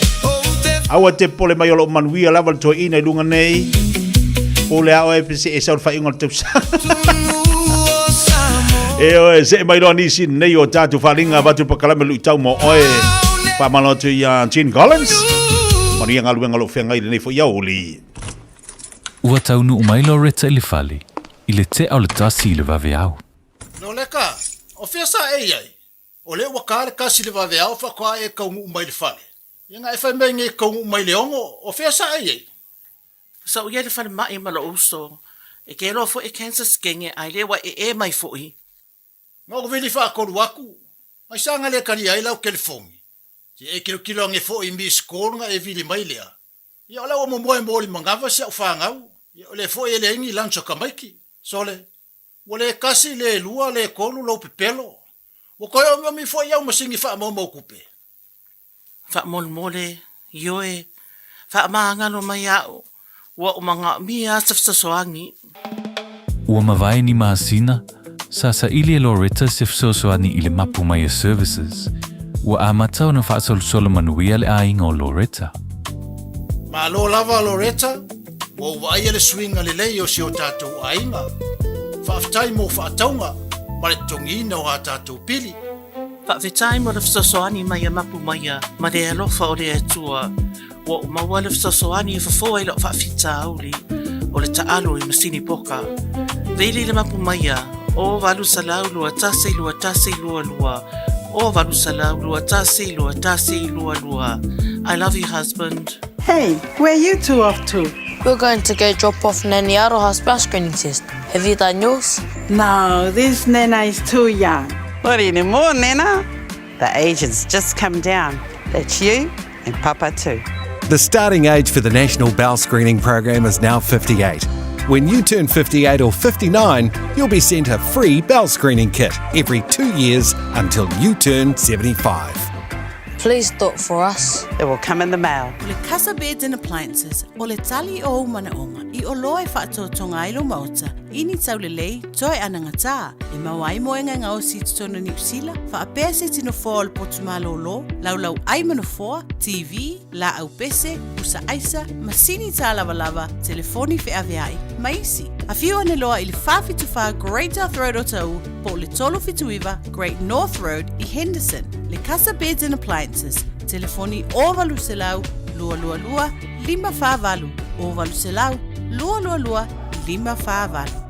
Aua te popole mai o loo manuia lava le toeaina i luga nei. Pule a oe pe se e sau le faaiuga o le tausaga. E oe, see mai loa nisi nei o tatou faaaliga avatu le pakalame luitau mo oe. Faamalo atu ia Gene Collins. Manuia galuega o lo o feagai i lenei foi aoauli. Ua taunuu mai Loretta i le fale i le tea o le tasi i le vaveao. Loleka, o fea sa e i ai? O lea ua ka le kasi i le vaveao faatoa e taunuu mai i le fale. Ia na e fai mai nei e taunuu mai i le 6, o fea sa e i ai? Sa ou i ai i le falemai ma lou uso, e ke loa foi e cancer skenge ae le ua ee mai foi. Na ou vili faatolu atu, ai sa na le talia ai lau telefoni. Se e tilotilo ane foi i miss call na e vili mai lea. Ia o la ua momoe mo le manava si au fanau, ia o lea foi e leai ni lunch a tamaiti. Sole, ua le tasi, le lua, le tolu lou pepelo. Ua toe omiomi foi au masini faamaumau tupe. Faamolemole, ioe, faamagalo mai a'u, ua ou manaomia se fesoasoani. Ua mavae ni masina, sa saili e Loretta se fesoasoani i le mapu mai a Services. Ua amata ona faasolosolo manuia le aiga o Loretta. Malo lava Loretta, ua ou vaaia le suiga lelei o si o tatou aiga. Faafetai mo faatauga ma le totogiina o a tatou pili. Faafetai mo le fesoasoani mai a Mapu Maia ma le alofa o le Atua. Ua ou maua le fesoasoani e fofo ai lau faafitauli o le taalo i masini poka. Vili le Mapu Maia, o 800 21 21 22, o 800 21 21 22. I love you husband. Hey, where you two off to? We're going to go drop off Nanny Aroha's bowel screening test. Have you done yours? No, this Nana is too young. Not anymore, Nana. The age has just come down. That's you and Papa too. The starting age for the National Bowel Screening Program is now 58. When you turn 58 or 59, you'll be sent a free bowel screening kit every two years until you turn 75. Please do it for us. It will come in the mail. O le Casa Beds and Appliances, o le tali o ou manaoga i oloa e faatoatoga ai lou maota i ni taulelei toe anagatā e maua ai moega e gaosi i totonu o Niu Sila, faapea se iti nofoa o le potu malōlō, laulau ai ma nofoa, TV, laau pese, pusa aisa, masini tālavalava, telefoni feaveai, ma isi. Afio ane loa i le 474 Great South Road o Taʻu po o le 379 Great North Road i Henderson. Le Casa Beds and Appliances, telefoni 0800 222 548, 0800 222 548.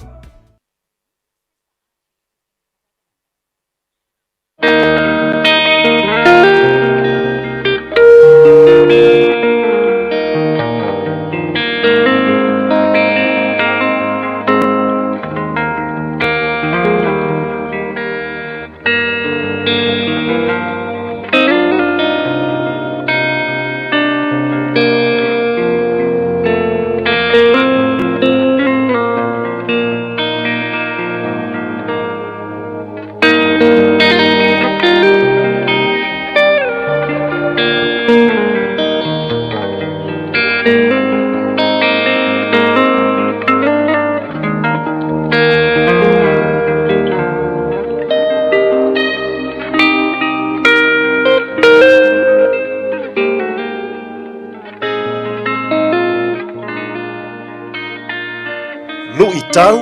Luʻitau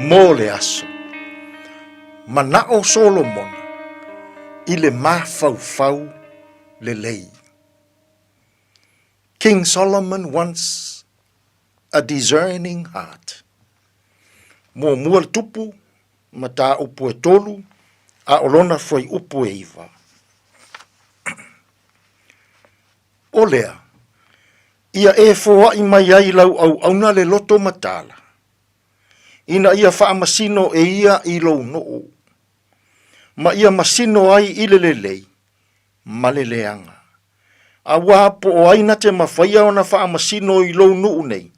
mo le aso. Manaʻo Solomona i le mafaufau lelei. King Solomon wants a discerning heart. Muamua le tupu, mataupu e tolu, a o lona fuaiupu e iva. O lea, ia e foaʻi mai ai lau auauna le loto mataala, ina ia faamasino e ia i lou nuu, ma ia masino ai i le lelei ma le leaga. Auā po o ai na te mafaia ona faamasino i lou nuu nei,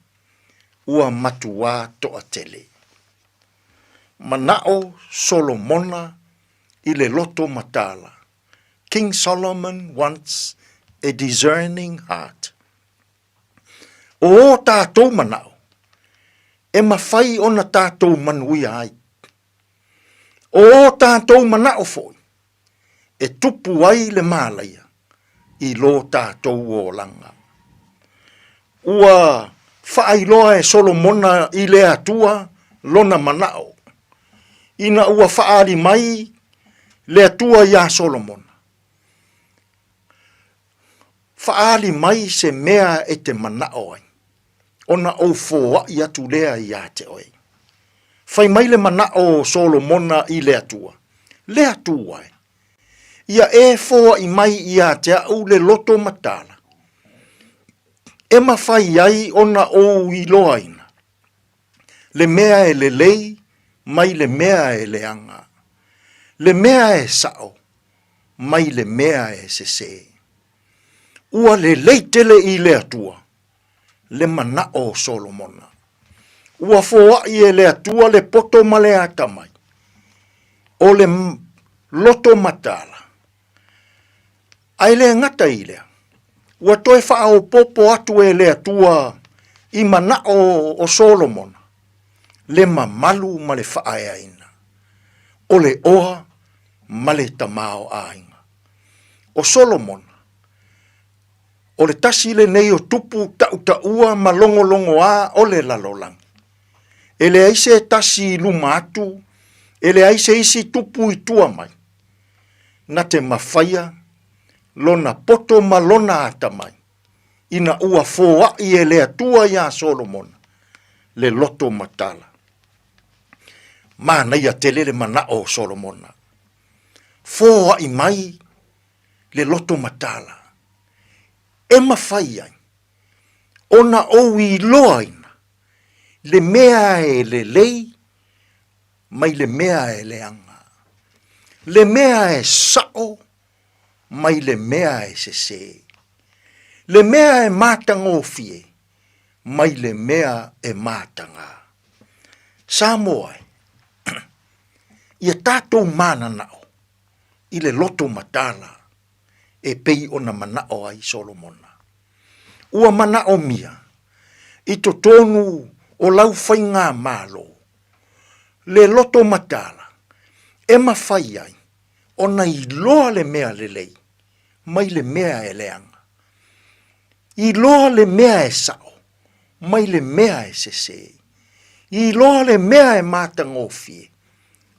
ua matuā toatele. Manaʻo Solomona i le loto mataala, King Solomon wants a discerning heart. O ō tātou manaʻo, e mafai ona tātou manuia ai. O ō tātou manaʻo foi, e tupu ai le mālaia i lō tātou olaga. Ua faailoa e Solomona i le Atua lona manaʻo, ina ua faaali mai le Atua iā Solomona, Faaali mai se mea e te manaʻo ai, ona ou foaʻi atu lea iā te oe. Fai mai le manaʻo o Solomona i le Atua, Le Atua e, ia e foaʻi mai iā te aʻu le loto mataala, e mafai ai ona ou iloaina le mea e lelei mai le mea e leaga, le mea e saʻo mai le mea e sesē. Ua lelei tele i le Atua le manaʻo o Solomona. Ua foaʻi e le Atua le poto ma le atamai, o le loto mataala. A e le gata i lea, ua toe faaopoopo atu e le Atua i manaʻo o Solomona le mamalu ma le faaeaina, o le oa ma le tamaoaiga. ʻO Solomona, O le tasi lenei o tupu taʻutaʻua ma logologoā o le lalolagi. E leai se tasi i luma atu, e leai se isi tupu i tua mai, na te mafaia lona poto ma lona atamai, ina ua foaʻi e le Atua iā Solomona le loto matala. Manaia tele le manaʻo o Solomona. Foaʻi mai le loto matala e mafai ai ona ou iloaina le mea e lelei mai le mea e leaga, le mea e saʻo mai le mea e sesē, le mea e matagofie mai le mea e matagā. Samoa e, ia tatou mananao i le loto matala e pei ona manao ai Solomona. Ua manaomia i totonu o lau faigamalo le loto matala e mafai ai ona iloa le mea lelei mai le mea e leaga, iloa le mea e sao mai le mea e sesē, iloa le mea e matagofie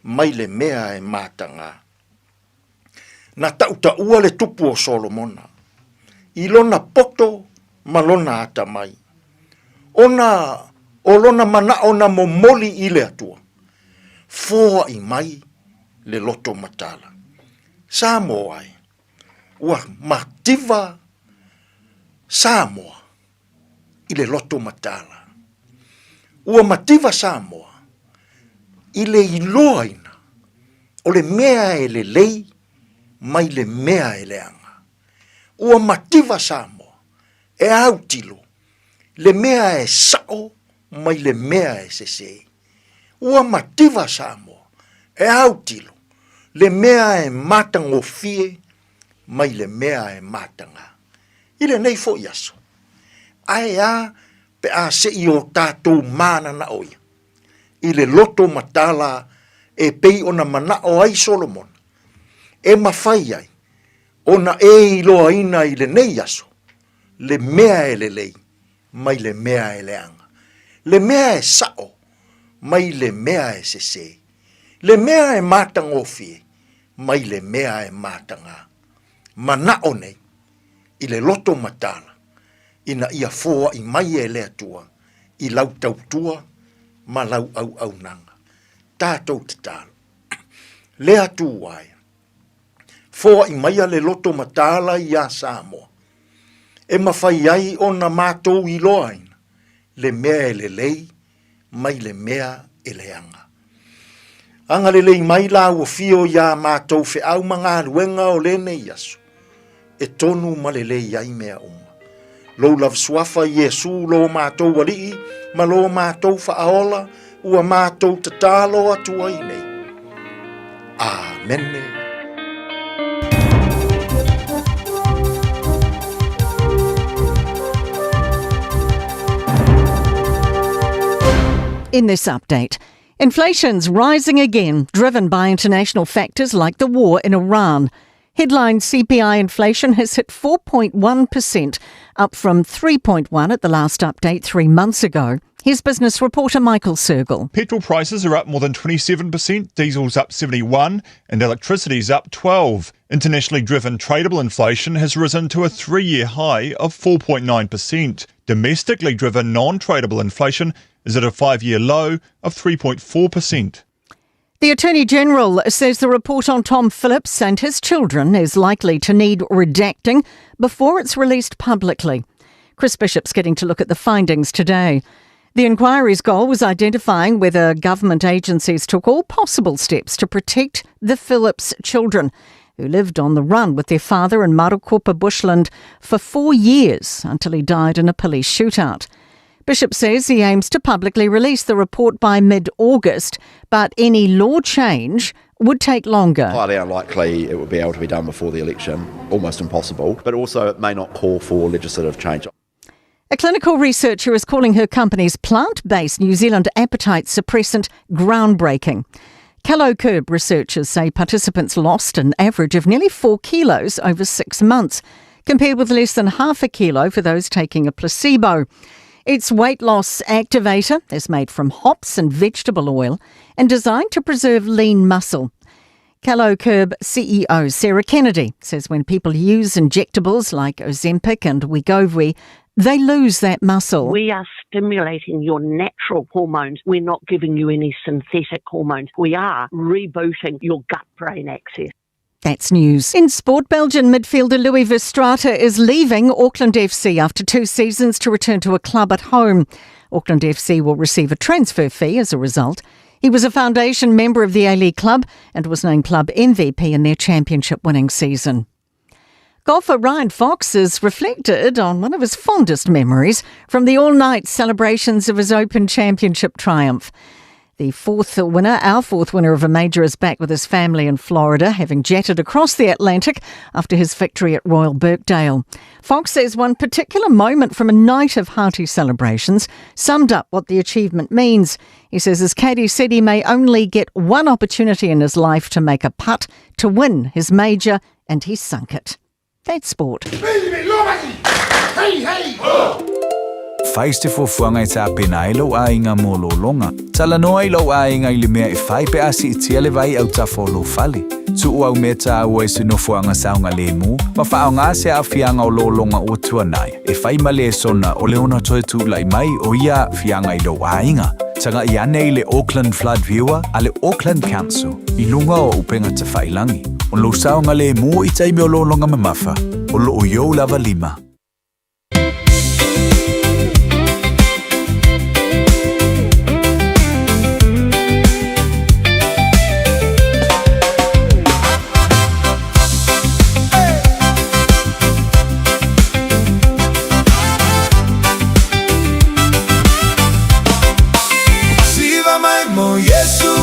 mai le mea e matagā. Na taʻutaʻua le tupu o Solomona i lona poto ma lona atamai, ona o lona manaʻo na momoli i le Atua, foaʻi mai le loto matala. Samoa e, ua mativa Samoa i le loto matala. Ua mativa Samoa i le iloaina o le mea e lelei mai le mea e leaga. Ua mativa Samoa e autilo le mea e saʻo mai le mea e sesē. Ua mativa Samoa e autilo le mea e matagofie mai le mea e matagā. I lenei foi aso, ae a pe a se i o tatou mananao ia i le loto matala e pei ona manao ai Solomona, e mafai ai ona e iloaina i lenei aso le mea e lelei mai le mea e leaga, le mea e saʻo mai le mea e sesē, le mea e matagofie mai le mea e matagā. Manaʻo nei i le loto matala ina ia foaʻi mai e le Atua i lau tautua ma lau auaunaga. Tatou tatalo. Le Atua e, foaʻi maia le loto mataala iā Samoa, e mafai ai ona matou iloaina le mea e lelei mai le mea e leaga. Agalelei mai la ua fio iā matou feau ma galuega o lenei aso, e tonu ma lelei ai mea uma. Lou lava suafa Iesu lo matou Alii ma lo matou Faaola ua matou tatalo atu ai nei. Amene. In this update, inflation's rising again, driven by international factors like the war in Iran. Headline CPI inflation has hit 4.1%, up from 3.1 at the last update 3 months ago. Here's business reporter Michael Sergel. Petrol prices are up more than 27%, diesel's up 71, and electricity's up 12. Internationally driven tradable inflation has risen to a 3-year high of 4.9%. Domestically driven non-tradable inflation is at a 5-year low of 3.4%. The Attorney General says the report on Tom Phillips and his children is likely to need redacting before it's released publicly. Chris Bishop's getting to look at the findings today. The inquiry's goal was identifying whether government agencies took all possible steps to protect the Phillips children, who lived on the run with their father in Marokopa bushland for 4 years until he died in a police shootout. Bishop says he aims to publicly release the report by mid-August, but any law change would take longer. Highly unlikely it would be able to be done before the election, almost impossible, but also it may not call for legislative change. A clinical researcher is calling her company's plant-based New Zealand appetite suppressant groundbreaking. Calocurb researchers say participants lost an average of nearly 4 kilos over 6 months. compared with less than half a kilo for those taking a placebo. Its weight loss activator is made from hops and vegetable oil and designed to preserve lean muscle. Calocurb CEO Sarah Kennedy says when people use injectables like Ozempic and Wegovy, they lose that muscle. We are stimulating your natural hormones. We're not giving you any synthetic hormones. We are rebooting your gut brain axis. That's news. In sport, Belgian midfielder Louis Verstraete is leaving Auckland FC after two seasons to return to a club at home. Auckland FC will receive a transfer fee as a result. He was a foundation member of the A-League club and was named club MVP in their championship winning season. Golfer Ryan Fox has reflected on one of his fondest memories from the all-night celebrations of his Open Championship triumph. The fourth winner, our fourth winner of a major, is back with his family in Florida, having jetted across the Atlantic after his victory at Royal Birkdale. Fox says one particular moment from a night of hearty celebrations summed up what the achievement means. He says his caddy said he may only get one opportunity in his life to make a putt to win his major, and he sunk it. That's sport. Hey, hey! Fai se fuafuaga e tapena ai lou aiga mo lologa. Talanoa i lou aiga i le mea e fai pe a siitia le vai autafa o lou fale. Tuu au mea taua i se nofoaga saogalemu ma faaaogā se aafiaga o lologa ua tuanai e fai ma lesona o le ono toe tula'i mai o ia aafiaga i lou aiga. Taga'i ane i le Auckland Flood Viewer a le Auckland Council i luga o upega tafailagi. O lou saogalemu i taimi o lologa mamafa, o loo i ou lava lima. Siva mai mo Yesu,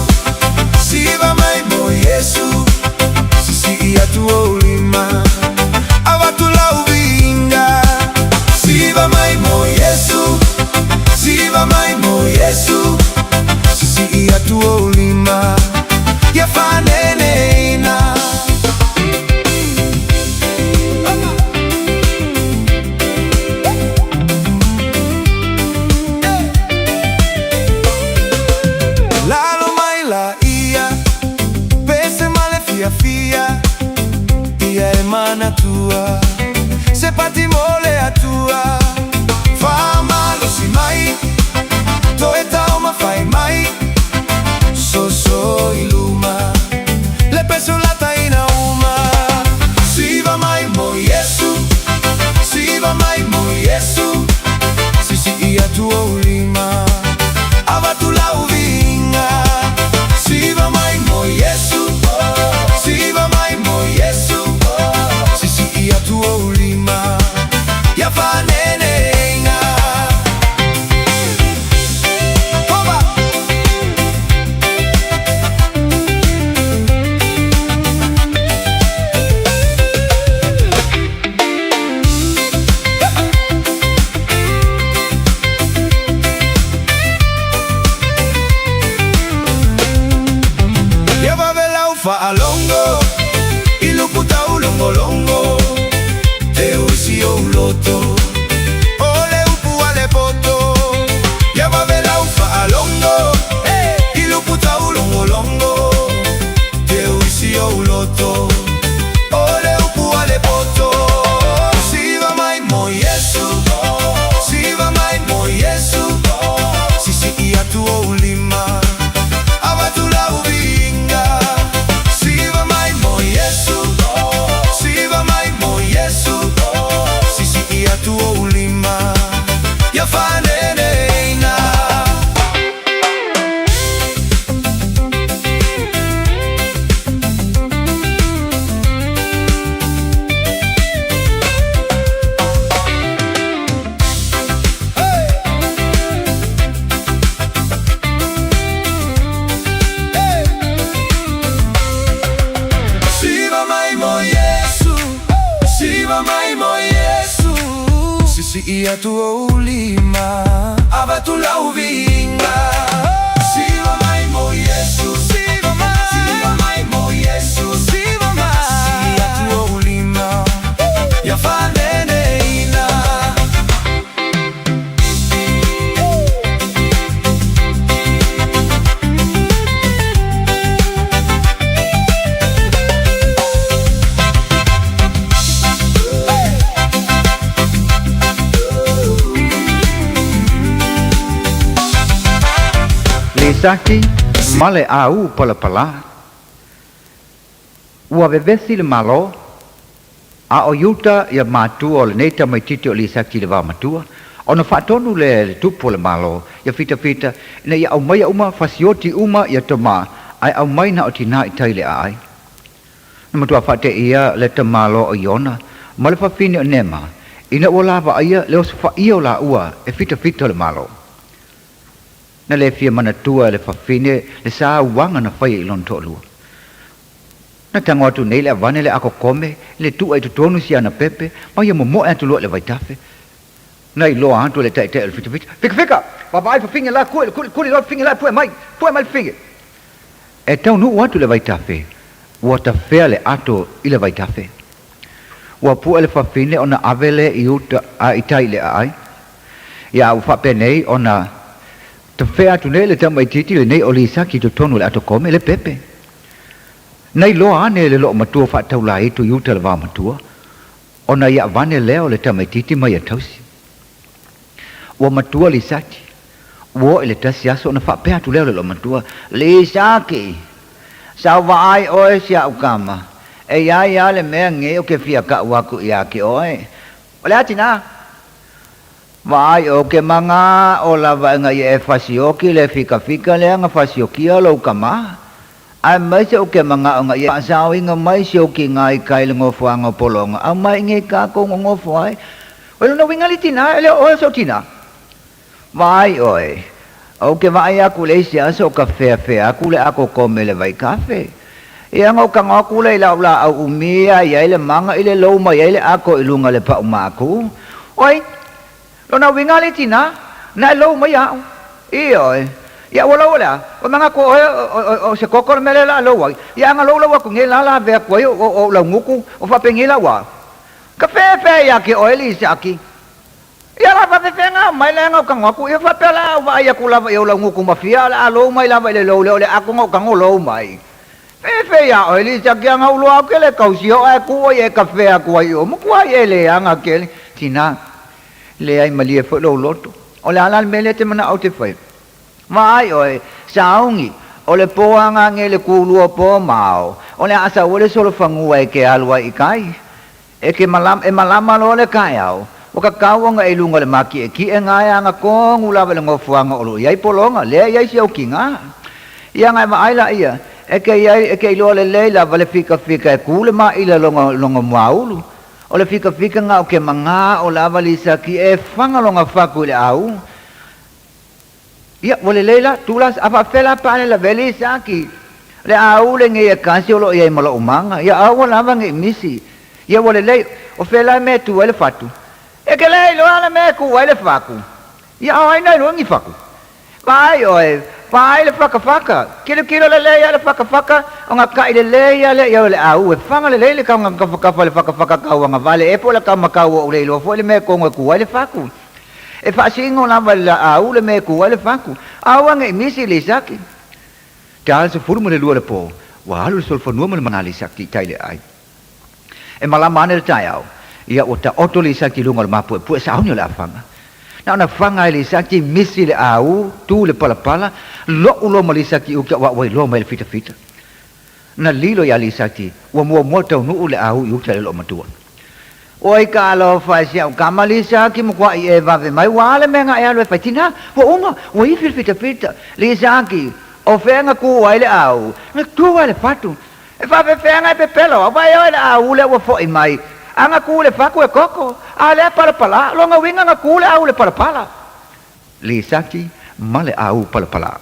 siva mai mo Yesu, sisi'i atu ou lima, avatu lau viiga. Siva mai mo Yesu, siva mai mo Yesu, sisi'i atu ou lima, ia faaneneina. Lalo mai laia, pese ma le fiafia, ia e manatua, se pati mo le Atua. Faamalosi mai, toe taumafai mai, soso i luma, le pesu lataina uma. Siva mai mo Iesu, siva mai mo Iesu, sisi'i atu ou lima, avatu lau viiga. Siva mai mo Iesu, siva mai mo Iesu, sisi'i atu ou lima, ia faaneneina. Kova! Ia vave lau faalogo i lupu taulogologo, teu i si ou loto, o le upu a le poto. Ia vave lau faalogo i lupu taulogologo, teu i si ou loto, o le upu a le poto. Siva mai mo Iesu, siva mai mo Iesu, sisi'i atu ou lima, avatu lau viiga. Siva mai mo Iesu, siva mai mo Iesu, sisi'i atu ou lima, ia faaneneina. Siva mai mo Iesu, siva mai mo Iesu, sisi'i atu ou lima, avatu lau viiga. Siva mai mo Iesu, siva mai, siva mai mo Iesu, siva mai, sisi'i atu ou lima, ia faaneneina. Lisaki ma le au palapalā. Ua vevesi le Malo, a o Iuta ia matua o lenei tamaitiiti o Lisaki i le vaomatua, ona faatonu lea e le tupu o le Malo ia fitafita ina ia aumaia uma fasioti uma ia tamā ae aumai na o tinā i tai i le aai. Na matua faateia le tamaloa o Iona ma le fafine o Nema ina ua lavaaia le osofaia o laua e fitafita o le Malo. Na le fia manatua e le fafine le sauaga na faia i lona toalua. Na tago atu nei le avane le akokome i le tu'a i totonu si ana pepe ma ia momo'e atu loa i le vaitafe. Na iloa atu e le taita'i o le fitafita, Fikafika! Vaavaai fafine la kue le kuli kuli loa le fafine la e pue mai! Pue mai le fafine! E taunuu atu le vaitafe, ua tafea le ato i le vaitafe. Ua pue le fafine ona ave lea i uta a i tai i le aai. Ia ua faapenei ona tafea atu nei le tamaitiiti lenei o Lisaki i totonu o le atokome, le pepe. Na iloa ane e le loomatua faataulaitu i uta le vaomatua, ona ia avane lea o le tamaitiiti mai ia tausi. Ua matua Lisaki, ua oo i le tasi aso ona faapea atu lea o le loomatua, Lisaki! Sa ou vaai oe si a'u kama, e iai a le mea ngei o ke fia ka'u aku iā ke oe. O le a tinā? Vaai o ke maga o lava ina ia e fasioki le fikafika lea na fasiokia lou kama. Aemaise o ke mana'o ina ia faasaoina mai si ou kiga i kai le nofoaga o pologa aumai i nei kākou nonofo ai. O lona uiga le tinā, e le o oe o sou tinā. Vaai oe, ou ke vaai aku i le isi aso o ka feafea aku le akokome le vaikafe. Ia na ou tago aku lea i lau laau umi a i ai le maga i le lou mai ai le ako i luga le pau maku. Oi, lona uiga le tina, na e lou mai a'u. Ioe, ia ua lou o le a? Ua manatu oe o se koko le mea lea o le a lou ai. Ia a na lou lau atu nei la lavea atu ai o ou laugutu, o faapenei la ua. Ka feafea ia te oe Lisaki. Ia la faafefea mai lea na ou tago atu, ia faapea la au vaai atu lava i ou laugutu ma fia, o le a lou mai lava i le lou lea o le ato na ou tago lou mai. Fefe iā oe Lisaki ana ou loa au ke le tausi o ae ku oe e kafe atu ai i o matua ai e leaga kele. Tina, leai malie foi lou loto. O le a la le mea lea e te manao ou te fai? Vaai oe, sauni, o le po aga nge le kulua po mao, o le a sau le solofanua e ke alu ai i kai. E ke malama, e malama loa le kaeao, ua kakau ona i luga o le makiʻekiʻe gae aga tonu lava i le nofoaga o lo o i ai pologa, lea e i ai si au kiga. Ia na e vaai laia, e ke i ai, e ke iloa lelei lava le fikafika e ku le maʻila lona, lona muaulu. O le fikafika ga o ke magao lava Lisaki e faga lona faku i le au. Ia, ua lelei la, tu la, a faapefea la pa ale lavea Lisaki, le au lenei e kasi o lo o i ai ma lou maga. Ia, aua lava nei misi. Ia, ua lelei, o fea la e mea e tu ai le fatu? E ke le iloa le mea e ku ai le faku. Ia, a o ai na iloa ni faku? Vaai oe, vaai le fakafaka, kilokilo lelei a le fakafaka, o nga kai lelei a le ia o le au e faga lelei le kauga kafakafa le fakafaka kauaga vale e po o le kaumakau o le iloa foi le mea e kogo e ku ai le faku. E faasino lava i le laau le mea e ku ai le faku. Aua nei misi Lisaki. Te ala 12 o le po, ua alu le solofanua ma le maga Lisaki i tai le ai. E malama ane le taeao, ia ua taoto Lisaki i luga o le mapuepue sauni o le afaga. Na ona faga e Lisaki misi le au, tu le palapala, lo'u loa ma Lisaki i uta aua ua iloa mai e le fitafita. Na lilo iā Lisaki, ua muamua taunuu le au i uta i le loomatua. Oi ka alofa e si au kama Lisaki makuaʻi e vave mai ua a le mea na e alu e fai tinā ua uma ua ifi le fitafita Lisaki o fea na kū ai le au na tū ai le fatu e faafefea na e pepelo au vaai oe le au lea ua foʻi mai a na kū le fatu e koko a lea palapala lona uiga na kū le au le palapala Lisaki ma le au palapala.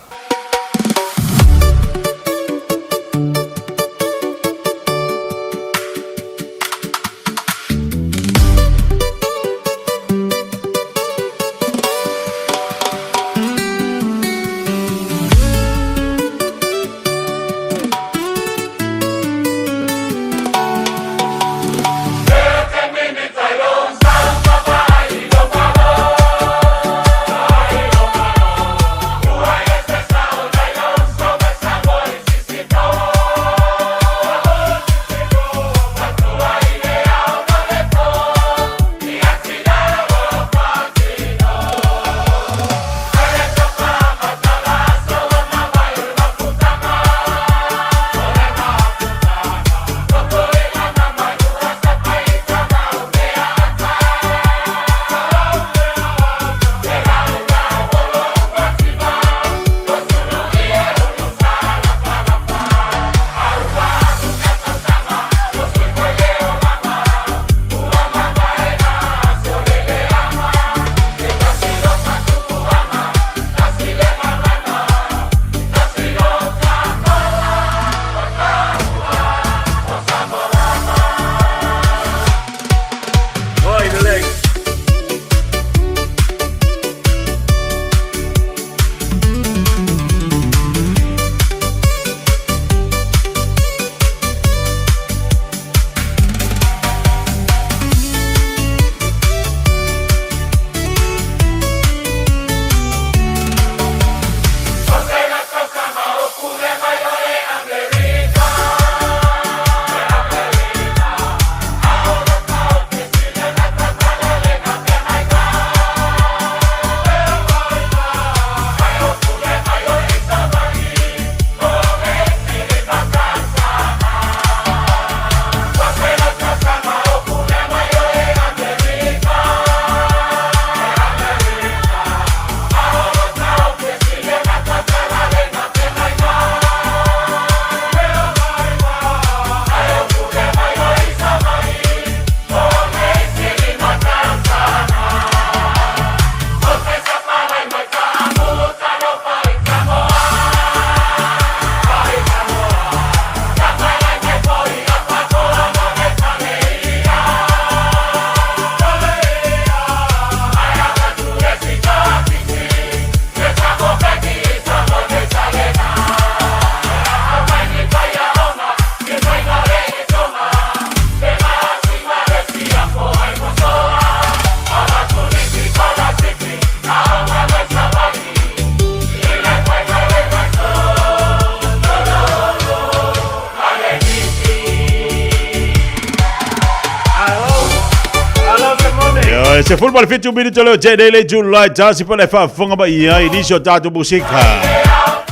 O le 17 minute leo tēnei le July tasi pa le faafofoga mai ai nisi o tātou musika.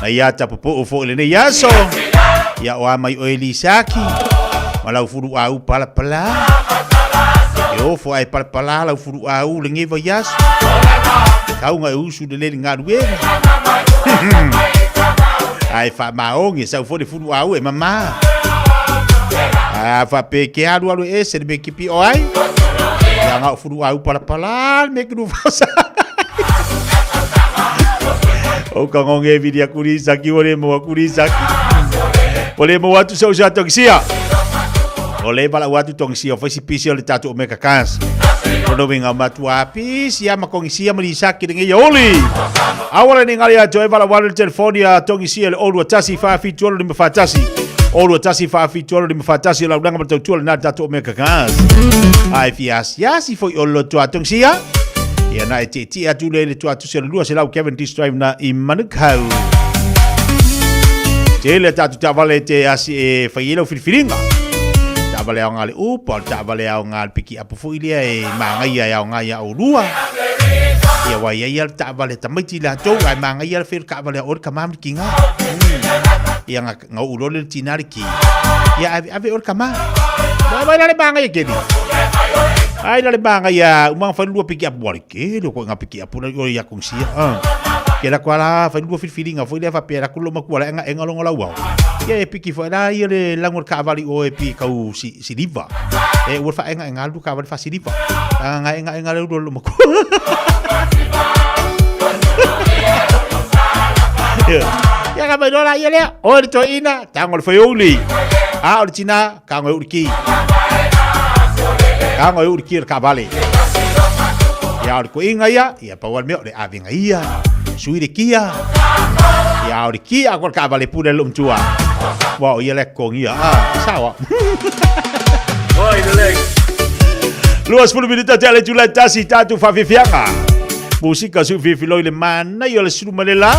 Na ia tapupuu fo i lenei aso. Ia o a mai o Elisaki. Ma lau fulu au palapala. E ofo ai palapala lau fulu au le nge vai aso. Kaunga e usu le leli ngaluega. Ai wha maongi sau fo le fulu au e mama. A wha pe ke alu alu e se le me kipi o ai. Ia ngau fulu au palapala me kuru whasa. O ka ngonge vidi a kuri saki o le mo a kuri saki. O le mo atu sau sa tongisia. O le bala atu tongisia o faisi pisi o le tatu o meka kas. O no winga matua pisi a makongisia ma lisaki le ngeia oli. Awala ni ngali atu e bala walu le telefoni a tongisia le olua tasi wha fitu olo lima whatasi. Olua tasi wha fitu olo lima whatasi o laulanga ma tautua le nā tatu o meka kas. Ai fiasi yasi foi o loto a tongisia. Ia na e te ti atu le le tua tusi o le lua se lau Kevin D. Strive na i Manukau. Te le tatu tavale te asi e whai e lau whiriwhiringa. Tavale au ngā le upa, o le tavale au ngā le piki apu fo ilia e maangai ai au ngā ia o lua. Ia wai ai le tavale tamaiti la tau, ai maangai le whiri kavale o le kamam ki ngā. Ia ngā ngā ulole le tinari ki. Ia ave ave o le kama. Mai mai la le maangai e keni. Ai la le maangai ia umanga whai lua piki apu wale ke le ko ngā piki apu na o ia kongsia. Ah. Ke la kwa la whai lua whiriwhiringa fo ilia whapea la kulo makua la enga enga longo lau au. Ia e piki fo la ia le lango le kaavali o e pi kau si siliva. E ua wha enga enga lu kaavali wha siliva. Nga enga enga le ulu lo makua. Ia ka mai lola ia lea, o le toeina, tango le whaioli. A o le tina, ka ngoi uri ki. Ka ngoi uri ki le kaavale. Ia o le koinga ia, ia pau al mea o le avenga ia, sui le kia. Ia o le kia ko le kaavale pule le umtua. Wa o ia le kongia, ah, sawa. Oi, le leg. 20 minuta te ale tula tasi tatu whawhiwhianga. Musika su whiwhiloi le mana i o le suru ma le la.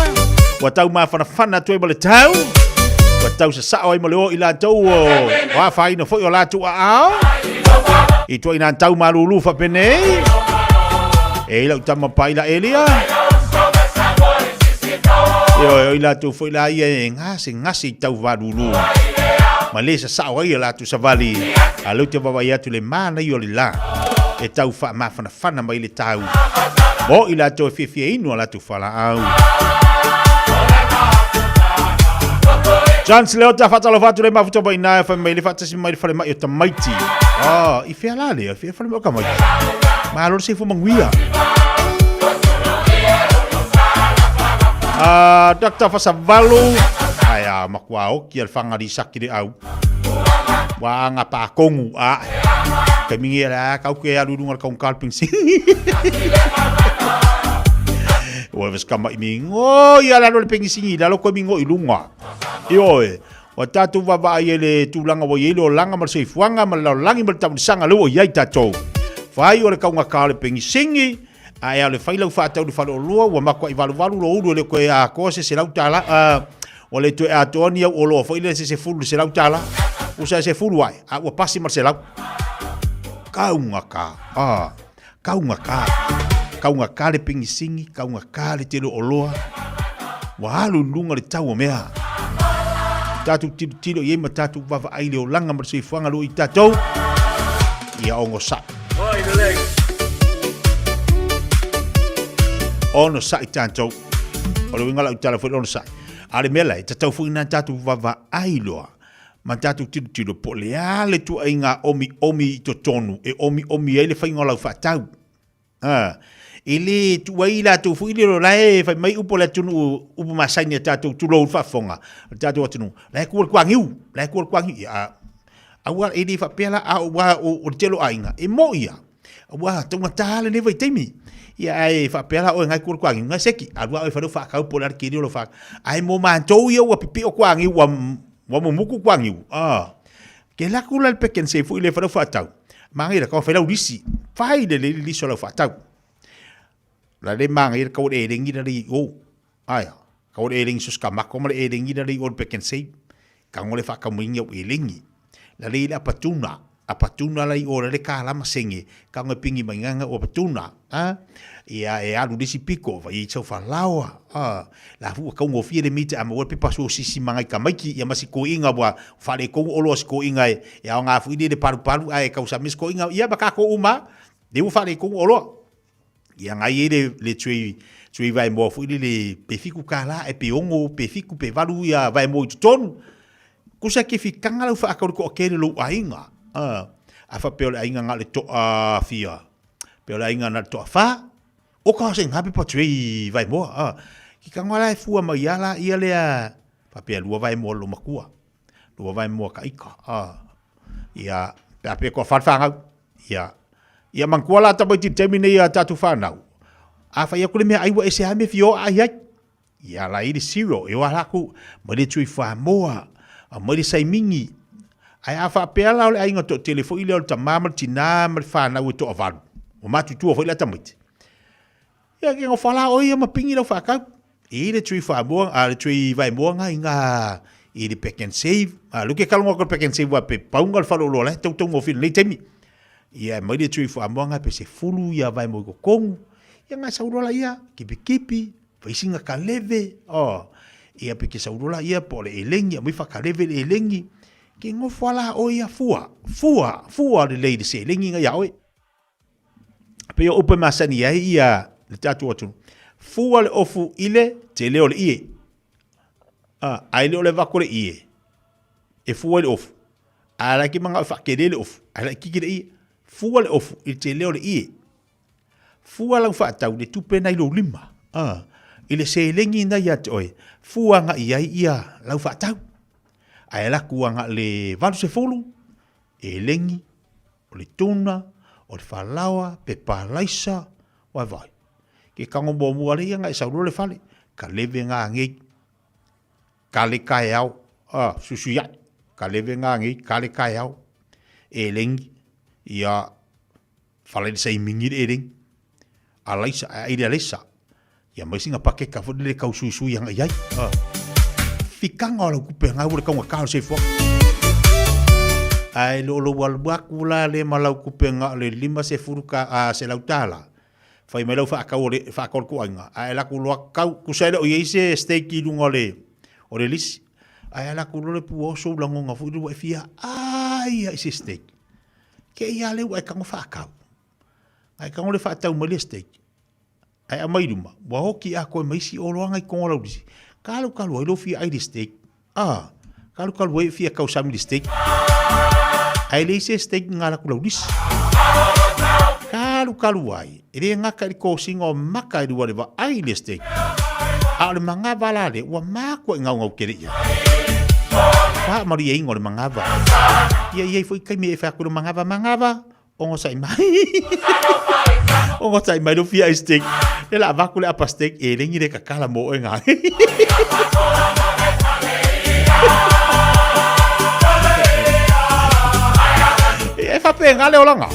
Ua tau mafanafana atu ai ma le tau. Ua tau sasao ai ma le o i latou o o afaina foi o latou aao. I tua ina tau malulu whapenei. E i lau tama pai la Elia. Io i latou foi la ia e ngase ngase i tau valulu. Ma le sasao ai o latou savali. A leu te vavai atu le mana i o le la. E tau wha mafanafana mai le tau. Mo i latou e fiafia inu a latou whalaau. Chance Leota whatalofa atu le mafuta mai nā e whai mai le whatasi mai le whare mai o tamaiti. Ah, i whea la lea, i whea whare mai o tamaiti. Malo le seifo manguia. Ah, Dr. Fasavalu. Ai a makua oki al whangari saki le au. Wa nga pa kongu a. Ka mingi la kau ke alu lunga kaung kalping sing. Ua ves kama i mingo ia lalo le pengisingi lalo koe mingo i lunga. Ioe, ua tatou vaavaai ai le tulaga ua i ai le olaga ma le soifuaga ma le lalolagi ma le taulisaga lea ua i ai tatou. Fai o le kaugaka o le pengisingi, ae a o le fai lau faatau i le faleoloa ua makuai valuvalu lou ulu e le toe atoa se $100, ua le toe atoa ni au oloa foi lea se sefulu i le $100. Usa e sefulu ae, a ua pasi ma le selau. Kaugaka, ah, kaugaka. Kaugaka le pengisingi, kaugaka le tele o oloa. Ua alu i luga le tau o mea. Tatou tilotilo i ai ma tatou vaavaai i le olaga ma le soifuaga lua i tatou. Ia ogosaʻi. Onosaʻi tatou. O le uiga o lau tala foi le onosaʻi. A o le mea la, e tatau foi ona tatou vaavaai loa ma tatou tilotilo po o le a le tuuaiga omiomi i totonu e omiomi ai le faiga o lau faatau. A, e le tuu ai i latou foi lea o la e fai mai upu o le atunuu, upu masani a tatou, tulou le faafofoga o le tatou atunuu, la e ku le kuagiu, la e ku le kuagiu. Ia, aua e le faapea la, a ua o le tele o aiga, e moi ia. Ua taugata lenei vaitaimi. Ia ae faapea la oe ngai ku le kuagiu, ngai seki, alu a oe fai lou faakau po o le a le kili o lou faakau. Ae mo matou ia ua pipio kuagiu, ua ua mumuku kuagiu. Ah. Ke la ku la le peken se foi le fai lau faatau. Mangai la kau fai lau lisi. Fai le le lisi o lau faatau. La le mangai la kau le elengi la le i o. Aia. Kau le elengi sos kamako ma le elengi la le i o le peken se. Ka ngole whakamuingi au elengi. La le i le apatuna. Apatuna la i o le ka lama senge ka ngo pingi mai nganga o apatuna a ia e alu lisi piko va i tau falaoa a la fu ka ngo fie le mita ama pe paso sisi manga i kamaiki ia masi ko inga wa fale ko olo ko inga e ia nga fu ile palu palu a e kausa mis ko inga ia ba ka ko uma le u fale ko olo ia ngai e le le tui tui vai mo fu ile le pe fiku kala e pe ongo pe fiku pe valu ia vai mo i totonu kusa ke fikanga lau whaakau ko kere lou aiga a a fa pe o le aiga nga le to a fia pe o le aiga na to fa o ka se ngape pa tui vai mo a ki ka ngala e fua mai ala ia le a fa pe lua vai mo lo makua lua vai mo ka ika a ia pe a pe ko fa fa ia ia manatua la tamaiti i le taimi nei a tatou fanau a fai aku le mea ai ua ese lava mea fia oo ai ai ia la i le cereal e o a lakou mai le tui famoa mai le saimigi ae a faapea la o le aiga toatele foi lea o le tamā ma le tinā ma le fanau e toavalu ua matutua foi la tamaiti Ia ke ngo whala o ia ma pingi lau whakau. I le tui whamoa, a le tui vaemoa i ngā i le pack and save. A luke kalonga ko pack and save wa pe paunga le whalo loa lai tau tau ngō nei taimi. Ia mai le tui whamoa ngā pe se fulu ia vaemoa i ko kongu. Ia ngā saurola ia, kipi kipi, whaisinga ka leve. Oh. Ia pe ke saurola ia po le elengi, a mai whakaleve le elengi. Ke ngofo ala o ia fua, fua, fua le lei le se elengi nga ia oe. Pei o upu e masani ai ia le tatou atunuu, fua le ofu i le tele o le ie. A, ai le o le vako le ie, e fua i le ofu. A la ke manga o whakere le ofu, ai la kiki le ie. Fua le ofu i le tele o le ie. Fua lau whaatau le tupe nei lou lima. A, i le selengi nei ia te oe, fua nga i ai ia lau whaatau. Ai la kua nga le valu se fulu, e lengi, o le tuna, o le falaoa, pepa laisa, waewae. Ke kango muamua le ia nga e sau le fale, ka leve ngā ngei, ka le kae ao, a, susu ia, ka leve ngā ngei, ka le kae ao, e lengi, ia, fale le saimingi le e lengi, a laisa, a ile laisa, Ia mai singa pakeka foi lele kau suisui anga iai. Ah. Fikanga o lau kupe anga ua le kaunga ka o le soifua. Ae le o lou alu aku la le ma lau kupe anga o le 50 ka a se lau tala. Fai mai lau whaakau o le whaakau o le koainga. Ae la ku loa kau kusa ele o iai se steak i lunga o le o le lisi. Ae ala ku loa le pua o sou langonga foi le ua e fia ai ai se steak. Ke ia le ua e kango whaakau. Ae kango le whaatau mai le steak. Ae aumai i luma, ua oki a koe ma isi oloaga i koga laulisi. Kalukalu ai lou fia ai le steak. Ah, kalukalu ai fia kausami le steak. Ae leai se steak i ngā laku laulisi. Kalukalu ai, e le gaka i le kosiga o maka e lua le vaai i le steak. A o le manava la le, ua makua i gaugau kele ia. Faamalieiga o le manava. Ia i ai foi taimi e fai atu i le manava, manava, Ogosai mai. Ogosai mai lo fia steak. Le la vaku le apa steak e lengi le kakala mo e ngā. E whape ngā le olanga.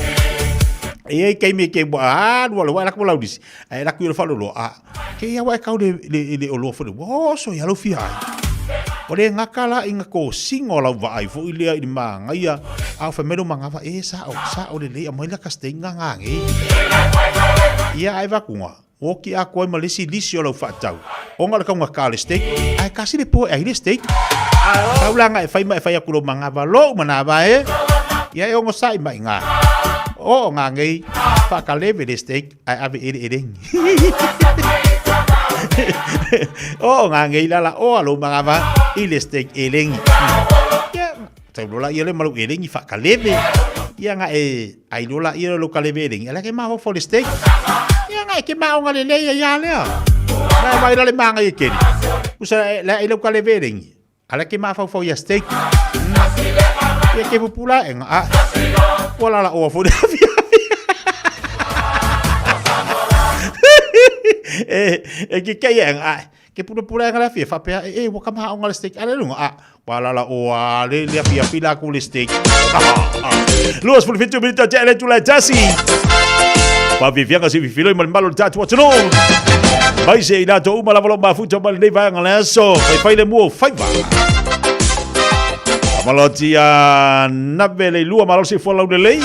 E ei kei me ke wa lua le wa la ko laudisi. E la ku le whalolo a. Ke ia wa e kau le le le oloa fo le wa so ia lo fia ai. O le ngaka la i nga kosiga o lau vaai foi lea i le magaia a o fai mai lou magava e sa o sa o lelei aumai la ka steak nga ngagei. Ia ae vakuga ua oki atoa ai ma le isi lisi o lau faatau ona o le taugata o le steak ae tasi le po e ai le steak. Tau la nga e fai ma e fai atu lou magava lou manava e ia e ogosaʻi mai iga oo ngagei faakaleve le steak ae ave i le elegi. O ngā ngei lala o alo magava i le steak elegi. Ia, tau lola ia le malu elegi whakaleve. Ia ngā e ai lola ia lo kaleve elegi. Ala ke maho for le steak. Ia ngā e ke maonga le lea ia lea. Nā mai la le maanga i keri. Usa la i lau kaleve elegi. Ala ke mafaufau ia steak. Ia ke pupula e nga. Ua lala oa fo E e ke kei e nga. Ke pula pula e nga la fia fapea e e ua ka maha o nga le steak. Ala lunga a. Ua lala oa le le fia fila ku le steak. 27 minute te le tula tasi. Faafiafiaga se fifiloi ma le malo le tatou atunuu. Mai se i latou uma lava lo mafuta ma lenei vaega o le aso. Faifai le mua o faiva. Famaloti a Nave le lua malosi folau lelei.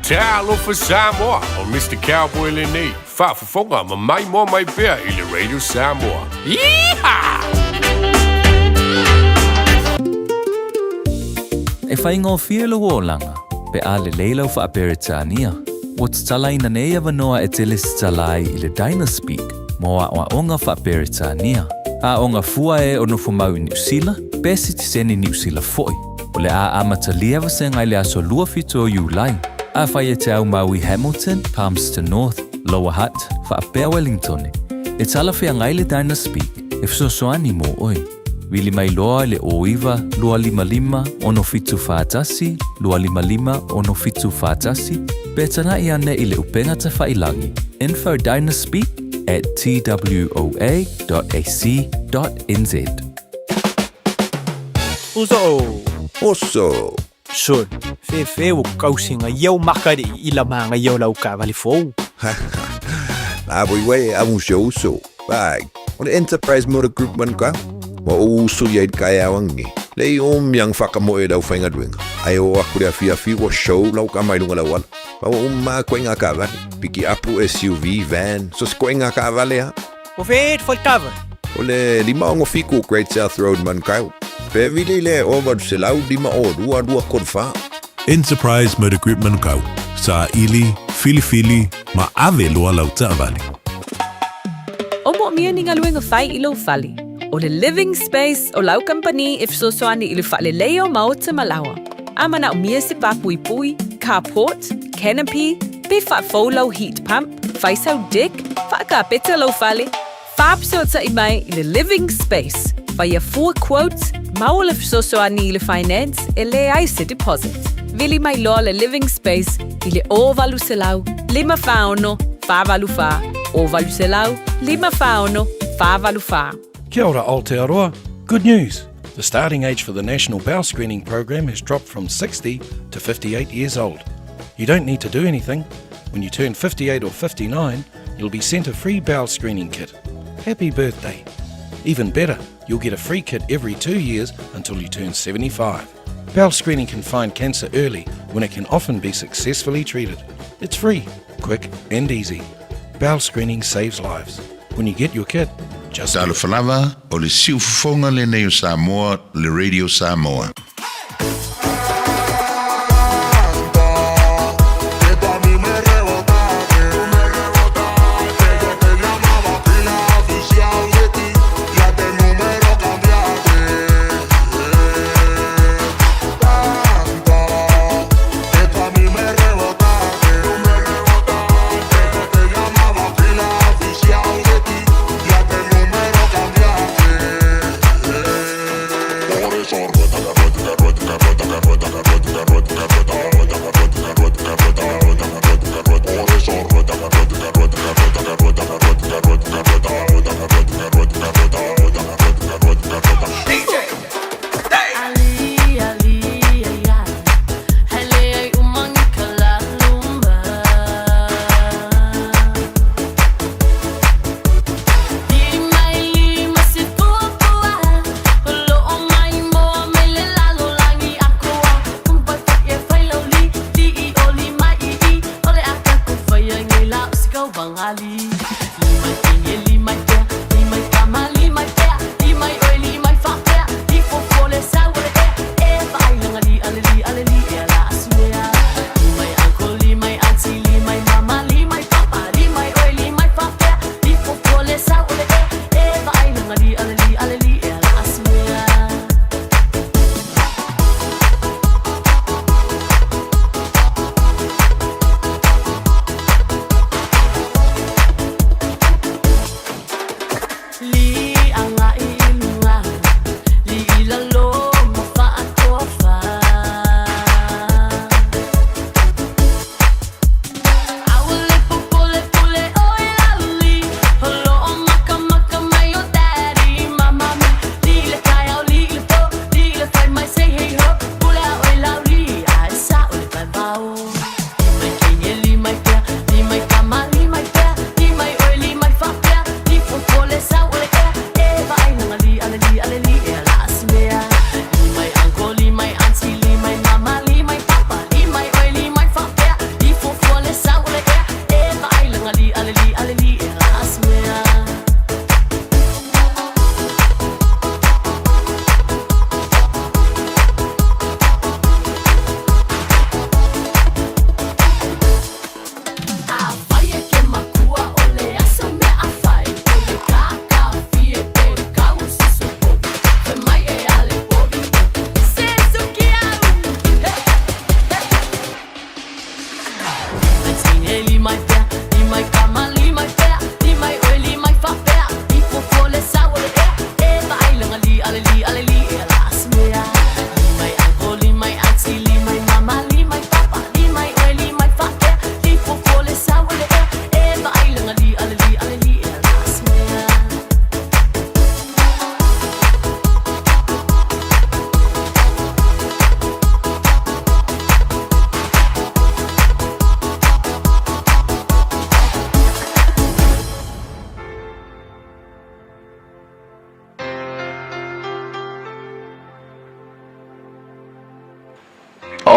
Talofa Samoa, o Mr. Cowboy lenei, faafofoga ma maimoa mai pea i le Radio Samoa. Yeehaw! E faigofie lou olaga pe a lelei lau faa-Peretania. Ua tatalaina nei avanoa e te lesitala ai i le Dynaspeak mo aoaoga faa-Peretania. Aoga fua e o nofo mau i Niu Sila, pe sitiseni Niu Sila foi. O le a amatalia vasega i le aso 27 o Iulai. Afai e te aumau i Hamilton, Palmerston North, Lower Hutt, faapea Wellingtone, e talafeagai le Dynaspeak e fesoasoani mo oe. Vili mai loa i le 09 255 6741 255 6741 pe tagai ane i le upega tafailangi info dynaspeak at twoa.ac.nz. Uso! Oso! Sol, fefe o kausinga iau makari i la manga iau lau kavali fou. La voi wei a un show so. Bai, o le Enterprise Motor Group man ka. Wa o uso ia i kai awangi. Le i o miang whaka mo e lau whainga duenga. Ai o aku le awhi awhi wa show lau ka mai lunga lau ala. Pa wa umma koe ngā kavale. Piki apu SUV, van, so se koe ngā kavale ha. O fe fo kava. O le 567 Great South Road Manukau. Pe vili le o 805 o 2 2 3 4. Enterprise Motor Group Manukau. Sa ili, filifili, ma ave loa lau taavale. O moomia ni galuega fai i lou fale. O le Living Space o lau kamupani e fesoasoani i le faaleleia o maota ma laoa. A manaomia se papuipui, carport, canopy, pe faafou lau heat pump, fai sau deck, faakapeta lou fale, faafesootai mai i le Living Space. Faia fua quote, maua le fesoasoani i le finance e leai se deposit. Vili mai loa le Living Space i le 0800 546 484, 0800 546 484. Kia ora Aotearoa. Good news! The starting age for the National Bowel Screening Program has dropped from 60 to 58 years old. You don't need to do anything. When you turn 58 or 59, you'll be sent a free bowel screening kit. Happy birthday! Even better, you'll get a free kit every 2 years until you turn 75. Bowel screening can find cancer early when it can often be successfully treated. It's free, quick, and easy. Bowel screening saves lives. When you get your kit, just Talofa lava, o le siufofoga lenei o Samoa, le Radio Samoa.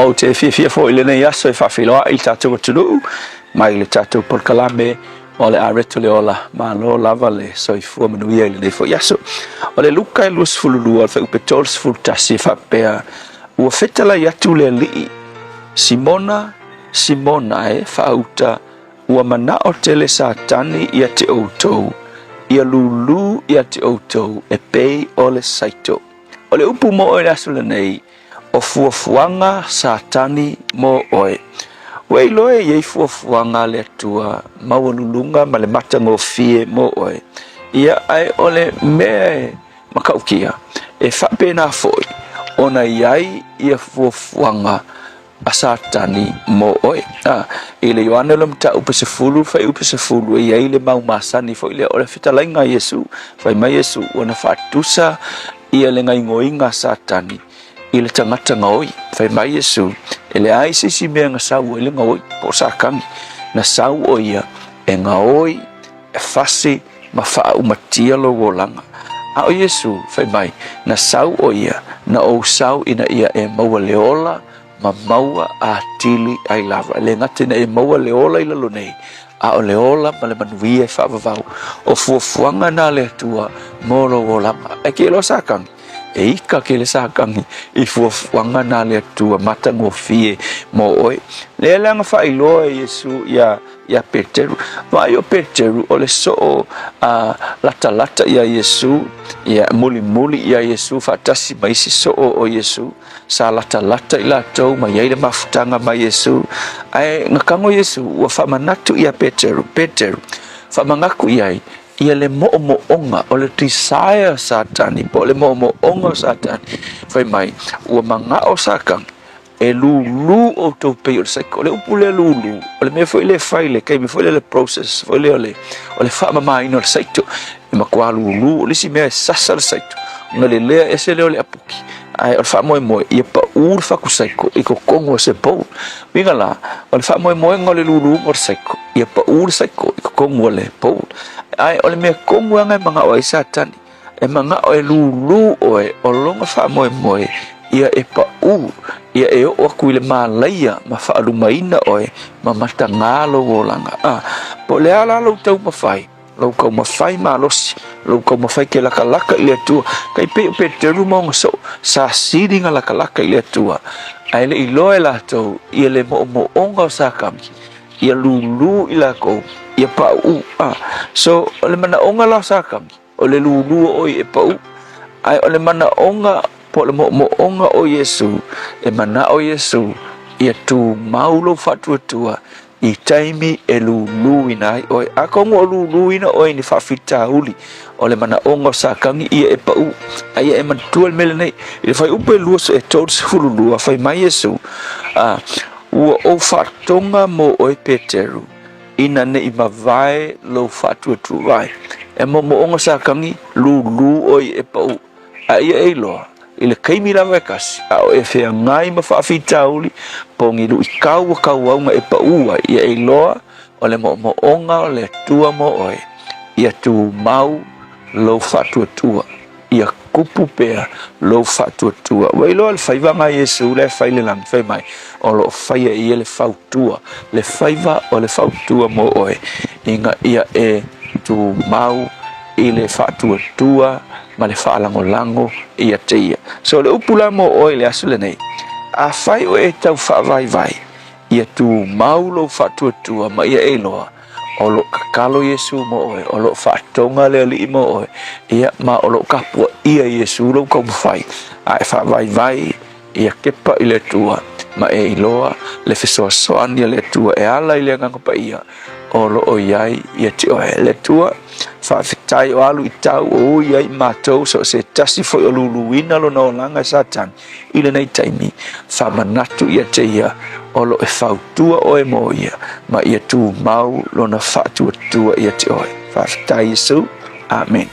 Ou te fiafia foi i lenei aso e faafeiloai i le tatou atunuu mai le tatou polokalame o le Areto le Ola. Malo lava le soifua manuia i lenei foi aso. O le Luka e 22, le fuaiupu 31 e faapea, Ua fetalai atu le Alii, Simona, Simona e, faauta, ua manao tele Satani ia te outou, ia lūlū ia te outou e pei o le saito. O le upu mo oe i le aso lenei, o fuafuaga Satani mo oe. Ua iloa e i ai fuafuaga a le Atua maualuluga ma le matagofie mo oe. Ia, ae o le mea e matautia, e faapena foi ona i ai ia fuafuaga a Satani mo oe. A, i le Ioane o le mataupu 10, fuaiupu 10, e i ai le mau masani foi lea, o le fetalaiga a Iesu. Fai mai Iesu, ua na faatusa ia le gaoioiga a Satani i le tagata gaoi. Fai mai Iesu, e leai se isi mea na sau ai le gaoi, po o Satani. Na sau o ia e gaoi, e fasi ma faaumatia lou olaga. A o Iesu, fai mai, na sau o ia, na ou sau ina ia e maua le ola ma maua atili ai lava. E le gata ina e maua le ola i lalo nei, a o le ola ma le manuia e faavavau. O fuafuaga na a le Atua mo lou olaga. Ae ke iloa Satani, e ika ke le Satani i fuafuaga na a le Atua matagofie mo oe. Lea leaga faailoa e Iesu ia iā Peteru. Vaai o Peteru o le soo a latalata iā Iesu, ia mulimuli iā Iesu faatasi ma isi soo o Iesu. Sa latalata i latou ma i ai le mafutaga ma Iesu. Ae na tago Iesu ua faamanatu iā Peteru, Peteru, faamanatu i ai ia le moomooga o le desire o Satani, po o le moomooga o Satani. Fai mai, ua manao Satani e lūlū outou pei o le saiko. O le upu lea lūlū, o le mea foi lea e fai i le taimi foi lea le process foi lea o le, o le faamamaina o le saito. E matua lūlū, o le isi mea e sasa le saito, ona lelea ese lea o le apuki. Ae o le faamoemoe, ia paū le fatu saiko i totonu o se bowl. Uiga la, o le faamoemoega o le lūlūga o le saiko, ia paū le saiko i totonu o le bowl. Ae o le mea tonu lava e manao ai Satani, E manao e lūlū ʻoe o lona faamoemoe ia e paʻū, ia e oo aku i le mālaia ma faalumaina ʻoe ma matagā lou olaga. A, po o le a la lou taumafai, lou taumafai malosi, lou taumafai ke lakalaka i le Atua, kai pei o Peteru ma ona soo, sa sili na lakalaka i le Atua, ae le i loa e latou ia le moomooga o Satani, ia lūlū i lakou, ia paʻū. A, so, o le manaʻoga la o Satani, O le lūlū o ʻoe e paʻū, ae o le manaʻoga po o le moʻomoʻoga o Iesū, e manaʻo Iesū ia tumau lou faatuatua i taimi e lūlūina ai ʻoe. Atonu o lūlūina ʻoe i ni faafitauli o le manaʻoga o Satani ia e paʻū, a ia e manatua le mea lenei. I le fuaiupu e 32, fai mai Iesū, a, Ua ou faatoga mo ʻoe Peteru, Ina ne i mavae lou faatuatua ai. E moomooga Satani, lūlū ʻoe e paʻū, a ia e iloa, i le taimi lava e kasi, a o e feagai ma faafitauli, po o ni luʻitau ua tauau na e paʻū ai, ia e iloa, o le moomooga o le Atua mo ʻoe, ia tumau lou faatuatua. Ia kupu pea lou faatuatua. Ua iloa le faivaga a Iesu la e fai i le lagi, fai mai, o lo o faia e ia le fautua, le faiva o le fautua mo oe, ina ia e tumau i le faatuatua ma le faalagolago ia te ia. So o le upu la mo oe i le aso lenei, afai oe e tau faavaivai, Ia tumau lou faatuatua ma ia e iloa, o lo o tatalo Iesu mo oe, o lo o faatoga le Alii mo oe, ia, ma o lo o tapuaia Iesu lou taumafai, a e faavaivai ia kepa i le Atua, ma e iloa le fesoasoani a le Atua e ala i le Agaga Paia o lo o i ai ia te oe. Le Atua, faafetai o alu i tau o ui ai i matou so o se tasi foi o luluina lona olaga e Satani, I lenei taimi, faamanatu ia te ia o lo e fautua oe mo ia, ma ia tumau lona faatuatua ia te oe. Faafetai Iesu. Amen.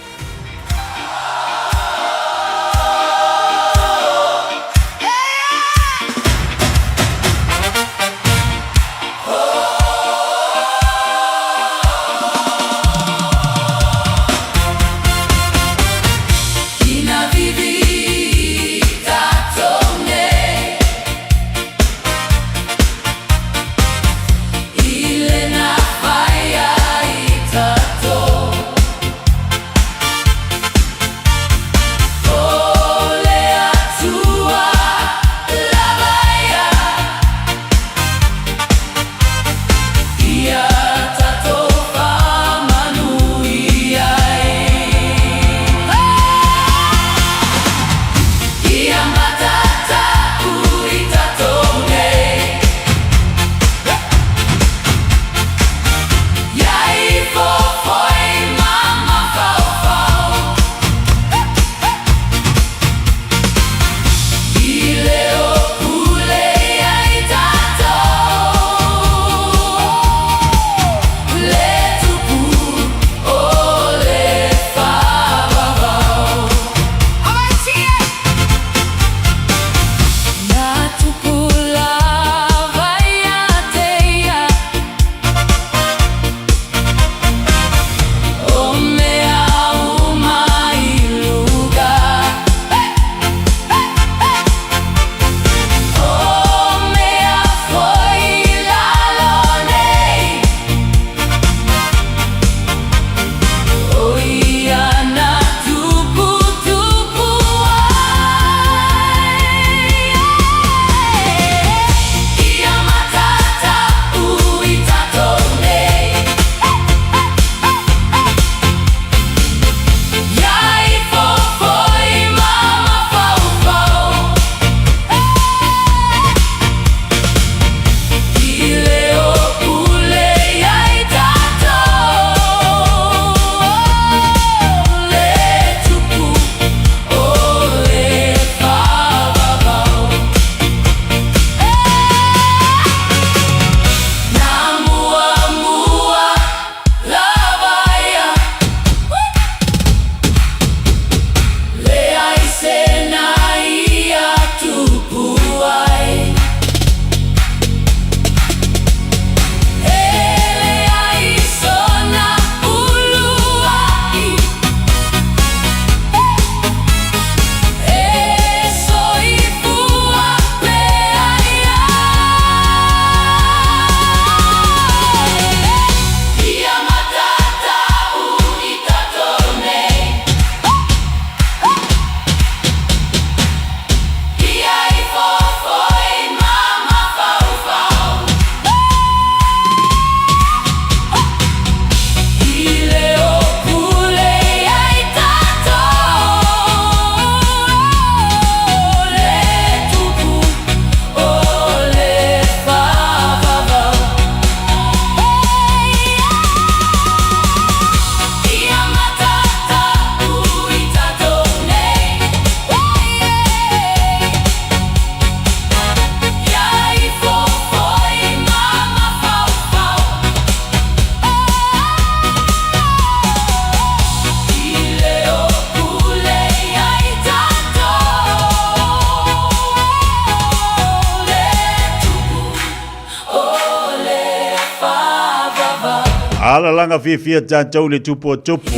Alalaga fiafia tatou i le Tupu o Tupu.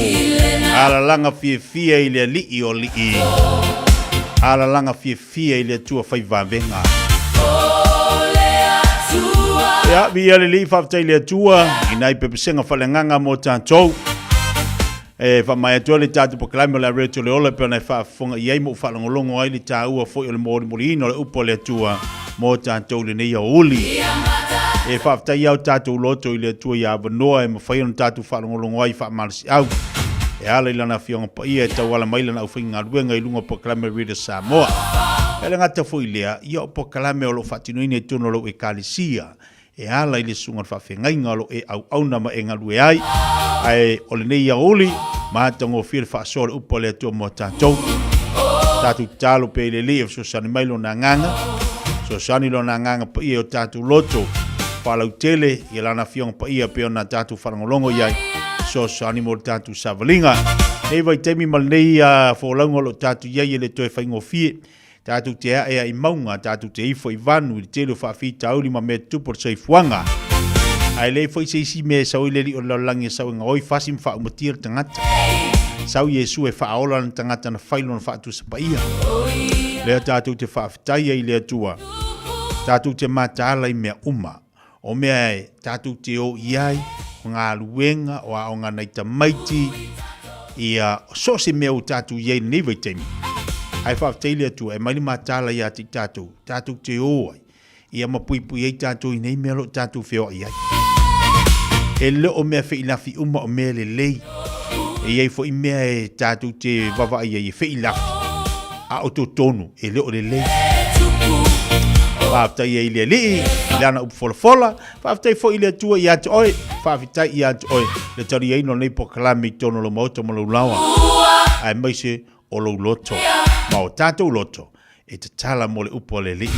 Alalaga fiafia i le Alii o Alii. Alalaga fiafia i le Atua fai vavega. Ia, viia le Alii, faafetai i le Atua i nai pepesega faaleagaga mo tatou. E faamaea atu ai le tatou polokalame o le Areto le Ola e pei ona e faafofoga i ai ma ou faalogologo ai le taua foi o le molimoliina o le upu a le Atua mo tatou i lenei aoauli. E faafetai lava o tatou loto i le Atua ia avanoa e mafai ona tatou faalogologo ai faamalosiau e ala i Lana Afioga Paia e tauala mai Lana aufaigaluega i luga o polokalame Radio Samoa. E le gata foi i lea, ia o polokalame o lo o faatinoina i totonu o lau Ekalesia e ala i le susuga o le faafeagaiga o lo o e auauna ma e galue ai. Ae o lenei aoauli, matagofie le faasoa o le upu a le Atua mo tatou. Tatou tatalo pea i le Alii e fesoasoani mai Lona Agaga, fesoasoani Lona Agaga Paia i o tatou loto, faalautele i Lana Afioga Paia pei ona tatou faalogologo i ai, fesoasoani mo le tatou savaliga. Nei vaitaimi ma lenei folauga o lo o tatou i ai e le toe faigofie. Tatou te ae ai i mauga, tatou te ifo i vanu i le tele o faafitauli ma mea tutupu o le soifuaga. Ae leai foi se isi mea e sau ai le alii o le lalolagi e sau e gaoi fasi ma faaumatia le tagata. Sau Iesu e faaola lana tagata na fai lona faatusa paia. Lea tatou te faafetai ai i le Atua. Tatou te mataala i mea uma. O mea e tatou te o i ai, o galuega, o aoga nai tamaiti, ia, so o se mea ua tatou i ai i lenei vaitaimi. Ae faafetai i le Atua e aumai le mataala ia te i tatou, tatou te o ai, ia ma puipui ai tatou i nei mea o lo o tatou feoai ai. E le o mea feilafi uma o mea lelei. E i ai foi mea e tatou te vaavaai ai e feilafi, a o totonu e le o lelei. Faafetai ai i le Alii i lana upu folafola, faafetai foi i le Atua ia te oe, faafetai ia te oe le taliaina o lenei polokalame i totonu o lou maota ma lou laoa, aemaise o lou loto ma o tatou loto e tatala mo le upu a le Alii.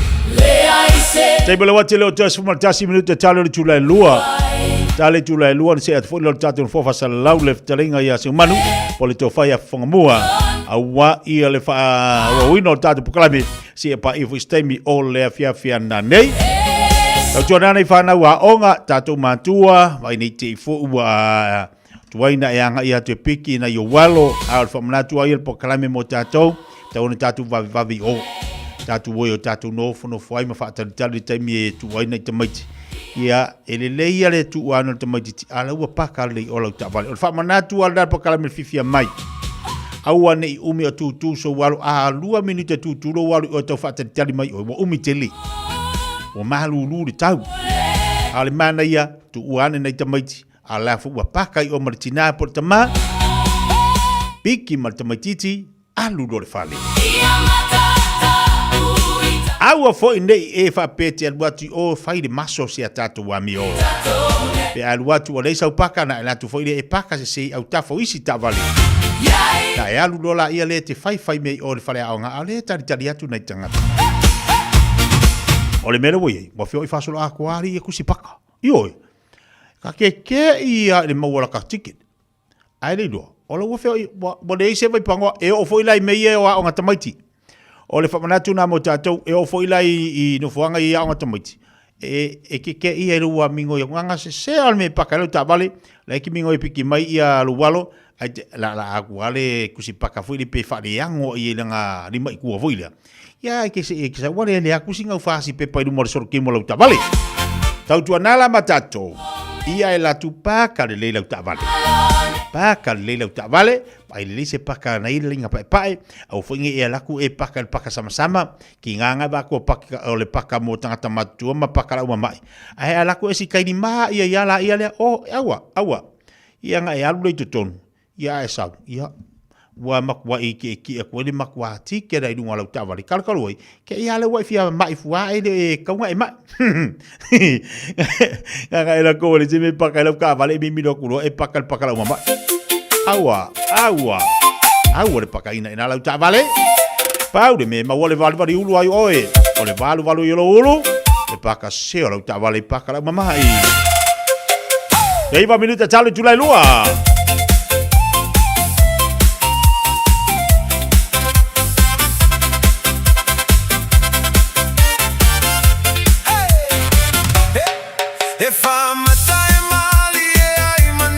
Taimi o le wati le o toe 11 minute tale o le itula e lua. Tale itula e lua na see atu foi lea o le tatou nofoa faasalalau le fetalaiga ia Seumanu po o le tofa ia Fofogamua aua ia le faaauauina o le tatou polokalame seia paia foi se taimi o le afiafi ananei. Tautuana nei whanau aoga, tatou matua, vai nei te i fo ua tuai na e agai atu e piki na i o walo, a o le whamanatu ai le polokalame mo tatou, tau ona tatou vavevave i o. Tatou o i o tatou nofonofo ai ma whaatalitali le taimi e tuu ai nai tamaiti. Ia, e lelei ia le tuu ana o le tamaititi, a la ua paka lelei o lau taavale. O le faamanatu lava lena polokalame le fiafia mai. Aua ne i umi o tūtū sou alo, a lua minute tūtū lou alo i oe tau faatalitali mai oe, ua umi tele. Ua malūlū le tau. A o le manaia, tuua ane nai tamaiti, a la foi ua paka i oe ma le tinā po o le tamā, piki ma le tamaititi, alu loa le fale. Aua foi ne i e faapea e te alu atu i o fai le maso o si a tatou amio. Pe a alu atu ua leai sau paka ona e alu atu foi lea e paka sese i autafa o isi taavale. Na e alu loa laia lea e te faifai mea i o i le faleaoga a o lea e talitali atu nai tagata. O le mea lea ua i ai, ua feoai faasoloatoa alii e kusi paka. Ioe, ka keke'i ia i le maua o laka ticket. Ae le iloa, o la ua feoi, ua, ua leai se vaipangoa, e oo foi la i mea ia o aoga tamaiti. O le faamanatu lena mo tatou, e oo foi la i, i nofoaga ia i aoga tamaiti, e, e keke'i ai lou amigo i agaga sese o le mea e paka ai lau taavale, la e ke migo e piki mai ia lou alo, ai te, la, la aku lava le kusi paka foi le pe faaleago ai i lana lima i tua foi lea. Ia, e ke se, e ke sau ale le aku singa u fasi pepa i luma o le sorokimo lau taavale. Tautuana la ma tatou, ia e la tu paka lelei lau taavale. Paka lelei lau taavale, pai lelei se paka na i le linga paepae, aua foi nge e alaku e paka i le paka samasama, ki ngā ngā va kua paka o le paka mo tangata matutua ma paka lau mama'i. Ae alaku e si kaini ma ia ia la ia lea, oh, aua, aua. Ia nga e alu lea i totonu, Ia ae sau, ia, ua makuaʻi kiʻekiʻe aku ai le makuā tikera i luga o lau taavale. Kalukalu ai, ke ia le ua e fia maʻi fuā e le e kauga e maʻi. Nganga e la koa le teme paka i lau taavale e mimilo aku loa e paka le paka lau mamaʻi. Aua, aua, aua le pakaina i nā lau taavale. Pau le mea e maua le valivali ulu ai oe. O le valuvalu i o lou ulu, le paka sese o lau taavale i paka lau mamaʻi. 9 minuta talo i tula e lua. E whaamata e malie ai ma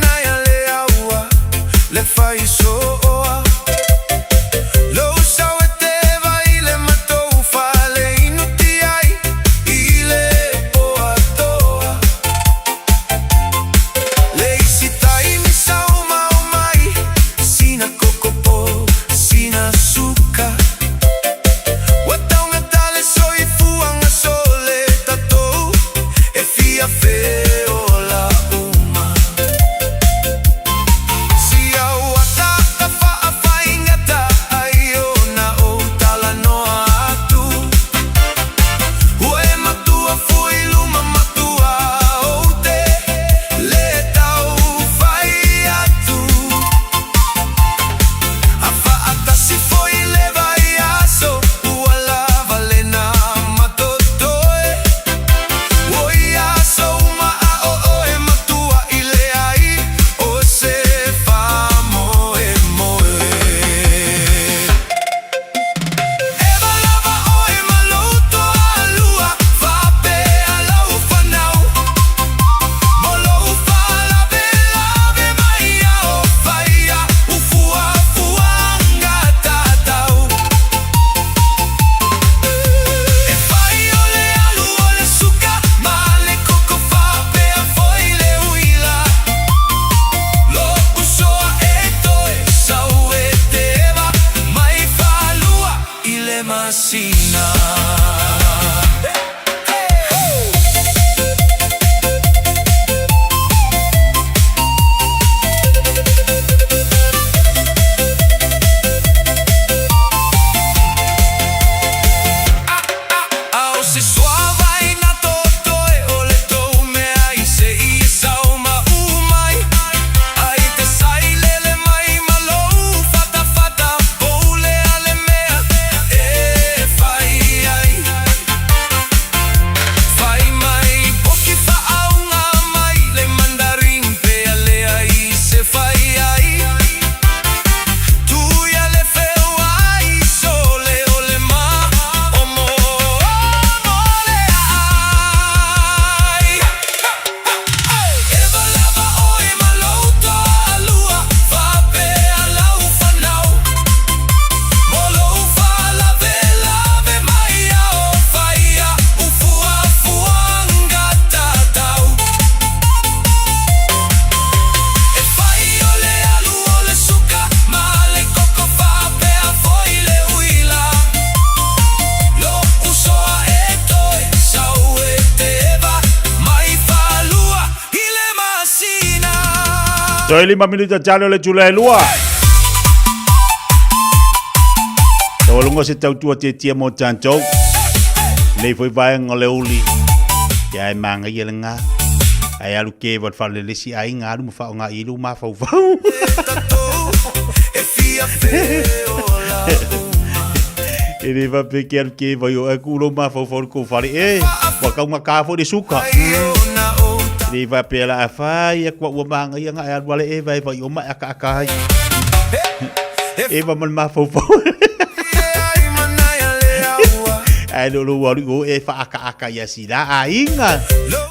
Toe 5 minute talo le tula e lua. Taualuga se tautua tietie mo tatou. Nei foi vaega o le uli. Ia e māngaia le ngā. Ae alu ke wa whalelesi aiga alu ma whaonga i lu mafaufau. E le faapea ke alu ke vai o e ku lo mafaufau le kou fale. E, ua kaunga kā foi le suka. E le faapea la a whai a kua ua māngaia ngā e alu ale e vai vai o mai aka aka ai. E va ma le mafaufau. Ae lo lo alu o e whaakaaka ia sila aiga.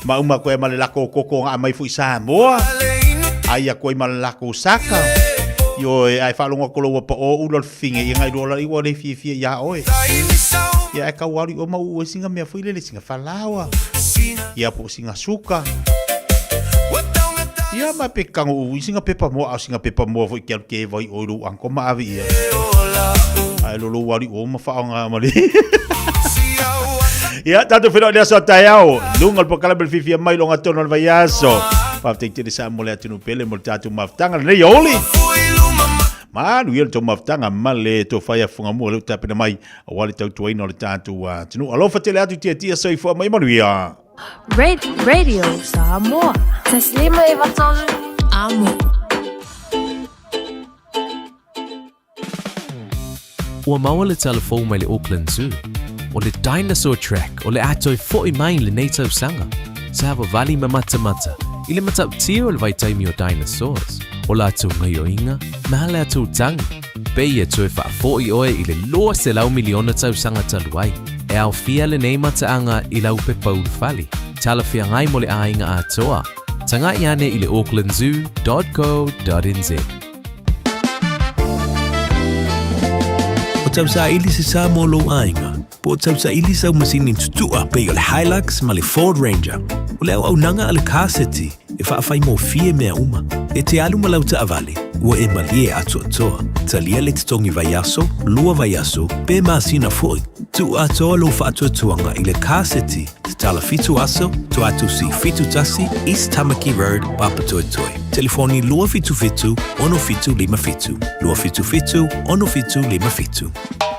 Ma uma koe ma le lako koko nga mai foi Samoa. Aia koe ma le lako saka. Ioe, ae faalogo atu lou pa o ula le fine ia ngai loa la ua le fiafia iā oe. Ia ae kau alu i o ma uu ai singa mea foi lele singa falaoa. Ia po o singa suka. Ia ma pe kago uu i singa pepa moa a o singa pepa moa foi ke alu ke vai o i lou uncle ma ave ia. Ae lo lou alu i o ma faaaoga ma le Ia, tatou feiloai i le aso a taeao. Luga o le polokalame le fiafia mai loga tonu o le vaiaso. Faafetai tele sa mo le atunuu pele mo le tatou mafutaga lenei aoauli. Manuia le tou mafutaga ma le tofa ia Fugamua lea ua tapena mai aua le tautuaina o le tatou atunuu. Alofa tele atu Tiatia, soifua mai manuia. Radio Samoa. Taslima e vatolu. Amo. Ua maua le tala fou mai le Auckland Zoo, o le Dinosaur Track o le a toe fo'i mai i lenei tausaga. Savavali ma matamata i le matautia o le vaitaimi o dinosaurs, o latou gaioiga ma latou tagi. Pei e toe faafo'i oe i le 200 miliona tausaga talu ai. E aofia lenei mataaga i lau pepa ulufale, talafeagai mo le aiga atoa. Tagai ane i le aucklandzoo.co.nz. O tausaili se sa mo lou aiga, po o tausaili sau masini tutu'a pei o le Hilux ma le Ford Ranger. O le auaunaga a le Car City e faafaigofie mea uma. E te alu ma lau taavale, ua e malie atoatoa. Talia le totogi vaiaso, lua vaiaso, pe masina foi. Tuu atoa lou faatuatuaga i le Car City Tatala 7 aso, Tuatusi 71, East Tamaki Road, Papatoetoe. Telefoni 277 6757, 277 6757.